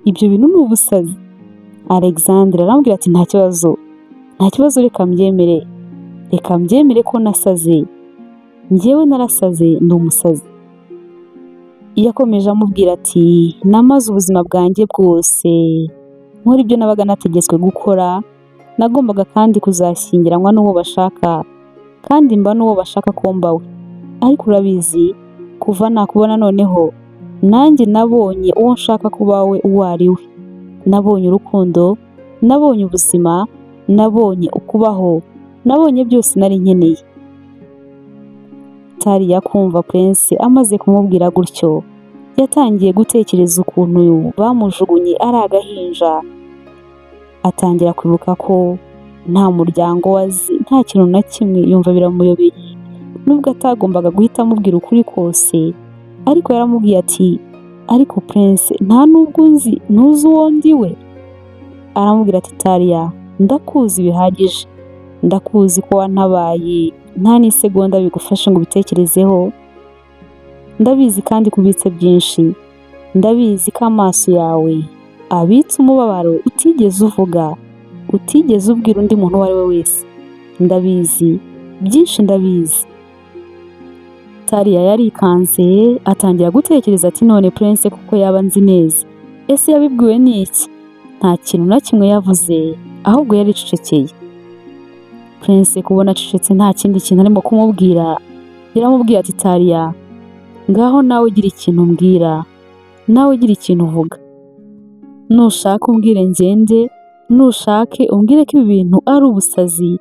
ibyo bintu ni ubusazi." Alexandre aramubwira ati: "Nta kibazo, nta kibazo, reka mbyemere, reka mbyemere ko nasaze. Njyewe narasaze, ndi umusazi." Yakomeje amubwira ati: "Namaze ubuzima bwanjye bwose nkora ibyo nabaga nategetswe gukora, nagombaga kandi kuzashyingiranwa n'uwo bashaka, kandi mba n'uwo bashaka ko mba we. Ariko urabizi, kuva nakubona noneho nanjye nabonye uwo nshaka kuba we uwo ari we. Nabonye urukundo, nabonye ubuzima, nabonye ukubaho, nabonye byose nari nkeneye." Talia kumva Prince amaze kumubwira gutyo, yatangiye gutekereza ukuntu bamujugunye ari agahinja, atangira kwibuka ko nta muryango we azi, nta kintu na kimwe, yumva biramuyobeye. Nubwo atagombaga guhita amubwira ukuri kose, ariko yaramubwiye ati: "Ariko Prince, nta nubwo unzi, ntuzi uwo ndi we?" Aramubwira ati: "Talia, ndakuzi bihagije, ndakuzi ko wantabaye nta n'isegonda bigufashe ngo ubitekerezeho. Ndabizi kandi ko ubitse byinshi, ndabizi ko amaso yawe abitse umubabaro utigeze uvuga, utigeze ubwira undi muntu uwo ari we wese. Ndabizi byinshi, ndabizi." Talia yarikanze, atangira gutekereza ati: "None Prince kuko yaba nzi neza, ese yabibwiwe n'iki?" Nta kintu na kimwe yavuze, ahubwo yaricecekeye. Prince kubona acecetse nta kindi kintu arimo kumubwira, yaramubwiye ati: "Talia, ngaho nawe ugira ikintu umbwira, nawe ugira ikintu uvuga. Nushaka umbwire ngende, nushake umbwire ko ibi bintu ari ubusazi,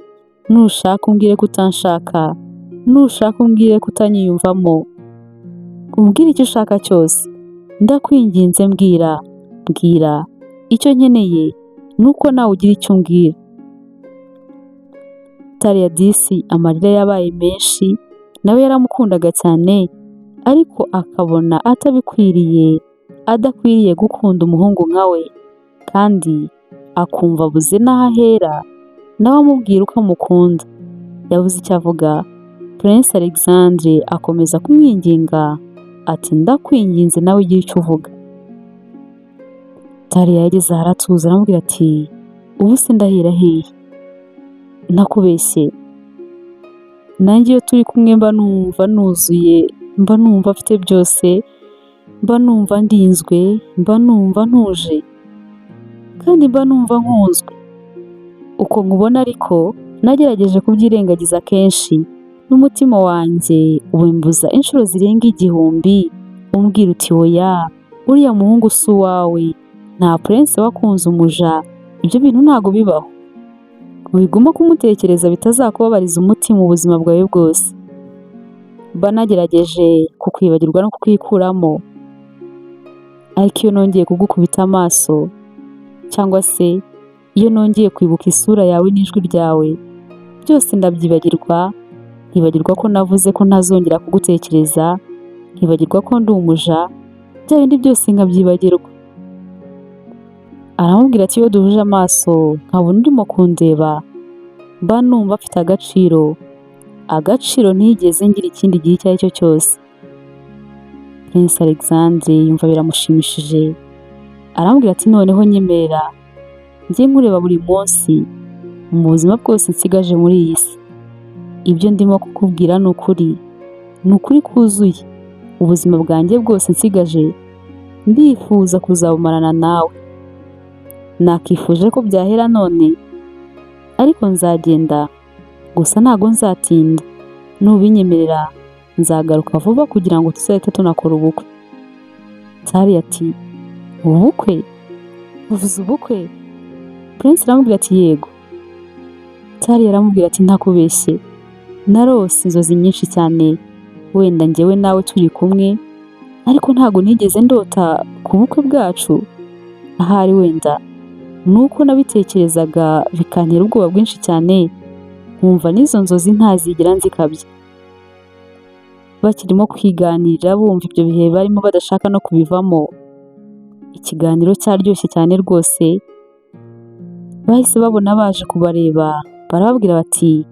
nushaka umbwire ko utanshaka, nushaka umbwire ko utanyiyumvamo, umbwire icyo ushaka cyose. Ndakwinginze mbwira, mbwira, icyo nkeneye ni uko nawe ugira icyo umbwira." Talia disi amarira yabaye menshi, nawe yaramukundaga cyane, ariko akabona atabikwiriye, adakwiriye gukunda umuhungu nka we, kandi akumva abuze n'aho ahera nawe amubwira uko amukunda. Yabuze icyo avuga. Prince Alexandre akomeza kumwinginga ati: "Ndakwinginze, nawe ugire icyo uvuga." Talia yageze aho aratuza, aramubwira ati: "Ubu se ndahera hehe? Ntakubeshye, nanjye iyo turi kumwe mba numva nuzuye, mba numva mfite byose, mba numva ndinzwe, mba numva ntuje, kandi mba numva nkunzwe. Uko nkubona ariko nagerageje kubyirengagiza kenshi, n'umutima wanjye ubimbuza inshuro zirenga 1000, umbwira uti: 'Oya, uriya muhungu si uwawe, nta prince wakunze umuja, ibyo bintu ntabwo bibaho. Wiguma kumutekereza bitazakubabariza umutima ubuzima bwawe bwose.' Mba nagerageje kukwibagirwa no kukwikuramo, ariko iyo nongeye kugukubita amaso, cyangwa se iyo nongeye kwibuka isura yawe n'ijwi ryawe, byose ndabyibagirwa, nkibagirwa ko navuze ko ntazongera kugutekereza, nkibagirwa ko ndi umuja, bya bindi byose nkabyibagirwa." Aramubwira ati: "Iyo duhuje amaso nkabona urimo kundeba, mba numva mfite agaciro, agaciro ntigeze ngira ikindi gihe icyo ari cyo cyose." Prince Alexandre yumva biramushimishije, aramubwira ati: "Noneho nyemerera njye nkureba buri munsi mu buzima bwose nsigaje muri iyi si. Ibyo ndimo kukubwira ni ukuri, ni ukuri kuzuye. Ubuzima bwanjye bwose nsigaje ndifuza kuzabumarana nawe. Nakifuje ko byahera none, ariko nzagenda, gusa ntago nzatinda. Nubinyemerera nzagaruka vuba kugira ngo tuzahite tunakora ubukwe." Talia ati: "Ubukwe? Uvuze ubukwe?" Prince aramubwira ati: "Yego." Talia aramubwira ati: "Ntakubeshye, narose inzozi nyinshi cyane, wenda njyewe nawe turi kumwe, ariko ntabwo nigeze ndota ku bukwe bwacu. Ahari wenda ni uko nabitekerezaga bikantera ubwoba bwinshi cyane, nkumva n'izo nzozi ntazigera nzikabya." Bakirimo kwiganirira, bumva ibyo bihe barimo badashaka no kubivamo, ikiganiro cyaryoshye cyane rwose, bahise babona baje kubareba, barababwira bati: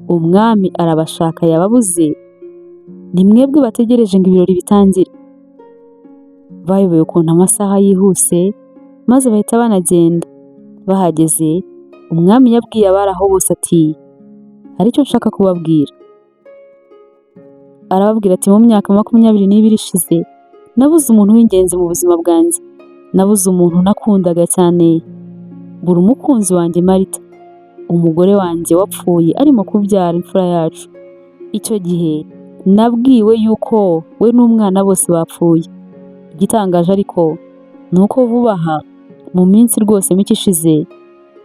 "Umwami arabashaka yababuze, ni mwebwe bategereje ngo ibirori bitangire." Bayobewe ukuntu amasaha yihuse, maze bahita banagenda. Bahageze, umwami yabwiye abari aho bose ati: "Hari icyo nshaka kubabwira." Arababwira ati: "Mu myaka 22 ishize Nabuze umuntu w'ingenzi mu buzima bwanjye, nabuze umuntu nakundaga cyane, mbura umukunzi wanjye Marita, umugore wanjye wapfuye arimo kubyara imfura yacu. Icyo gihe nabwiwe yuko we n'umwana bose bapfuye. Igitangaje ariko ni uko vuba aha mu minsi rwose mike ishize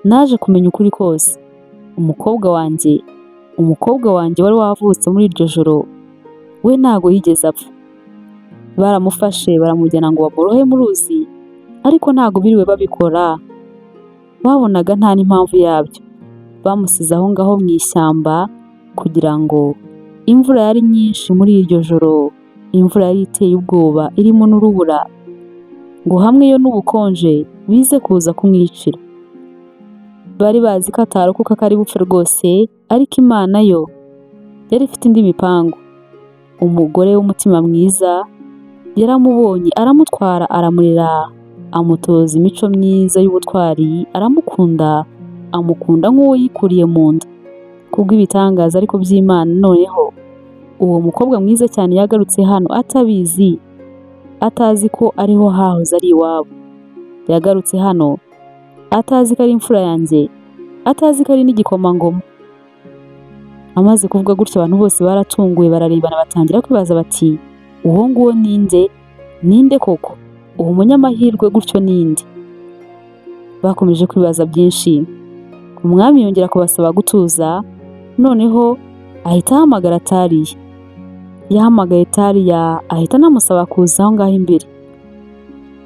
naje kumenya ukuri kose. Umukobwa wanjye wari wavutse muri iryo joro we ntago yigeze apfa. Baramufashe baramujyana ngo bamurohe mu ruzi, ariko ntago biriwe babikora, babonaga nta n'impamvu yabyo. Bamusize aho ngaho mu ishyamba kugira ngo imvura yari nyinshi muri iryo joro, imvura yari iteye ubwoba irimo n'urubura, ngo hamwe yo n'ubukonje bize kuza kumwicira. Bari bazi ko atarokoka ko ari bupfe rwose, ariko Imana yo yari ifite indi mipango. Umugore w'umutima mwiza yaramubonye aramutwara aramurera, amutoza imico myiza y'ubutwari, aramukunda, amukunda nk'uwo yikuriye mu nda. Kubw'ibitangaza ariko by'Imana noneho uwo mukobwa mwiza cyane yagarutse hano atabizi, atazi ko ariho hahoze ari iwabo. Yagarutse hano atazi ko ari imfura yanjye, atazi ko ari n'igikomangoma. Amaze kuvuga gutyo abantu bose baratunguwe, bararebana batangira kwibaza bati: "Uwo nguwo ninde? Ninde koko? Uwo munyamahirwe gutyo ninde?" Bakomeje kwibaza byinshi. Umwami yongera kubasaba gutuza, noneho ahita ahamagara Tariya. Yahamagaye Tariya ahita anamusaba kuza aho ngaho imbere.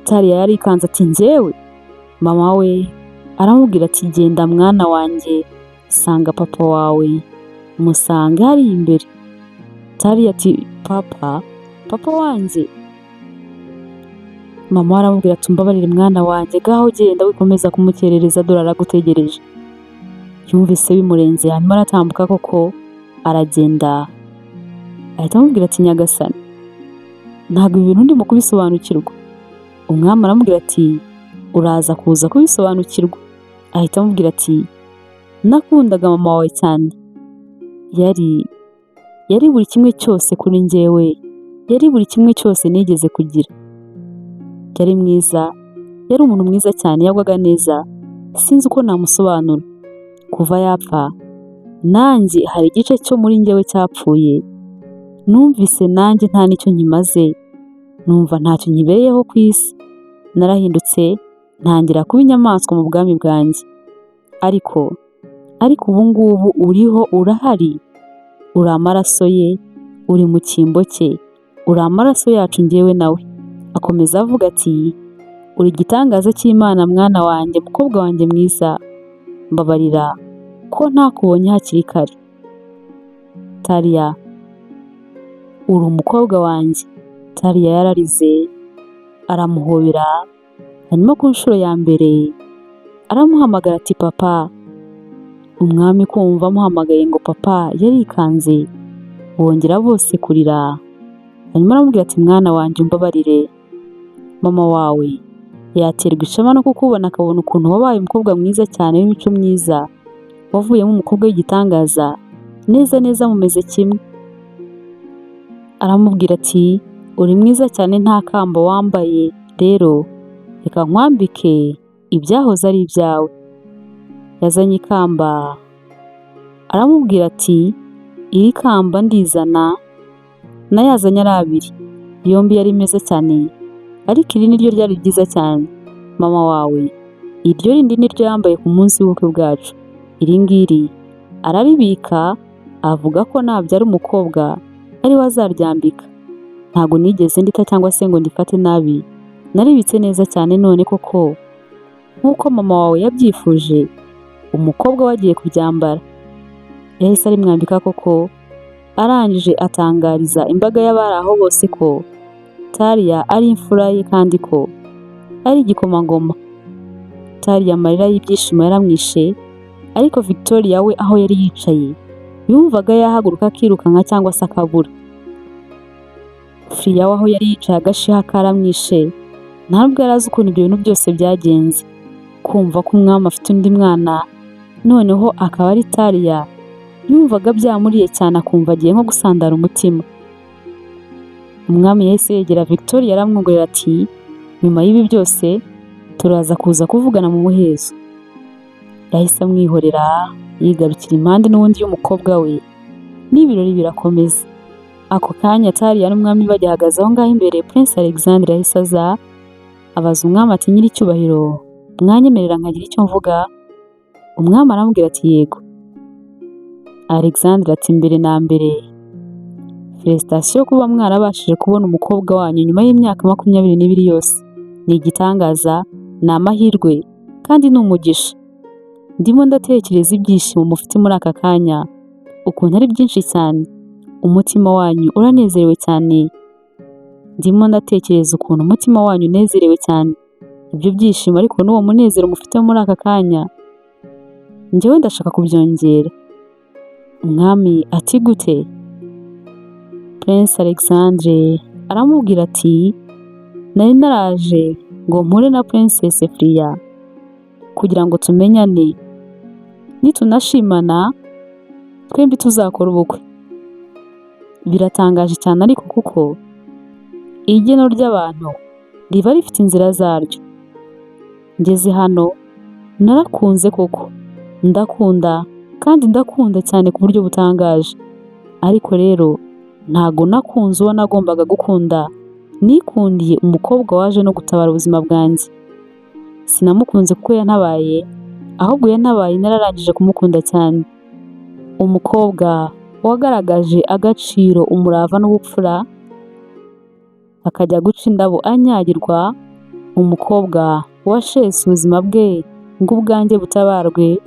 Tariya yarikanze ati: "Njyewe?" Mama we aramubwira ati: "Genda mwana wanjye, sanga papa wawe, musange hariya imbere." Tariya ati: "Papa? Papa wanjye?" Mama we aramubwira ati: "Umbabarire mwana wanjye, gaho genda wikomeza kumukerereza, dore aragutegereje." Yumvise bimurenze, hanyuma aratambuka koko aragenda, ahita amubwira ati: "Nyagasani, ntabwo ibi bintu ndimo kubisobanukirwa." Umwami aramubwira ati: "Uraza kuza kubisobanukirwa." Ahita amubwira ati: "Nakundaga mama wawe cyane, yari buri kimwe cyose kuri njyewe, yari buri kimwe cyose nigeze kugira. Yari mwiza, yari umuntu mwiza cyane, yagwaga neza, sinzi uko namusobanura. Kuva yapfa nanjye hari igice cyo muri njyewe cyapfuye, numvise nanjye nta n'icyo nkimaze, numva ntacyo nkibereyeho ku isi. Narahindutse ntangira kuba inyamaswa mu bwami bwanjye. Ariko ubu ngubu uriho, urahari, uri amaraso ye, uri mu cyimbo cye, uri amaraso yacu njyewe nawe." Akomeza avuga ati: "Uri igitangaza cy'Imana mwana wanjye, mukobwa wanjye mwiza, mbabarira ko ntakubonye hakiri kare. Tariya, uri umukobwa wanjye." Tariya yararize, aramuhobera, hanyuma ku nshuro ya mbere aramuhamagara ati: "Papa." Umwami kumva amuhamagaye ngo papa yarikanze, bongera bose kurira, hanyuma aramubwira ati: "Mwana wanjye, umbabarire, mama wawe yaterwa ishema no kukubona, akabona ukuntu wabaye umukobwa mwiza cyane w'imico myiza, wavuyemo umukobwa w'igitangaza, neza neza mumeze kimwe." Aramubwira ati: "Uri mwiza cyane nta kamba wambaye, rero reka nkwambike ibyahoze ari ibyawe." Yazanye ikamba, aramubwira ati: "Iri kamba ndizana." Nayazanye ari abiri, yombi yari meza cyane, ariko iri niryo ryari ryiza cyane. Mama wawe iryo rindi niryo yambaye ku munsi w'ubukwe bwacu, iri ngiri araribika, avuga ko nabyara umukobwa ariwe azaryambika. Ntabwo nigeze ndita cyangwa se ngo ndifate nabi, naribitse neza cyane. None koko nk'uko mama wawe yabyifuje, umukobwa we agiye kuryambara." Yahise arimwambika koko, arangije atangariza imbaga y'abari aho bose ko Tariya ari imfura ye kandi ko ari igikomangoma. Tariya amarira y'ibyishimo yaramwishe, ariko Victoria we aho yari yicaye yumvaga yahaguruka akirukanka cyangwa se akabura. Firiya we aho yari yicaye agashiha karamwishe, ntabwo yari azi ukuntu ibyo bintu byose byagenze. Kumva ko umwami afite undi mwana noneho akaba ari Tariya, yumvaga byamuriye cyane, akumva agiye nko gusandara umutima. Umwami yahise yegera Victoria aramwongorera ati: "Nyuma y'ibi byose turaza kuza kuvugana mu muhezo." Yahise amwihorera, yigarukira impande n'ubundi y'umukobwa we, n'ibirori birakomeza. Ako kanya Talia n'umwami bagihagaze aho ngaho imbere, Prince Alexandre yahise aza abaza umwami ati: "Nyiricyubahiro, mwanyemerera nkagira icyo mvuga?" Umwami aramubwira ati: "Yego." Alexandre ati: "Mbere na mbere, félicitations kuba mwarabashije kubona umukobwa wanyu nyuma y'imyaka 22 yose. Ni igitangaza, ni amahirwe kandi ni umugisha. Ndimo ndatekereza ibyishimo mufite muri aka kanya, ukuntu ari byinshi cyane. Umutima wanyu uranezerewe cyane. Ndimo ndatekereza ukuntu umutima wanyu unezerewe cyane. Ibyo byishimo ariko n'uwo munezero mufite muri aka kanya, njyewe ndashaka kubyongera." Umwami ati: "Gute?" Prince Alexandre aramubwira ati: "Nari naraje ngo mpure na Princess Fria kugira ngo tumenyane, nitunashimana twembi tuzakora ubukwe. Biratangaje cyane ariko kuko igeno ry'abantu riba rifite inzira zaryo. Ngeze hano narakunze koko, ndakunda kandi ndakunda cyane ku buryo butangaje. Ariko rero ntago nakunze uwo nagombaga gukunda, nikundiye umukobwa waje no gutabara ubuzima bwanjye. Sinamukunze kuko yantabaye, ahubwo yantabaye nararangije kumukunda cyane. Umukobwa wagaragaje agaciro, umurava n'ubupfura, akajya guca indabo anyagirwa, umukobwa washese ubuzima bwe ngo ubwanjye butabarwe,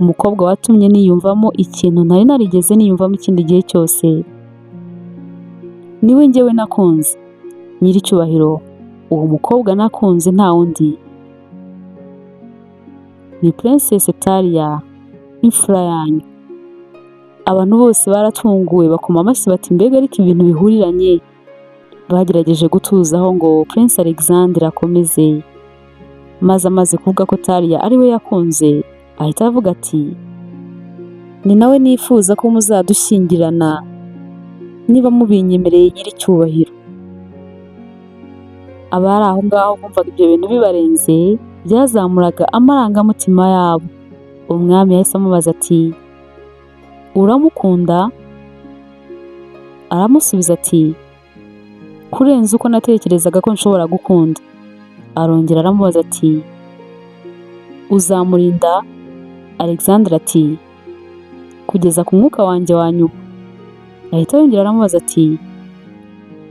umukobwa watumye niyumvamo ikintu ntari narigeze niyumvamo ikindi gihe cyose, niwe njyewe nakunze. Nyiricyubahiro, uwo mukobwa nakunze nta wundi ni Princess Talia, imfura yanyu." Abantu bose baratunguwe, bakoma amashyi bati: "Mbega ariko ibintu bihuriranye!" Bagerageje gutuzaho ngo Prince Alexandre akomeze, maze amaze kuvuga ko Talia ari we yakunze, ahita avuga ati: "Ni nawe nifuza ko muzadushyingirana niba mubinyemereye, nyiricyubahiro." Abari aho ngaho bumvaga ibyo bintu bibarenze, byazamuraga amarangamutima yabo. Umwami yahise amubaza ati: "Uramukunda?" Aramusubiza ati: "Kurenza uko natekerezaga ko nshobora gukunda." Arongera aramubaza ati: "Uzamurinda?" Alexandre ati: "Kugeza ku mwuka wanjye wa nyuma." Ahita yongera aramubaza ati: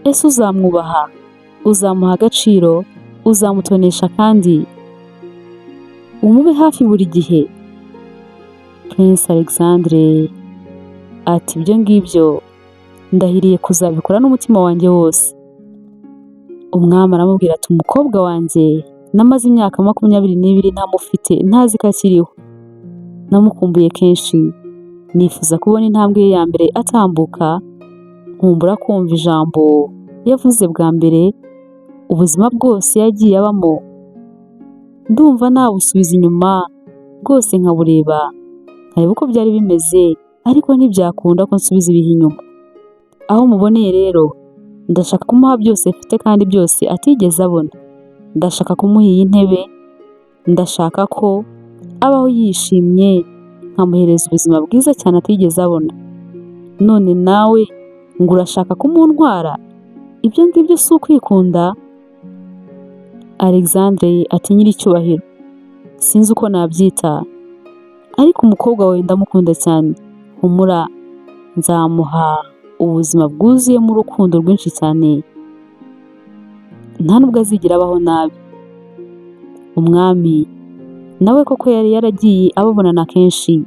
"Ese uzamwubaha, uzamuha agaciro, uzamutonesha kandi umube hafi buri gihe?" Prince Alexandre ati: "Ibyo ngibyo ndahiriye kuzabikora n'umutima wanjye wose." Umwami aramubwira ati: "Umukobwa wanjye namaze imyaka 22 ntamufite, ntazi ko akiriho. Namukumbuye kenshi, nifuza kubona intambwe ye ya mbere atambuka, nkumbura kumva ijambo yavuze bwa mbere. Ubuzima bwose yagiye abamo ndumva nabusubiza inyuma bwose nkabureba, nkareba uko byari bimeze, ariko ntibyakunda ko nsubiza ibihe inyuma. Aho muboneye rero ndashaka kumuha byose mfite kandi byose atigeze abona. Ndashaka kumuha iyi ntebe, ndashaka ko abaho yishimye, nkamuhereza ubuzima bwiza cyane atigeze abona. None nawe ngo urashaka kumuntwara? Ibyo ngibyo si ukwikunda?" Alexandre ati: "Nyiricyubahiro, sinzi uko nabyita, ariko umukobwa wawe ndamukunda cyane. Humura, nzamuha ubuzima bwuzuyemo urukundo rwinshi cyane, nta nubwo azigera abaho nabi." Umwami nawe koko yari yaragiye ababonana kenshi,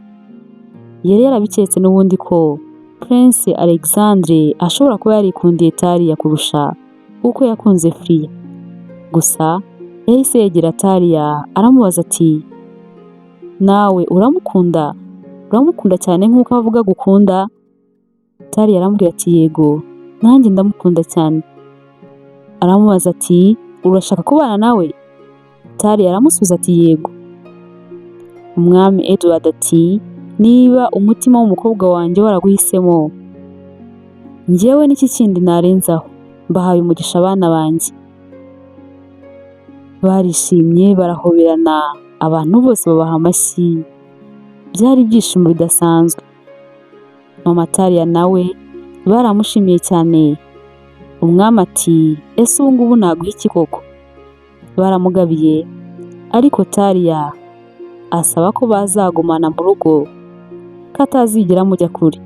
yari yarabiketse n'ubundi ko Prince Alexandre ashobora kuba yarikundiye Talia kurusha uko yakunze Fria. Gusa yahise yegera Talia aramubaza ati: "Nawe uramukunda? Uramukunda cyane nk'uko avuga gukunda?" Talia aramubwira ati: "Yego, nanjye ndamukunda cyane." Aramubaza ati: "Urashaka kubana nawe?" Talia aramusubiza ati: "Yego." Umwami Edward ati: "Niba umutima w'umukobwa wanjye waraguhisemo, njyewe n'iki kindi narenzaho?" Mbahaye umugisha abana banjye. Barishimye, barahoberana, abantu bose babaha amashyi, byari ibyishimo bidasanzwe. Mama Talia nawe baramushimiye cyane. Umwami ati: "Ese ubu ngubu naguha iki koko?" Baramugabiye, ariko Talia asaba ko bazagumana mu rugo, ko atazigera amujya kure.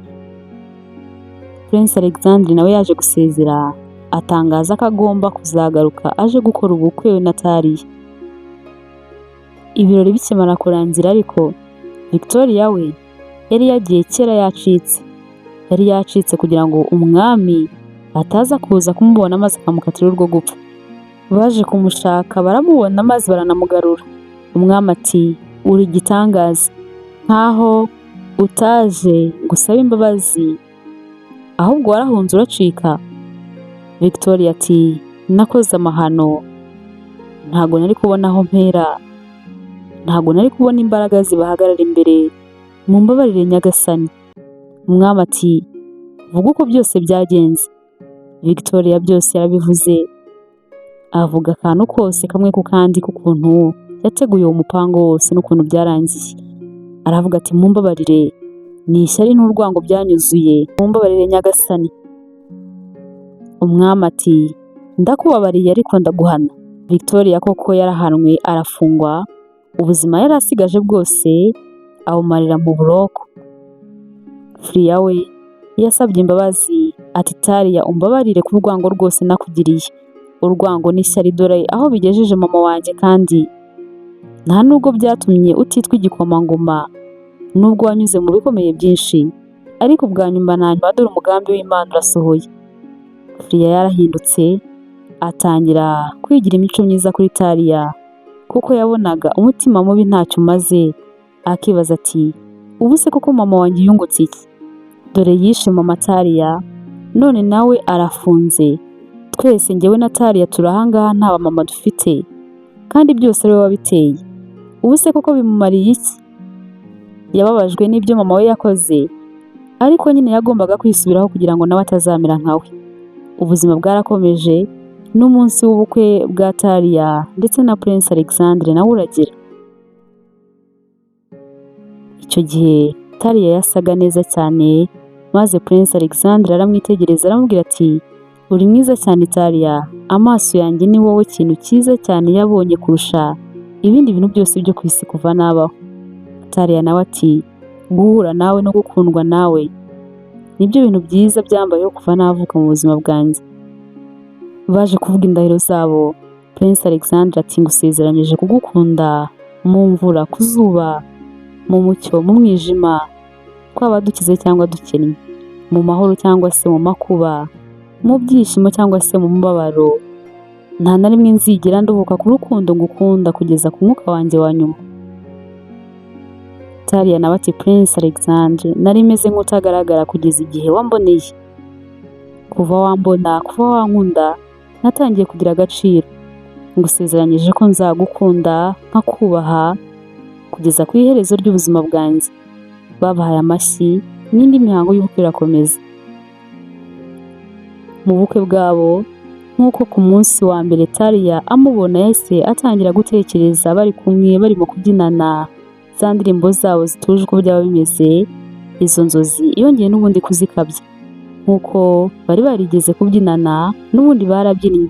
Prince Alexandre nawe yaje gusezera, atangaza ko agomba kuzagaruka aje gukora ubukwe na Talia. Ibirori bikimara kurangira ariko, Victoria we yari yagiye kera yacitse. Yari yacitse kugira ngo umwami ataza kuza kumubona maze akamukatira urwo gupfa. Baje kumushaka baramubona maze baranamugarura. Umwami ati: "Uri igitangaza, nkaho utaje ngo usabe imbabazi, ahubwo warahunze uracika." Victoria ati: "Nakoze amahano, ntabwo nari kubona aho mpera, ntabwo nari kubona imbaraga zibahagarara imbere, mumbabarire nyagasani." Umwami ati: "Vuga uko byose byagenze." Victoria byose yarabivuze, avuga akantu kose kamwe ku kandi k'ukuntu yateguye uwo mupango wose n'ukuntu byarangiye. Aravuga ati: "Mumbabarire, ni ishyari n'urwango byanyuzuye, mumbabarire nyagasani." Umwami ati: "Ndakubabariye ariko ndaguhana." Victoria koko yarahanwe, arafungwa, ubuzima yari asigaje bwose abumarira mu buroko. Furiya we yasabye imbabazi ati: "Talia, umbabarire ku rwango rwose nakugiriye, urwango n'ishyari, dore aho bigejeje mama wanjye, kandi nta nubwo byatumye utitwa igikomangoma, nubwo wanyuze mu bikomeye byinshi, ariko bwa nyuma na nyuma dore umugambi w'Imana urasohoye." Furiya yarahindutse, atangira kwigira imico myiza kuri Talia, kuko yabonaga umutima mubi ntacyo umaze, akibaza ati: "Ubu se koko mama wanjye yungutse iki? Dore yishe mama Talia, none nawe arafunze, twese njyewe na Talia turi ahangaha nta mama dufite, kandi byose ari we wabiteye. Ubu se koko bimumariye iki?" Yababajwe n'ibyo mama we yakoze, ariko nyine yagombaga kwisubiraho kugira ngo nawe atazamera nka we. Ubuzima bwarakomeje, n'umunsi w'ubukwe bwa Talia ndetse na Prince Alexandre nawe uragera. Icyo gihe Talia yasaga neza cyane, maze Prince Alexandre aramwitegereza, aramubwira ati: "Uri mwiza cyane Talia, amaso yanjye ni wowe kintu cyiza cyane yabonye kurusha ibindi bintu byose byo ku isi kuva nabaho." Talia nawe ati: "Guhura nawe no gukundwa nawe nibyo bintu byiza byambayeho kuva navuka mu buzima bwanjye." Baje kuvuga indahiro zabo, Prince Alexandre ati: "Ngusezeranyije kugukunda mu mvura, ku zuba, mu mucyo, mu mwijima, twaba dukize cyangwa dukennye, mu mahoro cyangwa se mu makuba, mu byishimo cyangwa se mu mubabaro, nta na rimwe nzigera nduhuka ku rukundo ngukunda kugeza ku mwuka wanjye wa nyuma." Talia nawe ati: "Prince Alexandre, nari meze nk'utagaragara kugeza igihe wamboneye. Kuva wambona, kuva wankunda, natangiye kugira agaciro. Ngusezeranyije ko nzagukunda nkakubaha kugeza ku iherezo ry'ubuzima bwanjye." Babahaye amashyi n'indi mihango y'ubukwe irakomeza. Mu bukwe bwabo, nk'uko ku munsi wa mbere Talia amubona yahise atangira gutekereza, bari kumwe barimo kubyinana za ndirimbo zabo zituje uko byaba bimeze, izo nzozi yongeye n'ubundi kuzikabya. Nk'uko bari barigeze kubyinana, n'ubundi barabyinnye,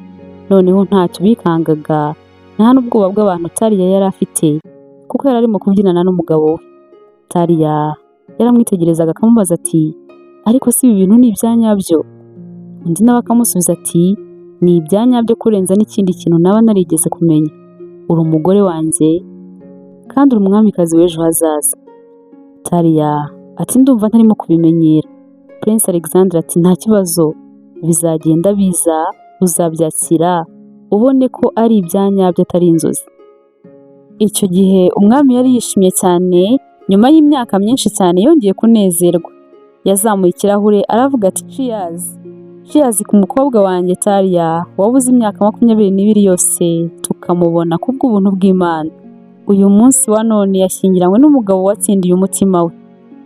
noneho ntacyo bikangaga, nta n'ubwoba bw'abantu Talia yari afite, kuko yari arimo kubyinana n'umugabo we. Talia yaramwitegerezaga akamubaza ati: "Ariko si ibi bintu ni ibya nyabyo?" Undi nawe akamusubiza ati: "Ni ibya nyabyo kurenza n'ikindi kintu naba narigeze kumenya. Uri umugore wanjye kandi uri umwamikazi w'ejo hazaza." Talia ati: "Ndumva ntarimo kubimenyera." Prince Alexandre ati: "Nta kibazo, bizagenda biza, uzabyakira ubone ko ari ibya nyabyo atari inzozi." Icyo gihe umwami yari yishimye cyane, nyuma y'imyaka myinshi cyane yongeye kunezerwa. Yazamuye ikirahure aravuga ati: "Cheers, cheers ku mukobwa wanjye Talia wabuze imyaka 22 yose tukamubona kubw'ubuntu bw'Imana. Uyu munsi wa none yashyingiranywe n'umugabo watsindiye umutima we.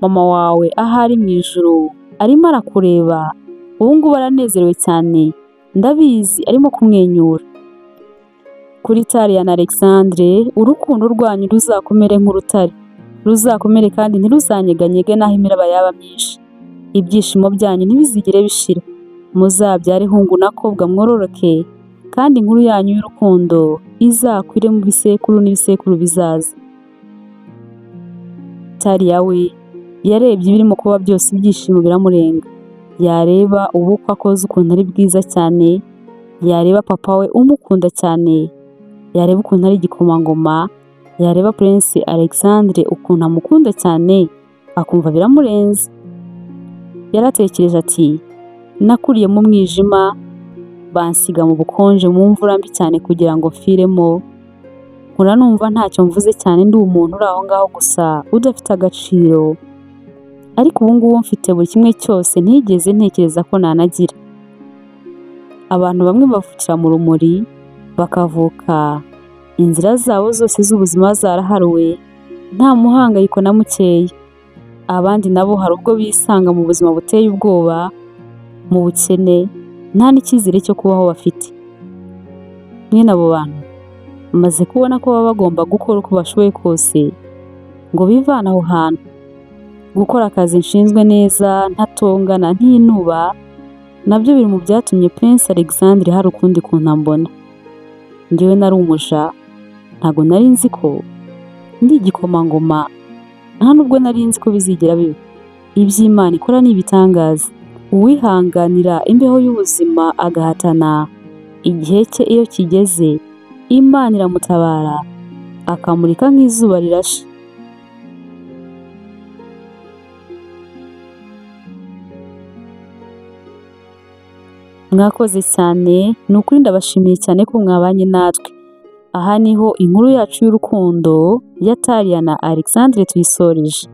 Mama wawe ahari mu ijuru arimo arakureba, ubu ngubu aranezerewe cyane." Ndabizi arimo kumwenyura. Kuri Talia na Alexandre, urukundo rwanyu ruzakomere nk'urutare, ruzakomere kandi ntiruzanyeganyege n'aho imiraba yaba myinshi. Ibyishimo byanyu ntibizigere bishira. Muzabyare hungu na kobwa mwororoke, kandi inkuru yanyu y'urukundo izakwire mu bisekuru n'ibisekuru bizaza. Talia we yarebye ibirimo kuba byose, ibyishimo biramurenga. Yareba ubukwe akoze ukuntu ari bwiza cyane, yareba papa we umukunda cyane, yareba ukuntu ari igikomangoma, yareba Prince Alexandre ukuntu amukunda cyane, akumva biramurenze. Yaratekereje ati: "Nakuriye mu mwijima, bansiga mu bukonje, mu mvura mbi cyane kugira ngo mfiremo, nkura numva ntacyo mvuze cyane, ndi umuntu uri aho ngaho gusa udafite agaciro, ariko ubu ngubu mfite buri kimwe cyose ntigeze ntekereza ko nanagira." Abantu bamwe bavukira mu rumuri, bakavuka inzira zabo zose z'ubuzima zaraharuwe, nta muhangayiko na mukeya. Abandi nabo hari ubwo bisanga mu buzima buteye ubwoba, mu bukene, nta n'icyizere cyo kubaho bafite. Mwene abo bantu bamaze kubona ko baba bagomba gukora uko bashoboye kose ngo bivane aho hantu. Gukora akazi nshinzwe neza, ntatongana, ntinuba, nabyo biri mu byatumye Prince Alexandre hari ukundi kuntu ambona. Njyewe nari umuja, ntabwo nari nzi ko ndi igikomangoma, nta nubwo nari nzi ko bizigera biba. Iby'Imana ikora ni ibitangaza. Uwihanganira imbeho y'ubuzima agahatana, igihe cye iyo kigeze Imana iramutabara akamurika nk'izuba rirashe. Mwakoze cyane, ni ukuri ndabashimiye cyane ko mwabanye natwe. Aha niho inkuru yacu y'urukundo ya Talia na Alexandre tuyisoreje.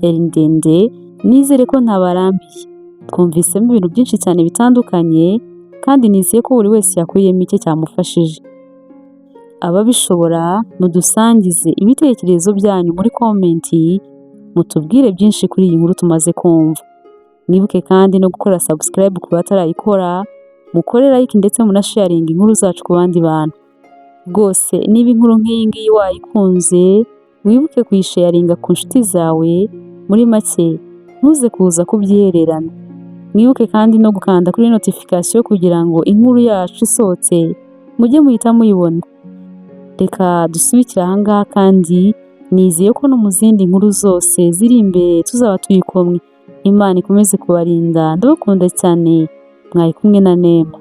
Yari ndende, nizere ko ntabarambiye. Twumvisemo ibintu byinshi cyane bitandukanye, kandi nizeye ko buri wese yakuyemo icye cyamufashije. Ababishobora mudusangize ibitekerezo byanyu muri comment, mutubwire byinshi kuri iyi nkuru tumaze kumva. Mwibuke kandi no gukora subscribe ku batarayikora, mukore like ndetse munasharinga inkuru zacu ku bandi bantu. Rwose niba inkuru nk'iyi ngiyi wayikunze, wibuke kuyisharinga ku nshuti zawe, muri make ntuze kuza kubyihererana. Mwibuke kandi no gukanda kuri notification kugira ngo inkuru yacu isohotse mujye muhita muyibona. Reka dusubikire aha ngaha, kandi nizeye ko no mu zindi nkuru zose ziri imbere tuzaba turi kumwe. Imana ikomeze kubarinda, ndabakunda cyane, mwari kumwe na Nema.